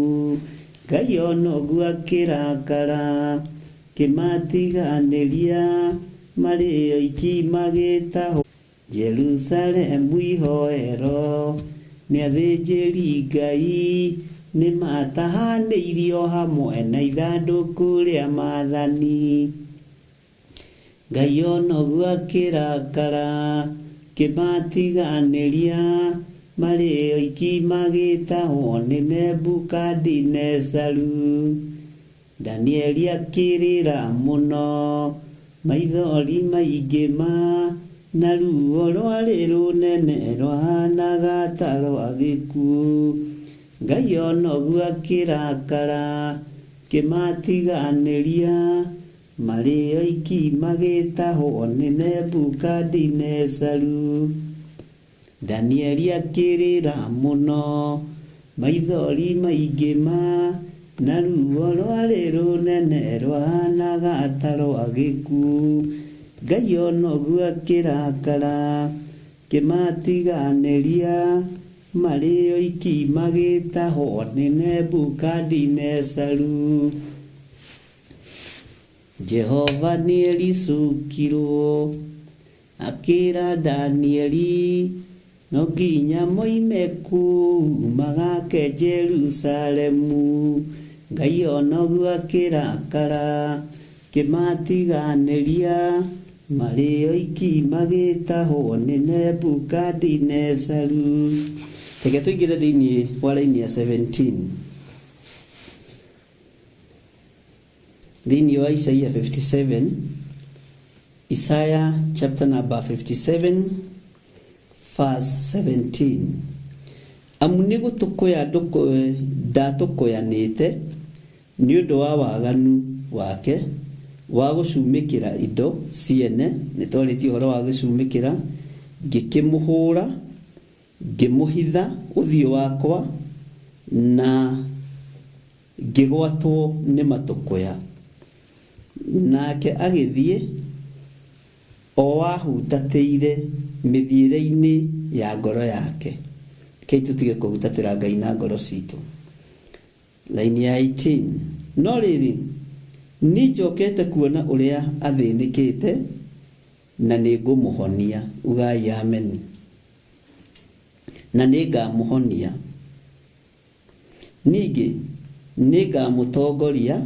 Ngai ona ũguo akĩrakara, kĩmatiganĩria, marĩ oiki magĩtahwo Jerusalemu ihoero. Nĩ athĩnjĩri Ngai nĩmatahanĩirio hamwe na ithandũkũ rĩa maathani. Ngai ona ũguo akĩrakara, kĩmatiganĩria, marĩ oiki magĩtahwo nĩ Nebukadinezaru. Danieli akĩrĩra mũno, maithori maingĩ ma, na ruo rwarĩ rũnene rwahanaga ta rwa gĩkuũ. Ngai ona ũguo akĩrakara, kĩmatiganĩria, marĩ oiki magĩtahwo nĩ Nebukadinezaru. Danieli akĩrĩra mũno, maithori maingĩ ma, na ruo rwarĩ rũnene rwahanaga ta rwa gĩkuũ. Ngai ona ũguo akĩrakara, kĩmatiganĩria, marĩ oiki magĩtahwo nĩ Nebukadinezaru. Jehova nĩericũkirwo, akĩra Danieli, no nginya moime kũu magake Jerusalemu. Ngai ona ũguo akĩrakara, kĩmatiganĩria, marĩ oiki magĩtahwo nĩ Nebukadinezaru. Reke tũingĩre thĩinĩ wa raini ya 17. Thĩinĩ wa Isaia 57, Isaiah chapter number 57 verse 17. Amu nĩ gũtũkũya ndatũkũyanĩte nĩ ũndũ wa waganu wake wa gũcumĩkĩra indo ciene, nĩ twarĩtie ũhoro wa gũcumĩkĩra, ngĩkĩmũhũra, ngĩmũhitha ũthiũ wakwa, na ngĩgwatwo nĩ matũkũya. Nake agĩthiĩ o ahutatĩire mĩthiĩre-inĩ ya ngoro yake. Rekei tũtige kũhutatĩra Ngai na ngoro citũ. Laini ya 18. No rĩrĩ, niĩ njokete kuona ũrĩa athĩnĩkĩte na nĩngũmũhonia. Ugai ameni. Na nĩngamũhonia. Ningĩ nĩngamũtongoria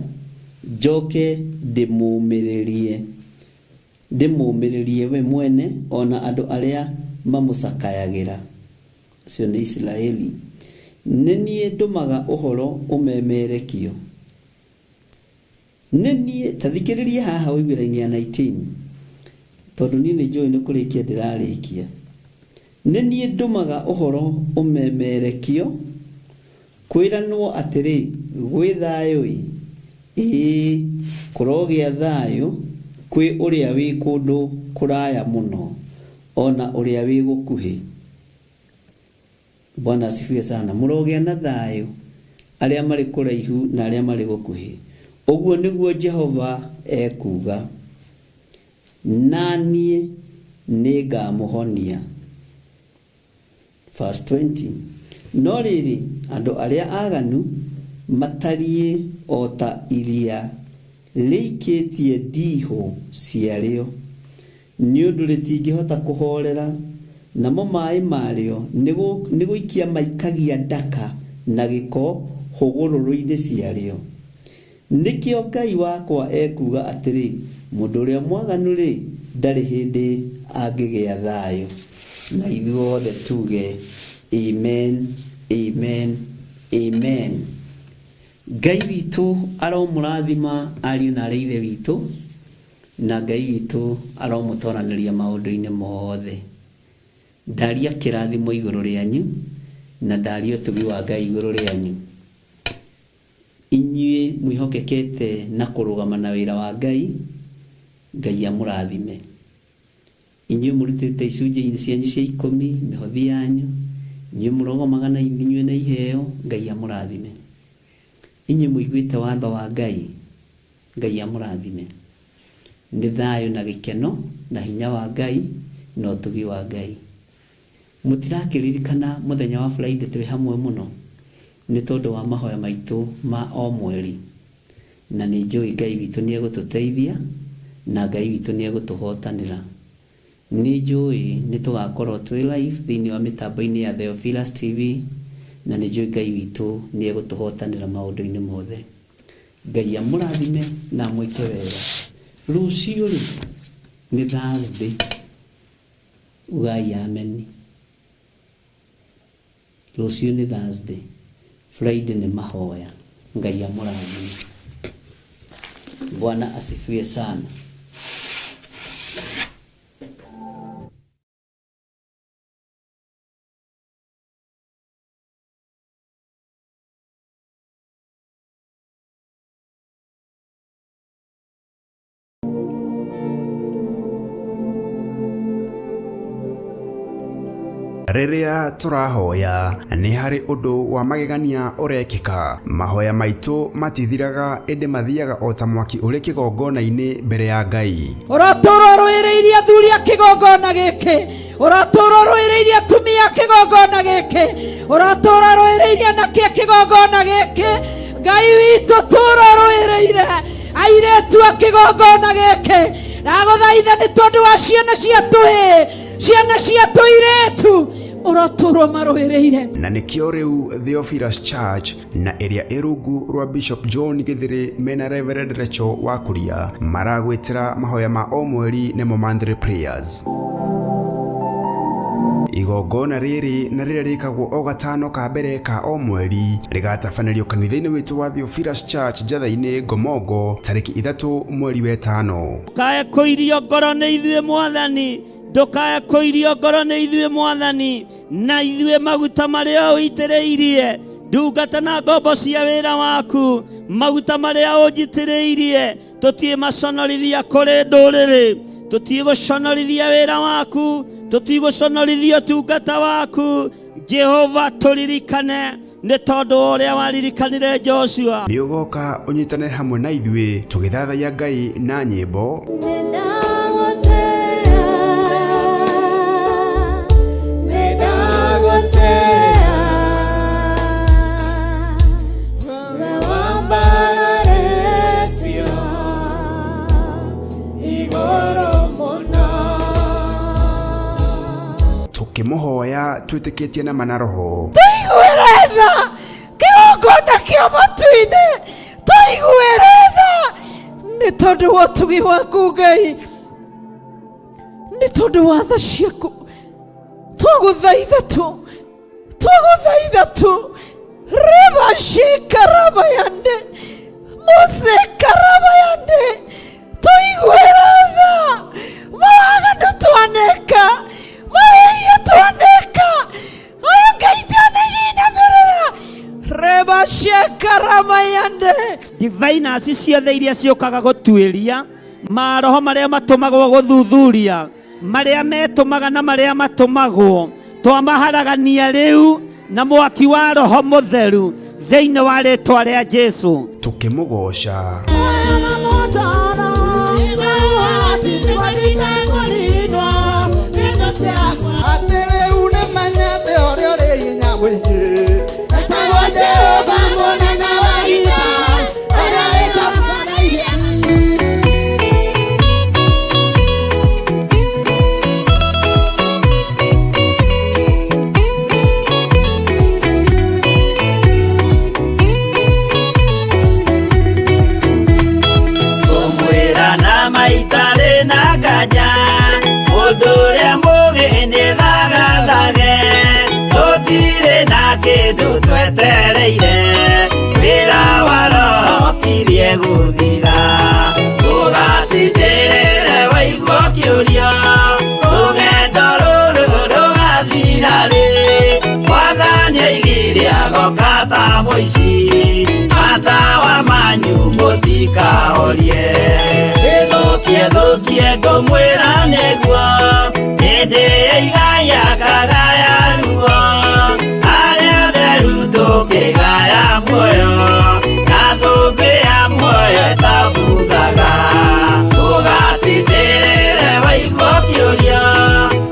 njoke ndĩmũũmĩrĩrie. Ndĩmũũmĩrĩrie we mwene ona andũ arĩa mamũcakayagĩra. Acio nĩ Isiraeli. Nĩ niĩ ndũmaga ũhoro ũmemerekio. Nĩ niĩ, ta thikĩrĩria haha ũigue raini ya 19, tondũ niĩ nĩ njũĩ nĩ kũrĩkia ndĩrarĩkia. Nĩ niĩ ndũmaga ũhoro ũmemerekio, kwĩranwo atĩrĩ, gwĩ thayũ-ĩ, ĩĩ, kũrogĩa thayũ kwĩ ũrĩa wĩ kũndũ kũraya mũno, ona ũrĩa wĩ gũkuhĩ. Bwana asifiwe sana. Mũrogĩa na thayũ arĩa marĩ kũraihu na arĩa marĩ gũkuhĩ. Ũguo nĩguo Jehova ekuuga, na niĩ nĩngamũhonia. Verse 20. No rĩrĩ, andũ arĩa aganu matariĩ o ta iria rĩikĩtie ndihũ ciarĩo, nĩ ũndũ rĩtingĩhota kũhoorera, Namo maĩ marĩo nĩ gũikia maikagia ndaka na gĩko hũgũrũrũ-inĩ ciarĩo. Nĩkĩo Ngai wakwa ekuuga atĩrĩ, mũndũ ũrĩa mwaganu-rĩ, ndarĩ hĩndĩ angĩgĩa thayũ. Na ithuothe tuge amen, amen, amen. Ngai witũ aromũrathima ariũ na arĩ ithe witũ, na Ngai witũ aromũtoranĩria maũndũ-inĩ mothe. Ndaria kĩrathimo igũrũ rĩanyu, na ndaria ũtugi wa Ngai igũrũ rĩanyu. Inyuĩ mwĩhokekete na kũrũgama na wĩra wa Ngai, Ngai amũrathime. Inyuĩ mũrutĩte icunjĩ cianyu cia 10, mĩhothi yanyu, inyuĩ mũrũgamaga na inyuĩ na iheo, Ngai amũrathime. Inyuĩ mũiguĩte watho wa Ngai, Ngai amũrathime. Nĩ thayũ na gĩkeno na hinya wa Ngai na ũtugi wa Ngai. Mũtirakĩririkana mũthenya wa Friday twĩ hamwe mũno nĩ tondũ wa mahoya maitũ ma o mweri. Na nĩ njũĩ Ngai witũ nĩ egũtũteithia na Ngai witũ nĩ egũtũhotanĩra. Nĩ njũĩ nĩ tũgakorwo twĩ live thĩinĩ wa mĩtambo-inĩ ya Theophilus TV, na nĩ njũĩ Ngai witũ nĩ egũtũhotanĩra maũndũ-inĩ mothe. Ngai amũrathime na amwĩke wega. Rũciũ rĩ nĩ Thursday. Ugai ameni. Rũciũ nĩ Thursday. Friday nĩ mahoya. Ngai amũrathime. Bwana asifiwe sana. Rĩrĩa tũrahoya nĩ harĩ ũndũ wa magegania ũrekĩka. Mahoya maitũ matithiraga ĩndĩ mathiaga o ta mwaki ũrĩ kĩgongona-inĩ mbere ya Ngai. Ũratũũra ũrũĩrĩirie athuri a kĩgongona gĩkĩ, ũratũũra ũrũĩrĩirie atumia a kĩgongona gĩkĩ, ũratũũra ũrũĩrĩirie anake a kĩgongona gĩkĩ. Ngai witũ tũũra ũrũĩrĩire airĩtu a kĩgongona gĩkĩ. Ndagũthaitha nĩ tondũ wa ciana cia tũhĩĩ, ciana cia tũirĩtu, ũrotũũrwo marũĩrĩire. Na nĩkĩo rĩu Theophilus Church na ĩrĩa ĩ rungu rwa Bishop John Gĩthĩrĩ mena Reverend Rachel Wakuria maragwĩtĩra mahoya ma o mweri nĩmo monthly prayers. Igongona rĩrĩ na rĩrĩa rĩkagwo o gatano ka mbere ka o mweri rĩgatabanĩrio kanitha-inĩ witũ wa Theophilus Church Njatha-inĩ Ngomongo tarĩki 3 mweri wa 5. Ndũkae kũirio ngoro nĩ ithuĩ Mwathani, ndũkae kũirio ngoro nĩ ithuĩ Mwathani, na ithuĩ maguta marĩa ũitĩrĩirie ndungata na ngombo cia wĩra waku, maguta marĩa ũnjitĩrĩirie tũtiĩmaconorithia kũrĩ ndũrĩrĩ, tũtigũconorithia wĩra waku, tũtigũconorithia ũtungata waku. Jehova tũririkane nĩ tondũ wa ũrĩa waririkanire Joshua. Nĩ ũgoka ũnyitane hamwe na ithuĩ tũgĩthathaiya Ngai na nyĩmbo, tũkĩmũhoya twĩtĩkĩtie na mana roho. Tũiguĩre tha kĩgongona kĩa matu-inĩ, tũiguĩre tha nĩ tondũ wa ũtugi waku Ngai, nĩ tondũ wa tha ciaku. Twagũthaitha tu, twagũthaitha tu. Rĩbacikarabayande mũcikarabayande, tũiguĩre tha mawaganu twaneka, mawĩhia twaneka, aya Ngai twanajinamĩrĩra rebacekaramayande. Diviners ciothe iria ciũkaga gũtuĩria maroho marĩa matũmagwo gũthuthuria, marĩa metũmaga na marĩa matũmagwo, twamaharagania rĩu na mwaki wa Roho Mũtheru thĩinĩ wa rĩtwa rĩa Jesũ. Tũkĩmũgoca. Atĩ rĩu nĩ menyete ũrĩa ũrĩ hinya mũingĩ. Etagwo Jehova mũnene wa ita, ũrĩa wĩtagwo na ihenya. ta mũici, matawa manyu mũtikahorie. Ĩthũkie thũkie ngũmwĩra nĩguo, hĩndĩ ya igaya kagaya ruo, arĩa atheru tũkĩgaya muoyo, na thũmbĩ ya muoyo ĩtabuthaga. Ũgatindĩrĩre waigua ũkĩũria,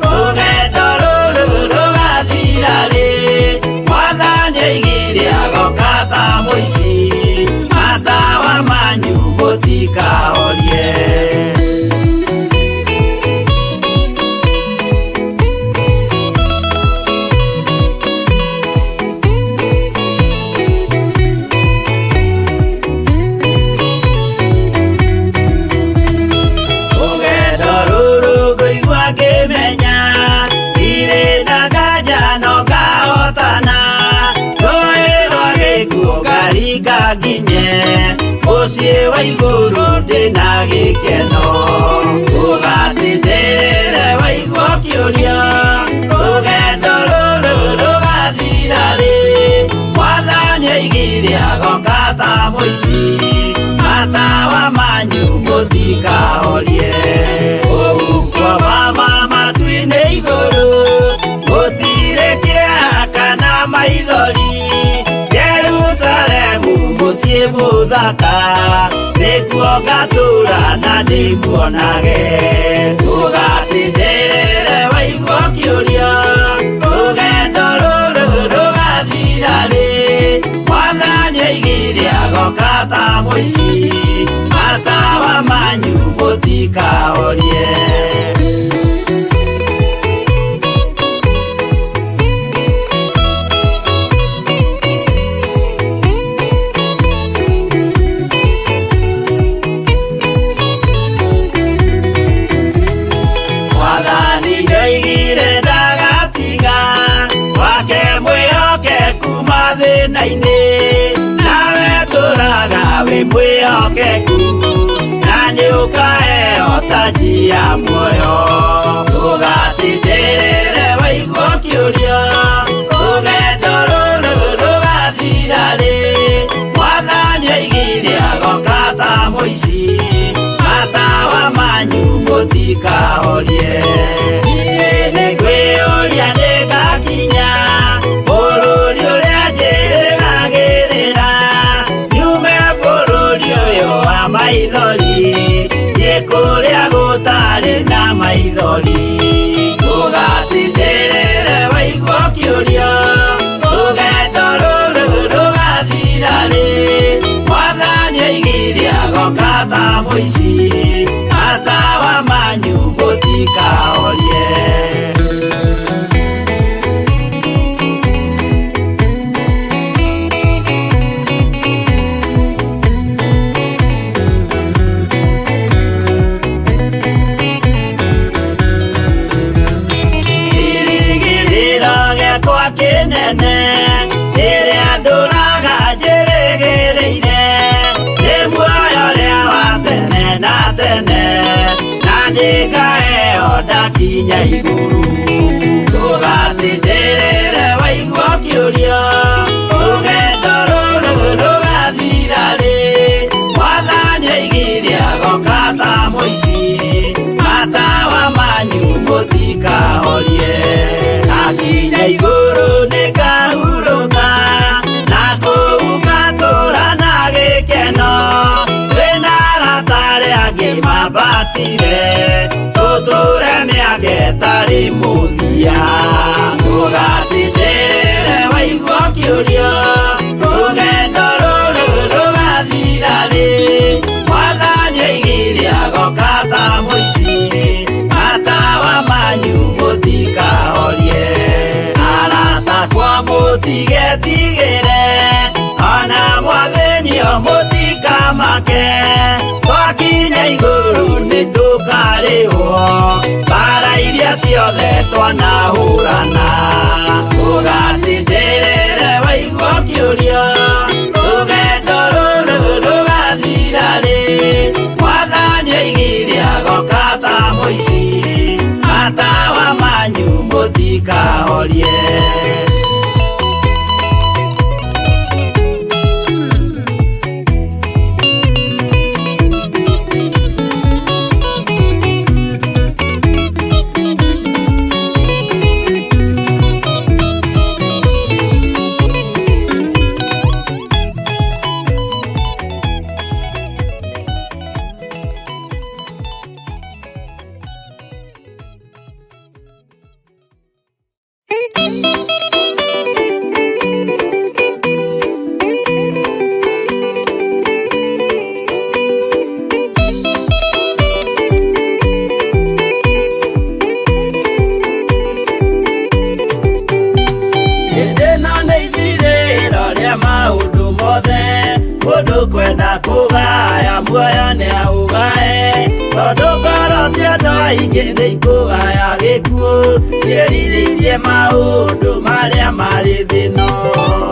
rũgendo rũrũ rũgathira rĩ? Mwathani oigire agoka ta mũici, matawa manyu mũtikahorie. Rũgendo rũrũ ngũigua ngĩmenya, ndirĩ na nganja no ngahotana, rũĩ rwa gĩkuũ ngaringa nginye, mũciĩ wa igũrũ ndĩna gĩkeno. Ũgatindĩrĩre waigua ũkĩũria, rũgendo rũrũ rũgathira rĩ? Mwathani oigire agoka ta mũici, matawa manyu mũtikahorie. Kũu kwa mama matu-inĩ igũrũ, gũtirĩ kĩeha kana maithori, Jerusalemu mũciĩ mũthaka, nĩkuo ngatũũra na ndĩmuonage. Ũgatindĩrĩre waigua ũkĩũria, rũgendo rũrũ rũgathira rĩ? Mwathani oigire agoka ta mũici, matawa manyu mũtikahorie. Mwathani nĩoigire ndagatiga, wake mwĩhokeku mathĩna-inĩ, nawe tũraga wĩ mwĩhokeku, na nĩũkaheo taji ya muoyo. Ũgatindĩrĩre waigua ũkĩũria, rũgendo rũrũ rũgathira rĩ? Mwathani oigire agoka ta mũici, matawa manyu mũtikahorie. Niĩ nĩngwĩyũria nĩngakinya bũrũri ũrĩa njĩrĩgagĩrĩra, nyume bũrũri ũyũ wa maithori, thiĩ kũrĩa gũtarĩ na maithori. Ũgatindĩrĩre waigua ũkĩũria, rũgendo rũrũ rũgathira rĩ? Mwathani oigire agoka ta mũici, matawa manyu mũtikahorie. Kĩrĩgĩrĩro gĩakwa kĩnene, kĩrĩa ndũraga njĩrĩgĩrĩire, nĩ muoyo ũrĩa wa tene na tene, na nĩngaheo ndakinya igũrũ. Ndũgatindĩrĩre waigua ũkĩũria, rũgendo rũrũ rũgathira rĩ? Mwathani oigire agoka ta mũici, matawa manyu mũtikahorie. Ndakinya igũrũ nĩngahurũka, na kũu ngatũũra na gĩkeno, twĩna arata arĩa angĩ mambatire, tũtũũre mĩaka ĩtarĩ mũthia. Ndũgatindĩrĩre waigua ũkĩũria, rũgendo rũrũ rũgathira rĩ? Mwathani oigire agoka ta mũici, matawa manyu mũtikahorie. Arata akwa mũtigetigĩre, ona mwathĩnio mũtikamake, twakinya igũrũ nĩtũkarĩhwo, mbara iria ciothe twanahũrana. Ũgatindĩrĩre waigua ũkĩũria, rũgendo rũrũ rũgathira rĩ? Mwathani oigire agoka ta mũici, matawa manyu mũtikahorie. Hĩndĩ ĩno nĩ ithirĩro rĩa maũndũ mothe, mũndũ kwenda kũgaya muoyo nĩ aũgae, tondũ ngoro cia andũ aingĩ nĩ ikũgaya gĩkuũ, ciĩrirĩirie maũndũ marĩa marĩ thĩ ĩno.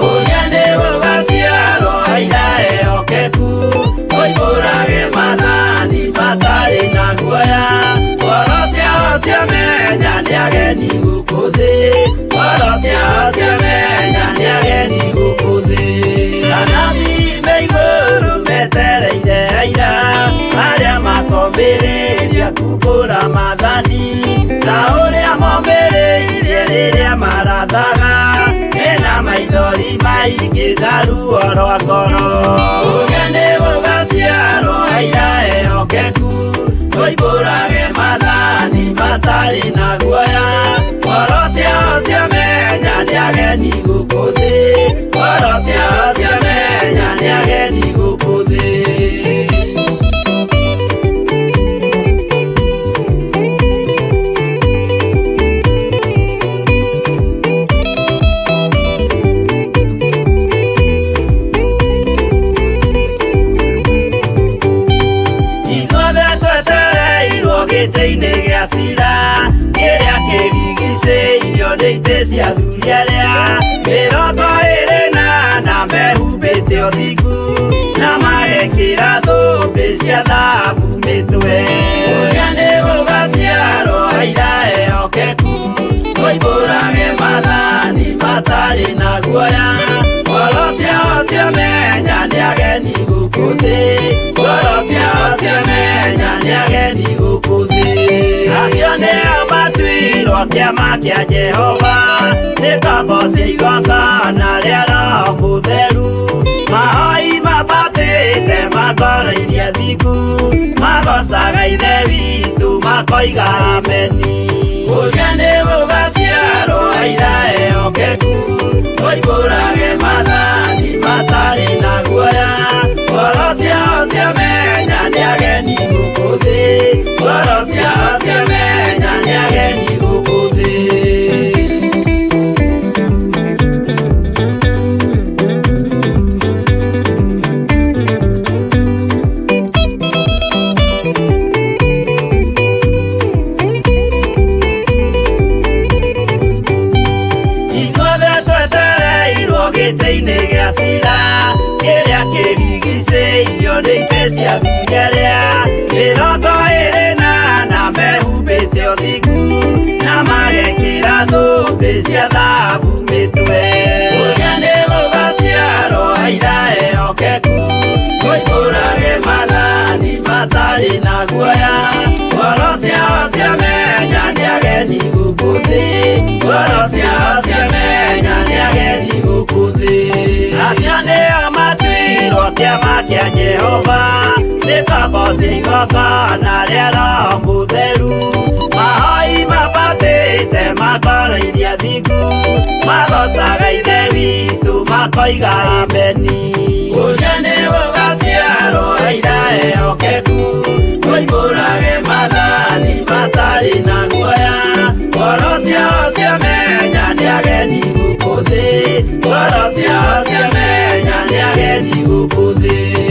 Ũrĩa nĩ gũgaciarwo aira ehokeku, moimbũrage maathani matarĩ na guoya, ngoro ciao ciamenya nĩ ageni gũkũ thĩ, ngoro ciao ciamenya nĩ ageni gũkũ thĩ. Anabii me igũrũ metereire aira, arĩa makomĩrĩria kumbũra maathani, ta ũrĩa momĩrĩirie rĩrĩa marathaga, mena maithori maingĩ na ruo rwa ngoro. Ũrĩa nĩ gũgaciarwo aira ehokeku, moimbũrage maathani matarĩ na guoya, ngoro ciao ciamenya nĩ ageni gũkũ thĩ, ngoro ciao ciamenya nĩ ageni gũkũ thĩ. Ithuothe twetereirwo gĩtĩ-inĩ gĩa cira, kĩrĩa kĩrigicĩirio nĩ itĩ cia athuri arĩa 24 mehumbĩte ũthingu, na magekĩra thũmbĩ cia thahabu mĩtwe. Ũrĩa nĩ gũgaciarwo aira ehokeku, moimbũrage maathani matarĩ na guoya, ngoro ciao ciamenya nĩ ageni gũkũ thĩ, ngoro ciao ciamenya nĩ ageni gũkũ thĩ. Acio nĩo matuirwo kĩama kĩa Jehova, nĩ ngombo cia igongona rĩa Roho Mũtheru, mahoi mambatĩte makoroirie thingu, magocaga Ithe witũ makoiga ameni. Ũrĩa nĩ gũgaciarwo aira ehokeku, moimbũrage maathani matarĩ na guoya, ngoro ciao ciamenya nĩ ageni gũkũ thĩ, ngoro ciao ciamenya nĩ ageni gũkũ thĩ. Ithuothe twetereirwo gĩtĩ-inĩ gĩa cira, kĩrĩa kĩrigicĩirio nĩ itĩ cia athuri arĩa 24 mehumbĩte ũthingu, na magekĩra thũmbĩ cia thahabu mĩtwe. Ũrĩa nĩ gũgaciarwo aira ehokeku, moimbũrage maathani matarĩ na guoya, ngoro ciao ciamenya nĩ ageni gũkũ thĩ, ngoro ciao ciamenya nĩ ageni gũkũ thĩ. Acio nĩo matuirwo kĩama kĩa Jehova, nĩ ngombo cia igongona rĩa Roho Mũtheru, mahoi mambatĩte makoroirie thingu, magocaga Ithe witũ makoiga ameni. Ũrĩa nĩ gũgaciarwo aira ehokeku, moimbũrage maathani matarĩ na guoya, ngoro ciao ciamenya nĩ ageni gũkũ thĩ, ngoro ciao ciamenya nĩ ageni gũkũ thĩ.